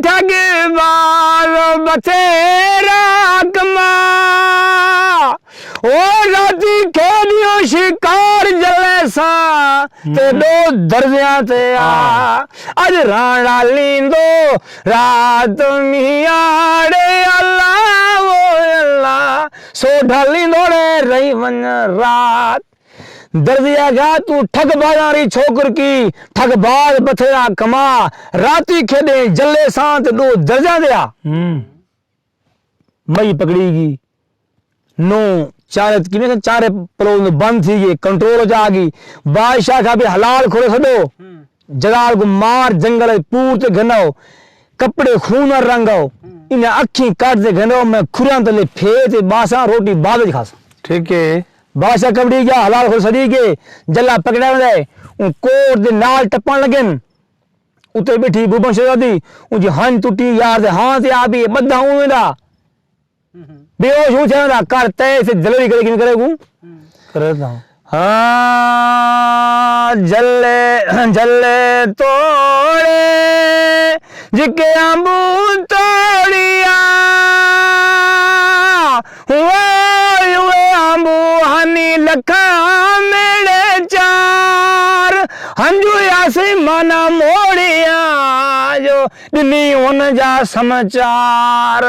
ٹھگ باز بتھیرا کما۔ او راتی کھیݙیوں شکار جلے ساں، تے ݙو درزیاں تے آ۔ اڄ رانا لیندو رات میاڑے، اللہ او اللہ، سو ڈھالی دوڑے رہی ونڄ رات۔ دردی آکھیا، توں ٹھگ بازاں آلی چھوکر کی، ٹھگ باز بتھیرا کما، راتی کھیݙیں جلے ساں تے ݙو درزیاں تے آ۔ ہوں۔ مئی پکڑی ڳئی۔ نو چارے، کیویں کہ چارے پلو بند تھی ڳئے، کنٹرول اچ آ ڳئی۔ بادشاہ آکھیا، بھی حلال کھوڑے سݙو، جلال کوں مار جنگل اچ پور تے گھناؤ، کپڑے خون نال رنگاؤ، انہاں اکھیں کٹ تے گھناؤ، میں کھریاں تلے پھیر تے ٻہساں، روٹی بعد وچ کھاساں۔ ٹھیک ہے۔ بادشاہ کپڑی ڳیا، حلال کھوڑے سݙی ڳئے، جلا پکڑیا ویندا ہے، اوں کوٹ دے نال ٹپݨ لڳن۔ اتے ٻیٹھی بوبن شہزادی، اونجی ہنج ٹٹی، یار دے ہاں تے آ ٻیے ٻدھا اونویں دا۔ بے ہوش اوں تھیا دا کر تے سے دلری کرے کیویں کرے کوں؟ کرے تاں۔ ہاں، جلے، جلے توڑے، جھکے امبو توڑیا۔ ہوئے ہوئے امبو ہنی لکھاں میڑے چار، ہنجو آسماناں موڑیا جو ݙنی ہن جا سمچار۔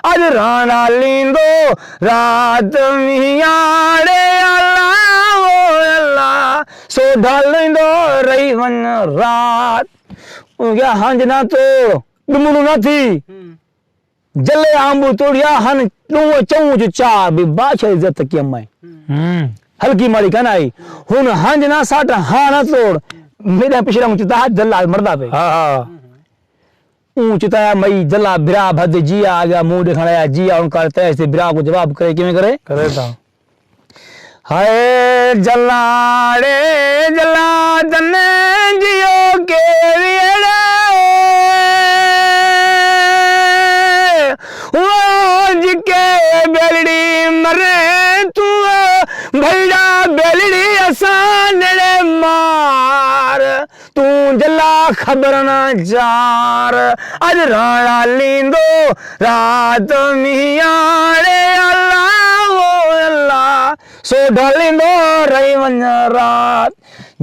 اڄ رانا لیندو رات میاڑے، اللہ او اللہ، سو ڈھالیندو رہی ونڄ رات۔ اوں کہیا، ہنج نہ توڑ، ݙمݨو نہ تھی۔ جلے امب توڑیا ہن، ݙو چوں جو چار، بھی بادشاہ عزت تکیا میں۔ ہوں۔ ہلکی ماڑی کن آئی۔ ہن ہنج نہ سٹ، ہاں نہ توڑ۔ میݙا پچھلا اوں چتا جلا مردا پئے۔ ہاں، ہاں۔ اوں چتایا مئی جلا بھرا بھد جیا آ ڳیا، منہ ݙکھاݨ آیا جیا، ہن کر تے اس دے بھرا کوں جواب کرے، کیویں کرے؟ کرے تاں۔ ہائے جلاڑے جلا تنے جیو کے ویڑے، او جکے بیلڑی مرے تو، بھیڑا بیلڑی اساں نیڑے مار، توں جلا خبر نہ چار۔ اڄ رانا لیندو رات میاڑے، اللہ او اللہ، سو ڈھالیندو رہی ونڄ رات۔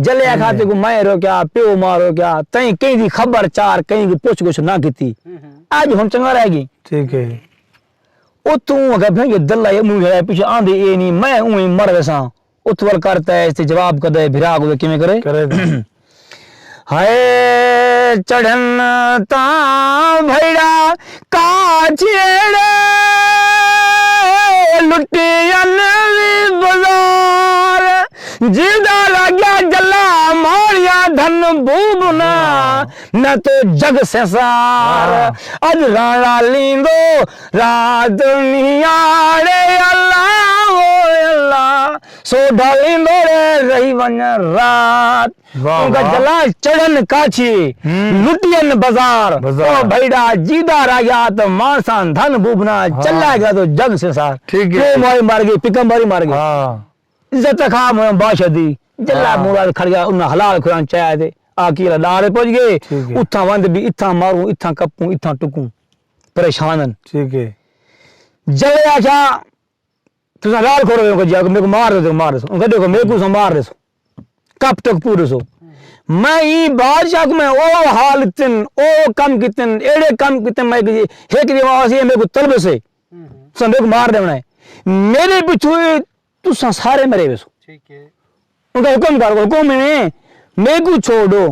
جلے آکھا تیکوں میں روکیا، پیو ماں روکیا، تئیں کہیں دی خبر چار، کہیں دی پچھ گچھ نہ کیتی۔ اڄ ہن چنگا رہ ڳئی۔ ٹھیک ہے۔ اتوں اگے بھنگے دلہ اے منہ جھڑے پیچھے آندے اے نی، میں اونویں مر ویساں۔ اتول کر تے اس تے جواب کدے بھرا کوں کیویں کرے؟ کرے تاں۔ ہائے چڑھن تاں بھیڑا کا چھیڑے، لٹی ان وی بازار۔ جیودا راگیا جلا ماڑیا دھن بوبنا، نہ تو جگ سنسار۔ واہ۔ اڄ رانا لیندو رات میاڑے، اللہ او اللہ، سو ڈھالیندو رے رہی ونڄ رات۔ واہ، اونکا واہ۔ جلا چڑھن کاچھی، ہوں۔ لٹین بازار۔ بازار۔ او بھیڑا جیدا راگیا تو مانسان دھن بوبنا، ہاں۔ چلا گیا تو جگ سنسار۔ ٹھیک ہے۔ پیو ماری مر ڳئی، پکم ماری مر ڳئی۔ ہاں۔ عزت خام ہویا بادشاہ دی۔ جلا ہاں۔ مراد کھڑ گیا، انہاں حلال کھڑان چاہیا تے آ کے ڈاڑے پہنچ گئے۔ ٹھیک ہے۔ اتھاں وند بھی، اتھاں ماروں، اتھاں کپوں، اتھاں ٹکوں، پریشان ہن۔ ٹھیک ہے۔ جلے آکھیا، تساں حلال کھڑے ہو جا، میرے کو مار دے، مار دے۔ انہاں دیکھو، میرے کو مار دے۔ کپ ٹک پورے سو۔ میں ای بادشاہ کو میں او حال تن، او کم کیتن، ایڑے کم کیتن، میں کہ ہک دی آواز ہے، میرے کو طلب سے۔ تساں میرے کو مار دیونا ہے۔ میرے پچھو تساں سارے مرے ویسو۔ ٹھیک ہے۔ انہاں حکم کر، حکم ہے، میرے کو چھوڑو۔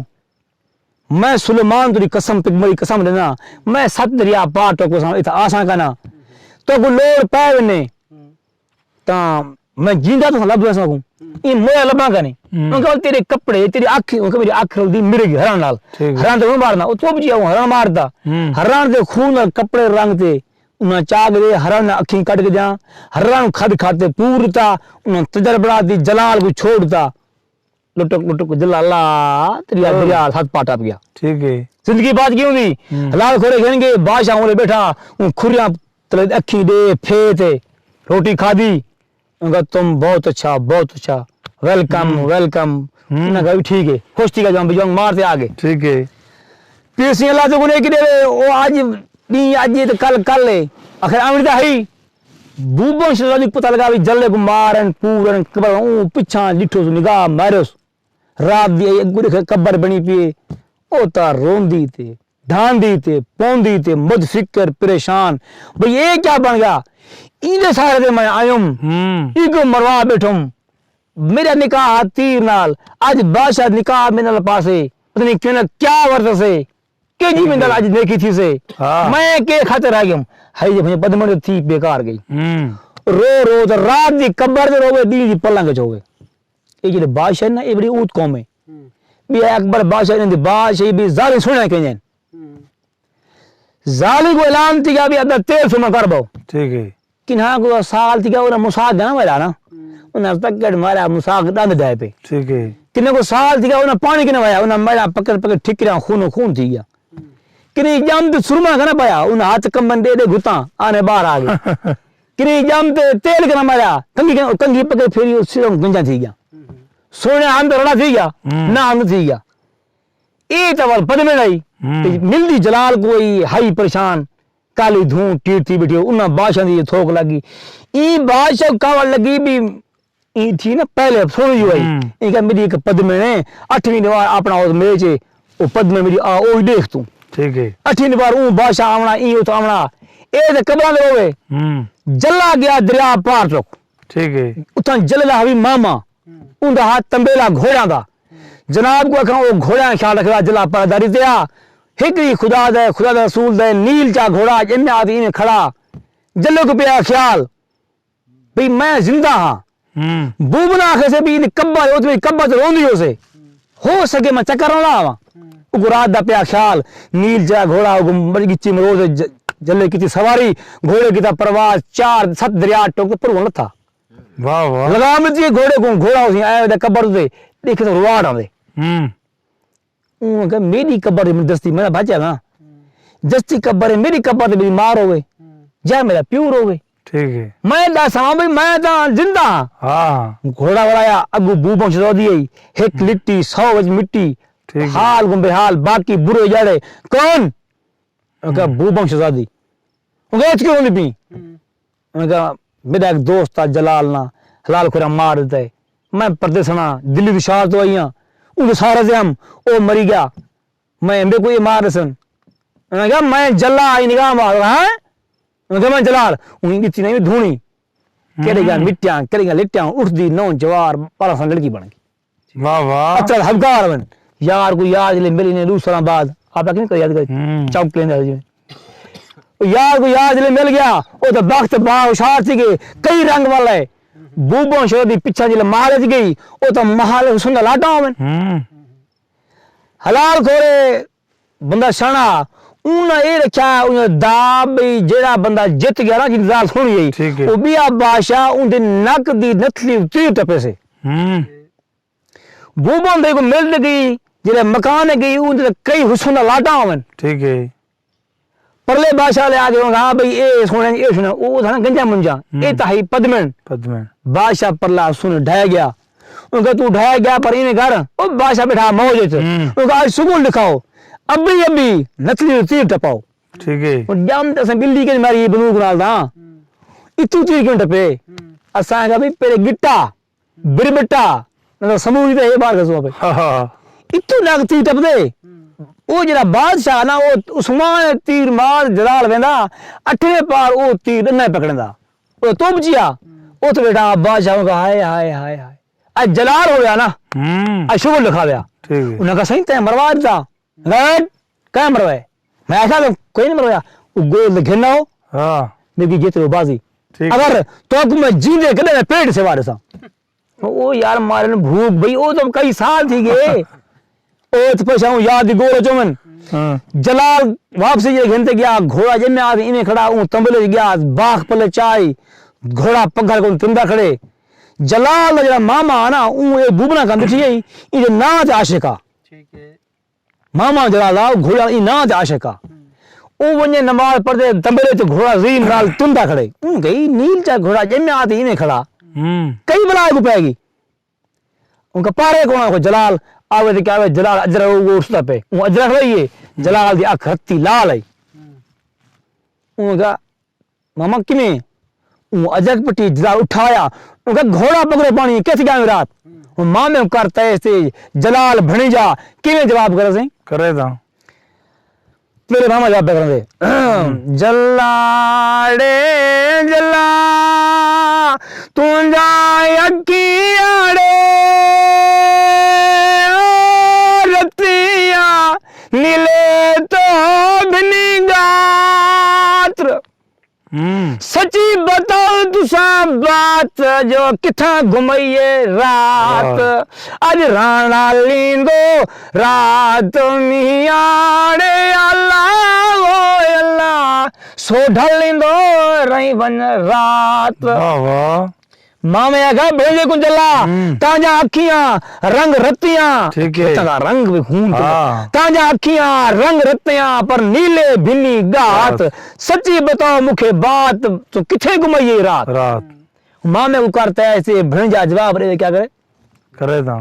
میں سلیمان تیری قسم، پک میری قسم لینا، میں ست دریا پار تو کو اتھا آساں کنا۔ تو کو لوڑ پے ونے۔ تاں میں جیندا تاں لبھ ویساں کو۔ ایں مویا لبھاں کا نہیں۔ ہوں۔ انہاں کہا، "تیرے کپڑے، تیری اکھ"، انہاں کہا، "میری اکھ رلدی مرے گی ہرن نال۔ ٹھیک ہے۔ ہرن تے ہوں مارنا۔" او چپ جیا، او ہرن مارتا۔ ہوں۔ ہرن دے خون نال کپڑے رنگ تے، انہاں چاک دے ہرن نے اکھیں کٹ کے دیاں، ہرن کھد کھد تے پور تا، انہاں تجربڑا دی جلال کو چھوڑ تا۔ لٹک لٹک جلا اللہ، تیری ہاں۔ دریا سات پاٹا پیا۔ ٹھیک ہے۔ زندگی بات کیوں دی؟ ہوں۔ حلال کھوڑے گھن گئے، بادشاہ ہوں بیٹھا، اوں کھریاں تلے اکھیں ڈے، پھے تے روٹی کھادی۔ انہاں کہا، "تم بہت اچھا، بہت اچھا، ویلکم، ہوں۔ ویلکم۔" ہوں۔ انہاں کہا، "ٹھیک ہے۔" خوش تھی گیا جو ہم بجوانگ مار تے آ گئے۔ ٹھیک ہے۔ پیسی اللہ تو کو نہیں کہ دے، او آج نہیں، آج یہ تو کل، کل ہے۔ آخر آمد دا ہی۔ بوبن شہزادی پتہ لگا بھی جلے کو مارن، پورن، قبر، اوں پچھاں ڈٹھو سو نگاہ مارس۔ رات دی آئی اگو ڈیکھے قبر بنی پیے۔ او تا روندی تے، ڈھاندی تے، پوندی تے، مد فکر، پریشان۔ بھئی اے کیا بن گیا؟ ایندے سارے تے میں آیوم۔ ہوں۔ ایکو مروا بیٹھوم۔ میرا نکاح تیر نال۔ اج بادشاہ نکاح میرے نال پاسے۔ پتہ نہیں کیوں نہ کیا ورت سے۔ کہ جی میں نال اج نیکی تھی سے۔ ہاں۔ میں کے خاطر آ گیم؟ ہائی جے بھئی بدمن تھی بیکار گئی۔ ہوں۔ رو رو تے رات دی قبر تے روے، ڈی دی پلنگ چ ہوے۔ اے جڑے بادشاہ نا، اے بڑی اوت قوم ہے۔ ہوں۔ بی اکبر بادشاہ نے دی بادشاہی بھی ظالم سنیا کہیں۔ ہوں۔ ظالم کو اعلان تھی گیا بھی ادا تیل سما کر باؤ۔ ٹھیک ہے۔ کنہاں کو سال تھی گیا، انہاں مساق گنا والا نا۔ ہوں۔ انہاں پکڑ مارا، مساق ڈند دے پہ۔ ٹھیک ہے۔ کنہاں کو سال تھی گیا، انہاں پانی کنا وایا، انہاں میرا پکڑ پکڑ ٹھکریاں خون خون تھی گیا۔ ہوں۔ کنی جام تے سرما کنا پایا، انہاں ہاتھ کمبن دے دے گھتاں، آنے باہر آ گئے۔ کنی جام تے تیل کنا مارا، کنگھی کنا، کنگھی پکڑ پھیری، او سروں گنجا تھی گیا۔ ہوں۔ سونے ہم تو رڑا تھی گیا، ہوں۔ نہ ہم تھی گیا۔ اے تاں ول پدمن آئی۔ ہوں۔ تے ملدی جلال کوئی ہائی پریشان، کالی دھوں ٹیڑ تھی بیٹھی، انہاں بادشاہ دی تھوک لگی۔ ایں بادشاہ کاوڑ لگی بھی ایں تھی نا پہلے سوئی ہوئی۔ ہوں۔ ایں کہ میری ایک پدمن ہے، اٹھویں دیوار اپنا اس میچ ہے، او پدمن میری آ، او ہی دیکھ توں۔ ٹھیک ہے۔ اٹھویں دیوار اوں بادشاہ آونا، ایں اتھاں آونا۔ اے تے قبراں دے روے۔ ہوں۔ جلا گیا دریا پار چک۔ ٹھیک ہے۔ اتھاں جلے دا ہوی ماما۔ ہوں۔ اوندا ہاتھ تنبیلا گھوڑیاں دا۔ جناب کو اکھاں او گھوڑیاں خیال رکھدا جلا پرداری تے آ۔ ہک ہی خدا دا، خدا دا رسول دا، نیل چا گھوڑا، جنہیں آدھی ایویں کھڑا۔ جلے کو پیا خیال۔ بھئی میں زندہ ہاں۔ ہوں۔ بوبنا آکھے سے بھی ان کبا، او تے کبا تے روندی ہو سے۔ ہو سکے میں چکر نہ لاواں۔ ہوں۔ او کو رات دا پیا خیال، نیل چا گھوڑا، او کو مر گچی مرو تے ج-، جلے کیتی سواری، گھوڑے کیتا پرواز، چار ست دریا ٹوک تے پروں لتھا۔ واہ واہ۔ لگام تے گھوڑے کو، گھوڑا اسی آیا تے قبر تے دیکھے تے رواڑ آندے۔ ہوں۔ اوں کہ میری قبر تے دستی میرا بچا نا۔ دستی قبر ہے، میری قبر تے میری ماں روے۔ یا میرا پیو روے۔ ٹھیک ہے۔ میں دس ہاں بھئی میں تاں زندہ ہاں۔ ہاں۔ گھوڑا وڑایا، اگو بو بخش رو دی آئی۔ ہک ہوں۔ لٹی، سو وچ مٹی۔ ٹھیک ہے۔ حال گم بحال، باقی برے جڑے۔ کون؟ انہاں کہا، ہوں۔ بو بخش شہزادی۔ انہاں کہا، اچ کیوں روندی پئی؟ ہوں۔ انہاں کہا، میرا ایک دوست آ جلال نا، حلال کھورا مار دیتا ہے۔ میں پردیسنا، دلی دشار تو آئی ہاں۔ اون سارا زم، او مری گیا۔ میں امبے کوئی مار رسن۔ انہاں کہا، میں جلا آئی نگاہ مار، ہاں؟ انہاں کہا، میں جلال۔ انہاں ڈتی نہیں دھونی۔ کیڑے گیا ہوں۔ مٹیاں، کیڑے گیا لٹیاں، اٹھ دی نو جوار، بارہ سال لڑکی بن گئی۔ واہ واہ۔ اچھا ہبکار ون۔ یار کو یار جلے مل نے دو سال بعد۔ آپ کیوں کر یاد کر؟ ہوں۔ چوک لیندے جی۔ او یار کو یار جلے مل گیا، او تو بخت با ہوشیار تھی گئے، کئی رنگ والا ہے۔ بوبوں شو دی پچھا جلے مال اچ گئی، او تو محل حسن دا لاٹا ہوون۔ ہوں۔ حلال کھورے بندہ سیاݨا، انہاں اے رکھیا، انہاں دا بھئی جیڑھا بندہ جت گیا نا، جیندی زال سوہݨی ہئی، ٹھیک ہے۔ او ٻیا بادشاہ اوندے نک دی نتھلی اتری ٹپے سے۔ ہوں۔ بوبن دے کو مل گئی، جیڑھے مکان گئی، اوندے تے کئی حسن دا لاٹا ہوون۔ ٹھیک ہے۔ پرلے بادشاہ لے آ کے ہاں بھئی اے سوہݨے، اے سوہݨے، او تھا نا گنجا منجا، ہوں۔ اے تاں ہئی پدمن۔ پدمن۔ بادشاہ پرلا حسن ڈھہ گیا۔ انہوں کہا، "توں ڈھایا گیا پر ایویں کر، او بادشاہ بیٹھا موج وچ۔" ہوں۔ انہوں کہا، "اج سگل لکھاؤ، ابی ابی نتلی تیر ٹپاؤ۔" ٹھیک ہے۔ ہن ڄم تے اساں ٻلی کڄ ماری بنوک نال تاں۔ اتوں تیر کیوں ٹپے؟ اساں آکھیا، "بھئی، پہلے گٹا، بربٹا، نہ تاں سموری تے ہے ٻاہر گزوا پئے۔" ہاں، ہاں۔ اتوں ݙاک تیر ٹپدے۔ او جیڑھا بادشاہ نا، او عثمان تیر مار جلال ویندا، اٹھویں پار او تیر ݙنہ پکڑیندا۔ او توبچیا، اتھ ٻیٹھا بادشاہ کوں، ہائے، ہائے، ہائے، ہائے۔ اڄ جلال ہویا نا، ہوں۔ اڄ شغل لکھا ہویا۔ ٹھیک ہے۔ انہاں کہا، "سائیں، تیں مروا ݙتا۔" غیب کہیں مروائے؟ میں آکھیا کہ کوئی نہیں مروایا۔ وہ گول دے گھن آؤ، ہاں۔ میری جیت رو بازی۔ ٹھیک۔ اگر تو کو میں جیندے کدے میں پیٹ سے وارثاں۔ او یار، مارے نوں بھوک بھئی، او تو کئی سال تھی گئے۔ او تو پچھا ہوں یاد دی گول چومن۔ ہاں۔ جلال واپسی جے گھن تے گیا، گھوڑا جے میں آدھی ایویں کھڑا، اوں تمبلے گیا، باغ پلے چائی، گھوڑا پگھر کوں تندا کھڑے۔ جلال دا جڑا ماما آ نا، اوں اے بوبنا کم ڈٹھی ہے، ایں دے ناں تے عاشق آ۔ ٹھیک ہے۔ ماما جلال آ، او گھوڑا ایں ناں تے عاشق آ۔ او ونڄے نماز پڑھدے، تمبلے تے گھوڑا زین نال تندا کھڑے۔ اوں کہی، "نیل چا گھوڑا ڄمیا تے ایویں کھڑا۔ ہوں۔ کئی بلا کوں پئے گی؟" اوں کہا، "پارے کون آ کو جلال آوے تے کیا آوے، جلال اجرا او اٹھدا پئے۔ اوں اجرا کھڑائی ہے، جلال دی اکھ رتی لال آئی۔" اوں کہا، ماما کیویں؟ اوں اجک پٹی جلال اٹھایا۔ اوں کہا، "گھوڑا پکڑو پاݨی، کتھ ڳیا رات؟" ہوں۔ مامے کوں کر تیز تیز، جلال بھݨیجا، کیویں جواب کرے سئیں؟ کرے تاں۔ میرے ماما جواب پیا کریندے۔ جلاڑے جلا، تونجا اکھیاڑے، رتیاں نیلے تو بھنی گاتر۔ ہوں۔ سچی بتاؤ تساں بات جو کتھاں گھمائیے رات۔ رات۔ اڄ راݨا لیندو رات میاڑے، اللہ او اللہ، سو ڈھلیندو رہی ونڄ رات۔ واہ واہ۔ ماں میں آکھا بھیجے کوں جلا، ہوں۔ تانجا اکھیاں رنگ رتیاں۔ ٹھیک ہے۔ اتھاں دا رنگ بھی خون تو۔ ہاں۔ تانجا اکھیاں رنگ رتیاں، پر نیلے بھنی گات۔ گات۔ سچی بتاؤ مکھے بات، تو کتھے گھمائیے رات؟ رات۔ ماں میں کو کرتا ہے ایسے بھنجا جواب دے، کیا کرے؟ کرے تاں۔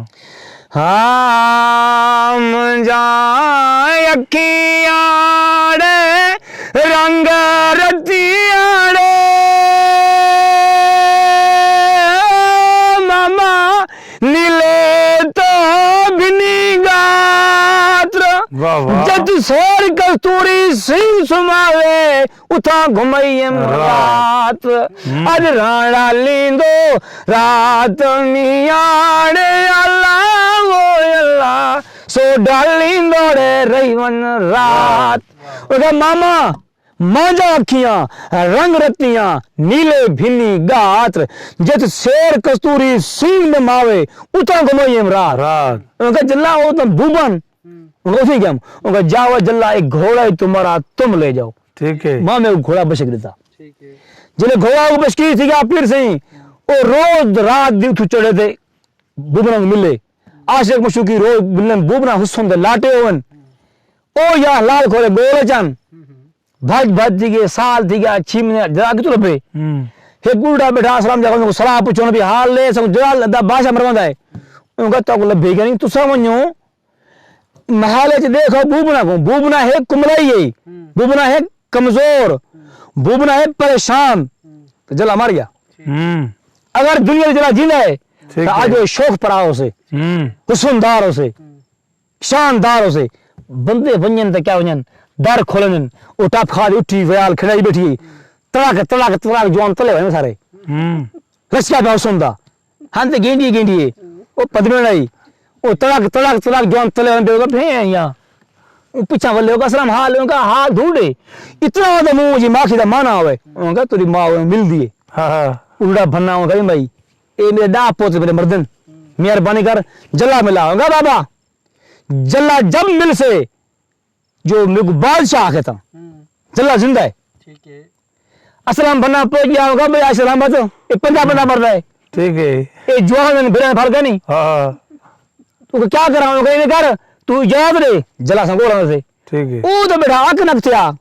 ہاں، منجا اکھیاں ݙے رنگ رتیاں ݙے، ماما نیلے تو بھنی گاتر۔ واہ واہ۔ جت سیر کستوری سنگھ سماوے، اتھاں گھمائی ایم رات۔ رات۔ ہوں۔ اڄ راݨا لیندو رات میاڑے، اللہ او اللہ، سو ڈھلیندو رہی ونڄ رات۔ او کہا، ماما، مانجا اکھیاں رنگ رتیاں، نیلے بھنی گاتر، جت سیر کستوری سنگھ سماوے، اتھاں گھمائی ایم رات۔ رات۔ او کہا، جلا او تاں بوبن۔ ہوں۔ او کہا، اتھیں ڳیم۔ او کہا، جاؤ جلا، ایک گھوڑا ہے تمہارا، تم لے جاؤ۔ ٹھیک ہے۔ ماں میں گھوڑا بشک ݙتا۔ ٹھیک ہے۔ جلے گھوڑا او بشکی تھی ڳیا پیر سئیں، او روز رات دی اتھوں چڑھے تے بوبنا کوں ملے۔ عاشق مشوقی روز ملن، بوبنا حسن دے لاٹے ہوون۔ او یا لال کھولے ڳول اچن۔ بھڄ بھڄ تھی ڳئے، سال تھی ڳیا، چھی مہینے جلا کتھوں لبھے؟ ہوں۔ ہک ٻڈھڑا ٻیٹھا، اسلام جا، اوں کوں صلاح پچھو، نبی حال لے، سوں جلال دا بادشاہ مروندا ہے۔ اوں کہا، تہاکوں لبھے کائنی، تساں ونڄو محل اچ ݙیکھو بوبنا کوں، بوبنا ہے کملائی ہے، ہوں۔ بوبنا ہے کمزور، ہوں۔ بوبنا ہے پریشان، ہوں۔ تے جلا مر ڳیا۔ ہوں۔ اگر دنیا وچ جلا جیندا ہے، ٹھیک تاں ہے۔ اڄ او شوخ پرا ہوسے، ہوں۔ حسن دار ہوسے، ہوں۔ شاندار ہوسے۔ بندے ونڄن تاں کیا ونڄن، در کھولندن، او ٹپ کھا تے اٹھی ویال کھڑائی ٻیٹھی ہے۔ تڑک، تڑک، تڑک جوان تلے ہوئے سارے۔ ہوں۔ رسیا پیا حسن دا۔ ہن تے گینڈی گینڈی ہے۔ او پدمے لائی۔ او تڑک، تڑک، تڑک جوان تلے ہوندے، او بھیں آئیاں۔ او پچھاں ولے، او اسلام حال، او کا حال ڈھونڈے۔ اتنا وݙا منہ جی ماکھی دا مانا ہوئے۔ او کا تیری ماں ہوئے ملدی ہے۔ ہاں، ہاں۔ اڑا بھنا او کہیں بھائی، اے میرے ݙاہ پوتے میرے مردن۔ مہربانی کر، جلا ملا۔ او کا بابا، جلا جب ملسے، جو میکوں بادشاہ آکھے تاں۔ ہوں۔ جلا زندہ ہے۔ ٹھیک ہے۔ اسلم بھنا پہنچ ڳیا ہوگا، بھئی اسلم بھت، اے پنجاہ بندہ مردا ہے۔ ٹھیک ہے۔ اے جوان ہن، بھرا فرق ہے نہیں۔ ہاں، ہاں۔ تو کیا کراں؟ او کہے، کر، تو اجازت ݙے، جلا ساں ڳول ہوندے۔ ٹھیک ہے۔ او تے ٻیٹھا اک نک تھیا۔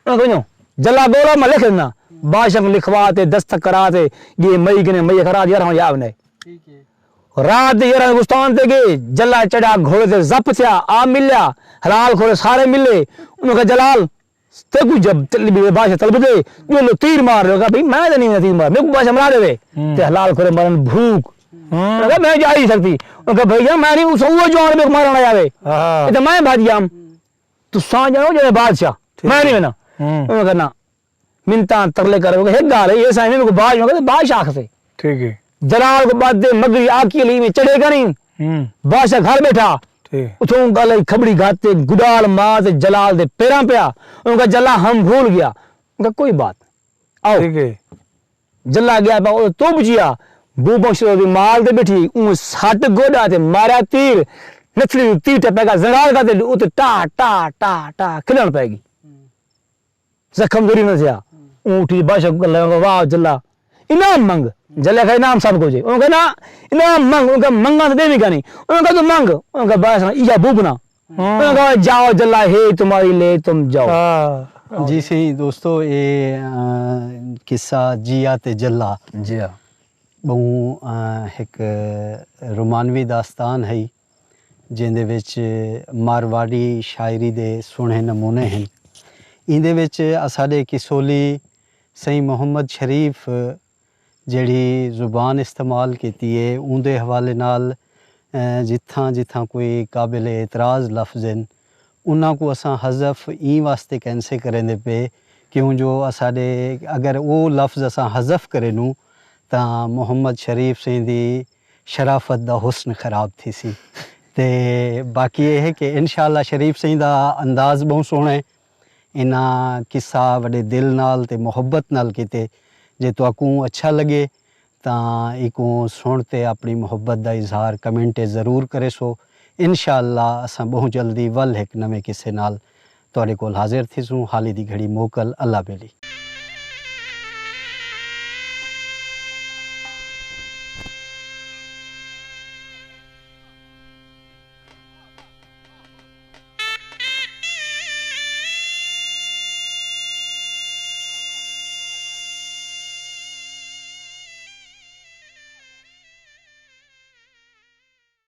او کہیوں، جلا ڳول میں لکھ ݙینا۔ بادشاہ کوں لکھوا تے، دستخط کرا تے، ڳئے مئی کنے، مئی کرا تے، یار، ہاں، یار نے۔ ٹھیک ہے۔ رات دے یارہ گستان تے گئے، جلا چڑھا گھوڑے تے زپ تھیا، آ ملیا، حلال کھوڑے سارے ملے۔ انہوں کہا، جلال، تیکوں جب طلبی بادشاہ طلب دے، جو لو تیر مار رہے ہو۔ کہا، بھئی، میں تے نہیں تیر مار، میرے کو بادشاہ مرا دے وے۔ تے حلال کھوڑے مرن بھوک۔ انہوں کہا، میں جا ہی نہیں سکتی۔ انہوں کہا، بھئی جان، میں نہیں، اس وہ جو آنے میرے کو مارنا جاوے۔ تے میں بھاج جام۔ تساں جانو جڑے بادشاہ، میں نہیں وینا۔ انہوں کہا، نہ، منتاں ترلے کرو کہ ہک گال ہے، یہ سائیں میں کو بادشاہ، کہ بادشاہ آکھ سے۔ ٹھیک ہے۔ جلال کو بعد دے مگری آکی علی میں چڑھے کا نہیں۔ بادشاہ گھر بیٹھا۔ اتھوں گل کھبڑی گھاتے گڈال ماں تے جلال دے پیراں پیا۔ انہوں کہا، جلا ہم بھول گیا۔ انہوں کہا، کوئی بات نہیں۔ آؤ۔ ٹھیک ہے۔ جلا گیا پا او توب جیا۔ بو بخش دی مال دے بیٹھی، اون سٹ گوڈا تے مارا تیر۔ نتھلی تیر ٹپے گا زنگار کا تے اتھے ٹا ٹا ٹا ٹا کھلن پے گی۔ زخم دوری نہ تھیا۔ اوں اٹھی بادشاہ کوں لگا، واہ جلا، انعام منگ۔ جلے کا انعام سب کچھ ہے۔ اوں کہنا، انعام منگ۔ اوں کہا، منگا تے دیوی کانی۔ اوں کہا، تو منگ۔ اوں کہا، بادشاہ، ایجا بوبنا۔ اوں کہا، جاؤ جلا، ہے تمہاری، لے تم جاؤ۔ جی سائیں دوستو، اے قصہ جیا تے جلا، جیا، بہوں ہک رومانوی داستان ہے، جیندے وچ مارواڑی شاعری دے سوہݨے نمونے ہن۔ ایندے وچ اساݙے کسولی سئیں محمد شریف جیڑھی زبان استعمال کیتی ہے، اوندے حوالے نال جتھاں جتھاں کوئی قابل اعتراض لفظ ہن، انہاں کوں اساں حذف ایں واسطے کینسے کریندے پئے، کیوں جو اساݙے اگر او لفظ اساں حذف کرینوں تاں محمد شریف سئیں دی شرافت دا حسن خراب تھیسی۔ تے باقی اے ہے کہ انشاءاللہ شریف سئیں دا انداز بہوں سوہݨا ہے۔ انہاں قصہ وݙے دل نال تے محبت نال کیتے۔ جے تہاکوں اچھا لڳے تاں ایکوں سݨ تے اپݨی محبت دا اظہار کمنٹ اچ ضرور کریسو۔ انشاءاللہ اساں ٻہوں جلدی ول ہک نویں قصے نال تہاݙے کول حاضر تھیسوں۔ حالی دی گھڑی موکل، اللہ ٻیلی۔